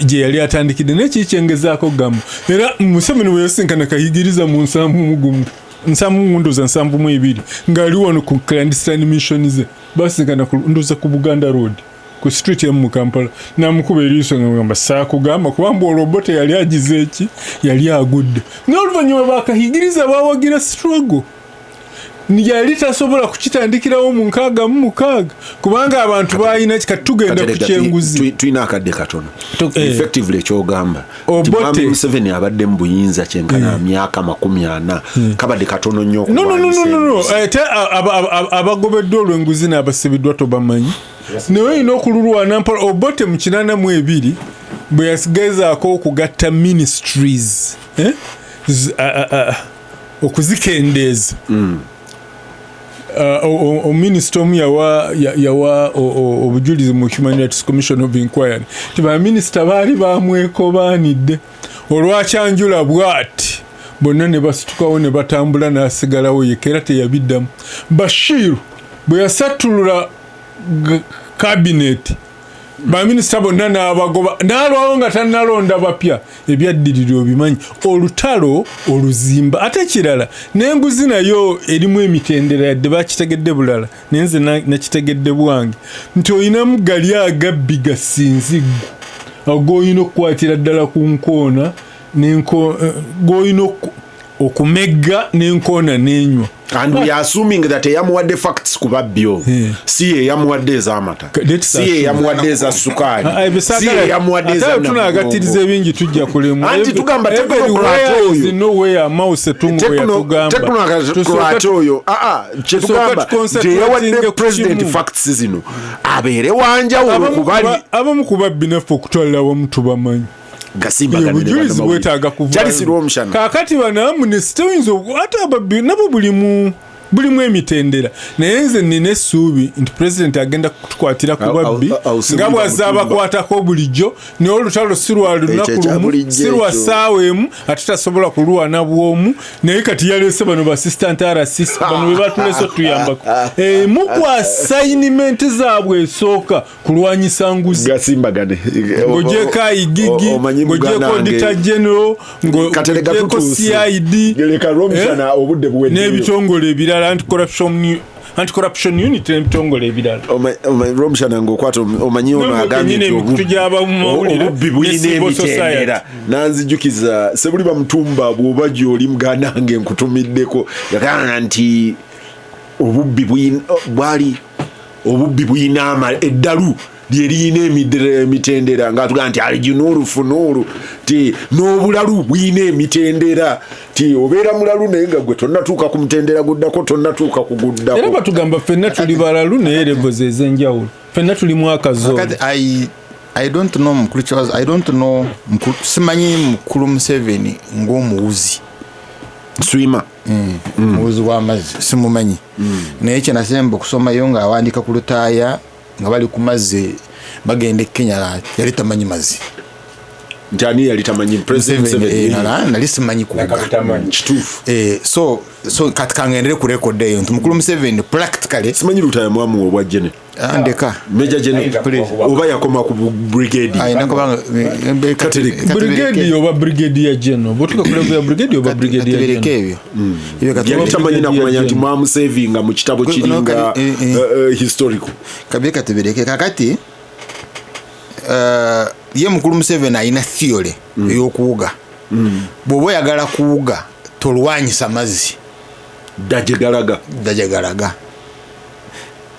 gye yali atandikidde. Naye kiri kyengezaako gamba, era Museveni bwe yasinkana Kahigiriza mu 71, 70, ndowooza 72, ng'ali wano ku clandestine mission ze, basinkana ndowooza ku Buganda Road, ku street emu mu Kampala, namukuba eriiso nga mugamba saakugamba, kubanga olwo Obote yali agize eki, yali agudde. Naye oluvannyuma bakahigiriza bawagira struggle. Yali tasobola kukitandikirawo mu 66, kubanga abantu balina kati tugenda ku Katerega, kyenguzi. Tulina akadde katono. Eh. Effectively ekyogamba nti Obote. Mwami Museveni abadde mu buyinza kyenkana myaka 40, kabadde katono nnyo No, no, no, no, no, no. okulwanyisa enguzi. Ate abagobeddwa olw'enguzi n'abasibiddwa tobamanyi, naye olina okululwana mpola. Obote mu 82 bwe yasigezaako okugatta ministries, eh? Okuzikendeeza, ominisita omu yawa obujulizi mu Human Rights Commission of Inquiry ti baminisita baali bamwekobaanidde olwakyanjula bwati, bonna ne basitukawo ne batambula, n'asigalawo yekka, era teyabiddamu. Bashiru bwe yasattulula cabinet, baminisita bonna n'abagoba, n'alwawo nga tannalonda bapya. Ebyaddirira obimanyi, olutalo oluzimba. Ate kirala, n'enguzi nayo erimu emitendera, yadde bakitegedde bulala, naye nze nakitegedde bwange nti olinamu gali agabbi gasinziggu ag'olina okukwatira ddala ku nkoona. Gwolina okumegga n'enkoona n'enywa. And we are assuming that eyamuwadde facts ku babbi obo si ye yamuwadde ez'amata, si ye yamuwadde eza sukaali, si ye yamuwadde eza Tunagattiriza ebingi, tujja kulemwa. Anti tugamba technocrat oyo. Nowhere Mao Zedong we yatugamba. Technocrat oyo, aa, kyetugamba nti eyawadde president facts zino abeere wanjawulo ku bali. Abamu ku babbi naffe okutwalira awamu tubamanyi. Obujulizi bwetaaga kuva kakati bano Amnesty toyinza, ate ababbi nabo bulimu bulimu emitendera. Naye nze nina essuubi nti pulezidenti agenda kutukwatira ku babbi nga bwazze abakwatako bulijjo, naye olutalo si lwa lunaku lumu, si lwa ssaawa emu, ate tasobola kulwana bwomu. Naye kati yaleese bano ba assistant RCC, bano be batulese otuyambako emu ku assignment zaabwe esooka kulwanyisa nguzi. Gasimbagane. Ng'ogyeko IGG, ng'ogyeko Auditor General, ng'ogyeko CID n'ebitongole ebirala, anti-corruption unit n'ebitongole ebirala. Rwomushana, ngaokwata omanyi ono agambye nti obubbi bulina emitendera, nanzijukiza sebuli bamutumba. Bw'oba gy'oli, muganda wange, nkutumiddeko. Yagamba nti obubbi bwali obubbi buyina eddalu lyeriyina emitendera, ngaatugamba nti aliginuuru funuuru, ti n'obulalu buyina emitendera, ti obeera mulalu naye nga gwe tonnatuuka ku mutendera guddako, tonnatuuka ku guddako. Era batugamba ffenna tuli balalu, naye levels ez'enjawulo, ffenna tulimu akazooni. I don't know mukulu Charles, I don't know mukulu, simanyi mukulu Museveni ng'omuwuzi. Swima. Muwuzi w'amazzi simumanyi. Naye kyenasemba okusomayo ng'awandiika ku Lutaaya nga bali ku mazzi bagenda e Kenya, yali tamanyi mazzi. Nti ani yali tamanyi? President Museveni. Nali simanyi kuwuga. Kituufu. So kati kangendere ku record eyo nti mukulu Museveni practically Simanyi Lutaaya mwamuwa obwa general. Ndeka. Major general oba yakoma ku brigade? Brigade oba brigadier general, bwotuka ku level ya brigade oba brigadier general. Ebyo yali tamanyi nakumanya nti mwamusavinga mu kitabo kiringa historical. Kabye katubireke. Kakati ye mukulu Museveni alina theory ey'okuwuga. Bw'oba oyagala kuwuga, tolwanyisa mazzi. Dajegalaga. Dajegalaga.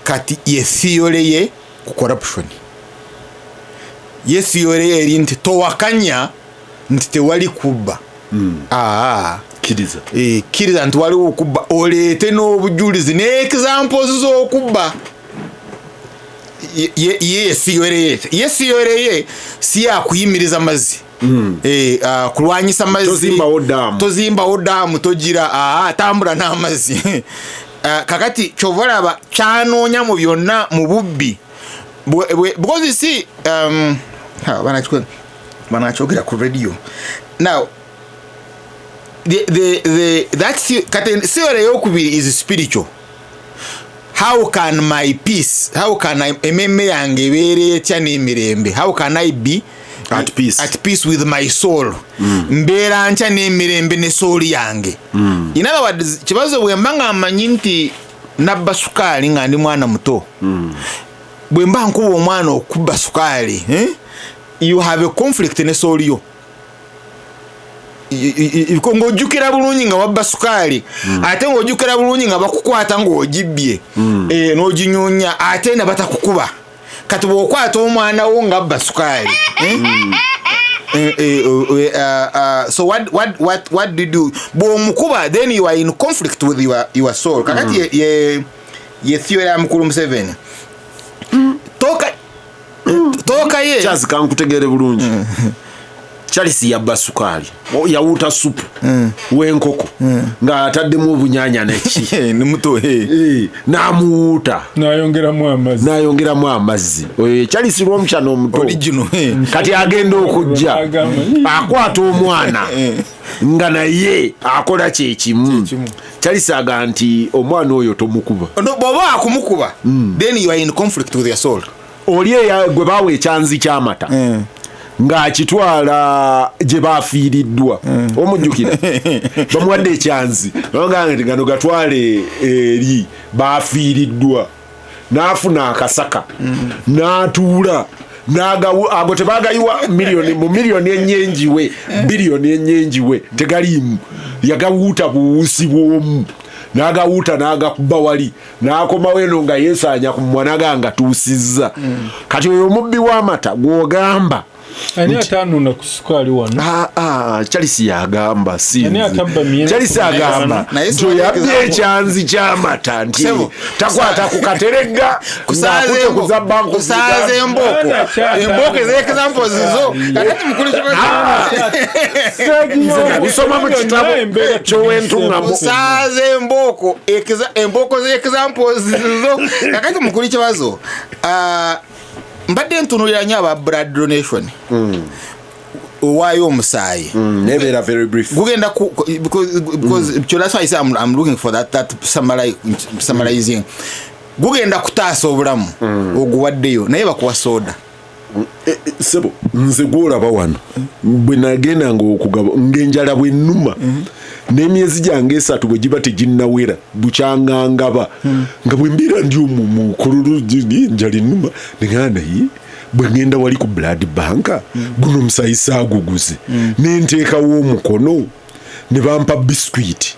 Kati ye theory ye ku corruption, ye theory ye eri nti towakanya nti tewali kubba. Aa. Kkiriza. Kkiriza nti waliwo okubba, oleete n'obujulizi ne examples z'okubba. Ye theory ye, ye theory ye si yakuyimiriza mazzi, kulwanyisa mazzi. Tozimbawo daamu. Tozimbawo daamu, togira tambula n'amazzi. Kakati kyova olaba kyanoonya mu byonna mu bubbi, because you see, banakyogera ku radio now, the that kati theory eyokubiri is spiritual. How can my peace, how can I, ememe yange ebeere etya n'emirembe? How can I be at peace, at peace with my soul? Mbeera ntya n'emirembe ne soul yange? In other words, kibazo bwe mba nga mmanyi nti nabba sukaali nga ndi mwana muto, bwe mba nkuba omwana okubba sukaali, eh? You have a conflict ne soul yo, ng'ojjukira bulungi nga wabba sukaali, ate ng'ojjukira bulungi nga bakukwata ng'ogibbye, n'oginyunya, ate ne batakukuba. Kati bw'okwata omwana wo ng'abba sukaali, eh? So what did you, bw'omukuba, then you are in conflict with your soul. Kakati ye theory ya mukulu Museveni, toka ye Charles, kankutegere bulungi. Charles yabba sukaali, yawuta supu w'enkoko ng'ataddemu obunyanya neki. Ni muto. N'amuwuuta. N'ayongeramu amazzi. N'ayongeramu amazzi. Oyo ye Charles Rwomushana omuto. Original. Kati agenda okujja Agamba, akwata omwana nga naye akola kyekimu. Kyekimu. Charles aga nti omwana oyo tomukuba. No, bw'oba akumukuba, then you are in conflict with your soul. Oli gwe baawa ekyanzi ky'amata ng'akitwala gye bafiiriddwa, omujjukira? Bamuwadde ekyanzi, bagamba nti gano gatwale eri bafiiriddwa, n'afuna akasaka n'atuula. Ago tebagayiwa miliyoni mu miliyoni enyenjiwe, biliyoni enyenjiwe tegaliimu. Yagawuuta buwuusi bw'omu, n'agawuuta n'agakuba wali, n'akomawo eno nga yeesaanya ku mumwa, naga nga tuusizza. Kati oyo omubbi w'amata gw'ogamba. Ani atanuuna ku sukaali wano? Ah, ah, Charles yagamba si Ani nze. atabba myenda Charles ku agamba Naye nti si oyo abbye example. ekyanzi ky'amata nti Sebo, takwata ku kateregga ng'akutte ku za Bank of kusaaza Uganda. embooko. Mwana Embooko ez'examples zo kakati mukulu Nze nabisoma mu kitabo ky'owentuŋŋamu. Kusaaza embooko, embooko z'examples zo kakati mukulu kibazo. Ah, mbadde ntunulira nnyo aba blood donation, owaayo omusaayi. Nebeera very brief. Gugenda because that's why I say I'm looking for that summarizing. Gugenda kutaasa obulamu, oguwaddeyo naye bakuwa soda. Eh, eh, sebo, nze gwolaba wano bwe nagendanga okugaba ng'enjala bwennuma n'emyezi gyange 3 bwe giba teginnawera bukyangangaba nga bwe mbeera ndi omwo mu kololo, enjala ennuma, neŋaa naye bwe ŋŋenda wali ku blood bank, guno omusaayi saaguguze, nenteekawo omukono ne bampa biscuit.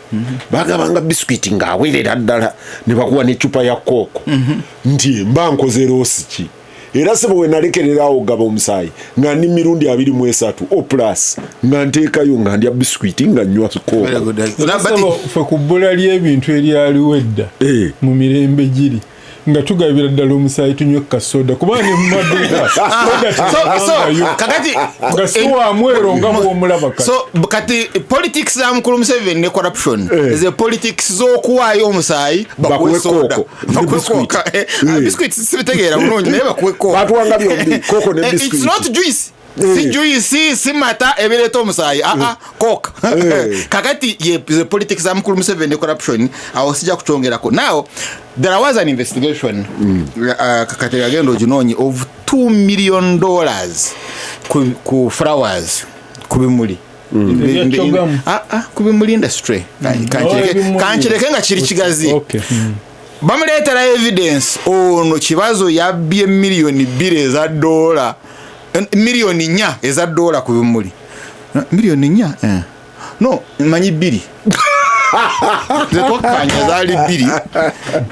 Bagabanga biscuit ng'awerera ddala, ne bakuwa n'eccupa ya Coke, nti mba nkoze loss ki? Era sebo, we nalekererawo gaba omusaayi nga ndi mirundi 23 O plus, nga nteekayo, nga ndya biscuit, nga nywa Coke. Sebo, ffe ku bbula ly'ebintu eryaliwo edda mu mirembe giri nga tugabira ddala omusaayi tunywe kasoda, kuba ne mu maduuka soda tebabangayo. Kakati Nga si wa mwero nga bw'omulaba kati. So kati politics za mukulu Museveni ne corruption, ze politics z'okuwaayo omusaayi bakuwe Bakuwe soda, Coke ne bakuwe biscuit. Coke. Biscuit sibitegeera bulungi, naye bakuwe Coke. Batuwanga byombi, Coke ne It's biscuit. not juice, si juice, si mata ebireeta omusaayi, aa, Coke. Kakati ye ze politics za mukulu Museveni ne corruption, awo sijja kukyongerako. Now there was an investigation, kakati yagenda oginoonye, of $2 million ku flowers, ku bimuli. Ebya CHOGM. Ah, ah, ku bimuli industry. Oh, ebimuli. Kankireke nga kiri kigazi. Okay. Bamuleetera evidence, ono kibazo yabbye miliyoni 2 eza dola, miliyoni 4 eza dola ku bimuli. Miliyoni 4, eh. No, manyi bbiri zetwakkanya zaali bbiri.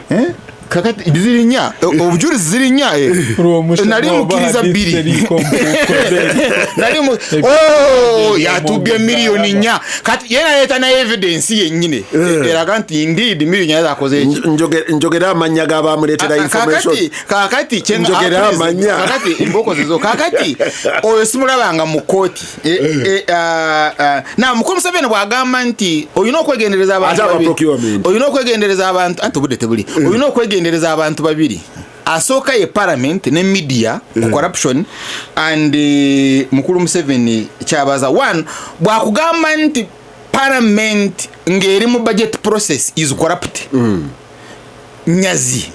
Eh? Kakati ziri nnya, obujulizi ziri nnya, eh. Nali mukkiriza bbiri. Nali mu oh, yatubye miliyoni 4. Kati ye naleeta na evidence yennyini eraga nti indeed miliyoni 4 zakoze eki. Njogera amannya g'abamuleetera information. Kakati Njogera ah, please, amannya. Kakati emboko zizo, kakati oyo simulabanga mu kooti. Na mukulu Museveni bw'agamba nti olina okwegendereza abantu Ate aba babiri. procurement. Olina okwegendereza abantu, anti obudde tebuli. Olina okwegendereza abantu babiri, asooka ye parliament ne media ku corruption and mukulu Museveni kyabaza one bwakugamba nti parliament ng'eri mu budget process is corrupt, nyazi,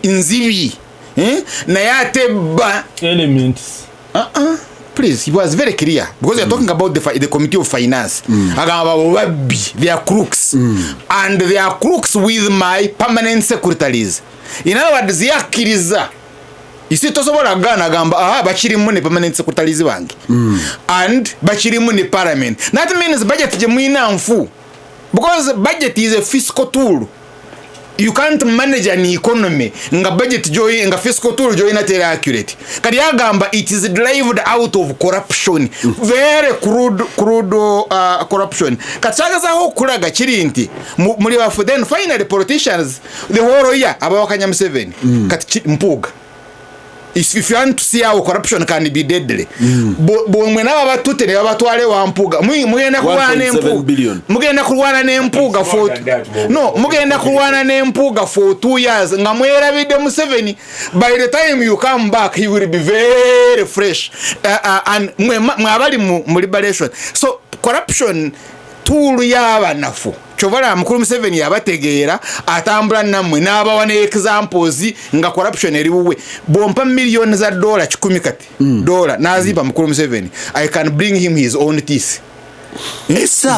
nzibi, eh? Naye ate ba Elements. Uh-uh. Please, he was very clear because you're talking about the committee of finance. Agamba abo babbi, they are crooks, and they are crooks with my permanent secretaries. In other words, yakkiriza isi tosobola kugaana, agamba aha bakirimu ne permanent secretaries bange and bakirimu ne parliament. That means budget gye mulina nfu, because budget is a fiscal tool. You can't manage an economy nga budget joyi, nga fiscal tool joyina teri accurate. Kati agamba it is derived out of corruption, very crude corruption. Kati kyagezaho okulaga kiri nti muli bafu. Then finally politicians, the whole year abawakanya Museveni. Kati Mpuuga, if you want to see how corruption can be deadly, bwe naba batute ne babatwale wa Mpuuga, mugenda kulwana 1.7 n'Empuuga billion. Mugenda kulwana n'Empuuga for, no, mugenda kulwana n'Empuuga for 2 years nga mwerabidde Museveni. By the time you come back, he will be very fresh, and mwe abali mu liberation. So corruption tool y'abanafu, kyovala mukulu Museveni yabategeera, atambula nammwe n'abawa ne examples nga corruption eri wuwe. Bwompa miliyoni za dola 100 kati dola nazimpa mukulu Museveni, I can bring him his own teeth. Esa.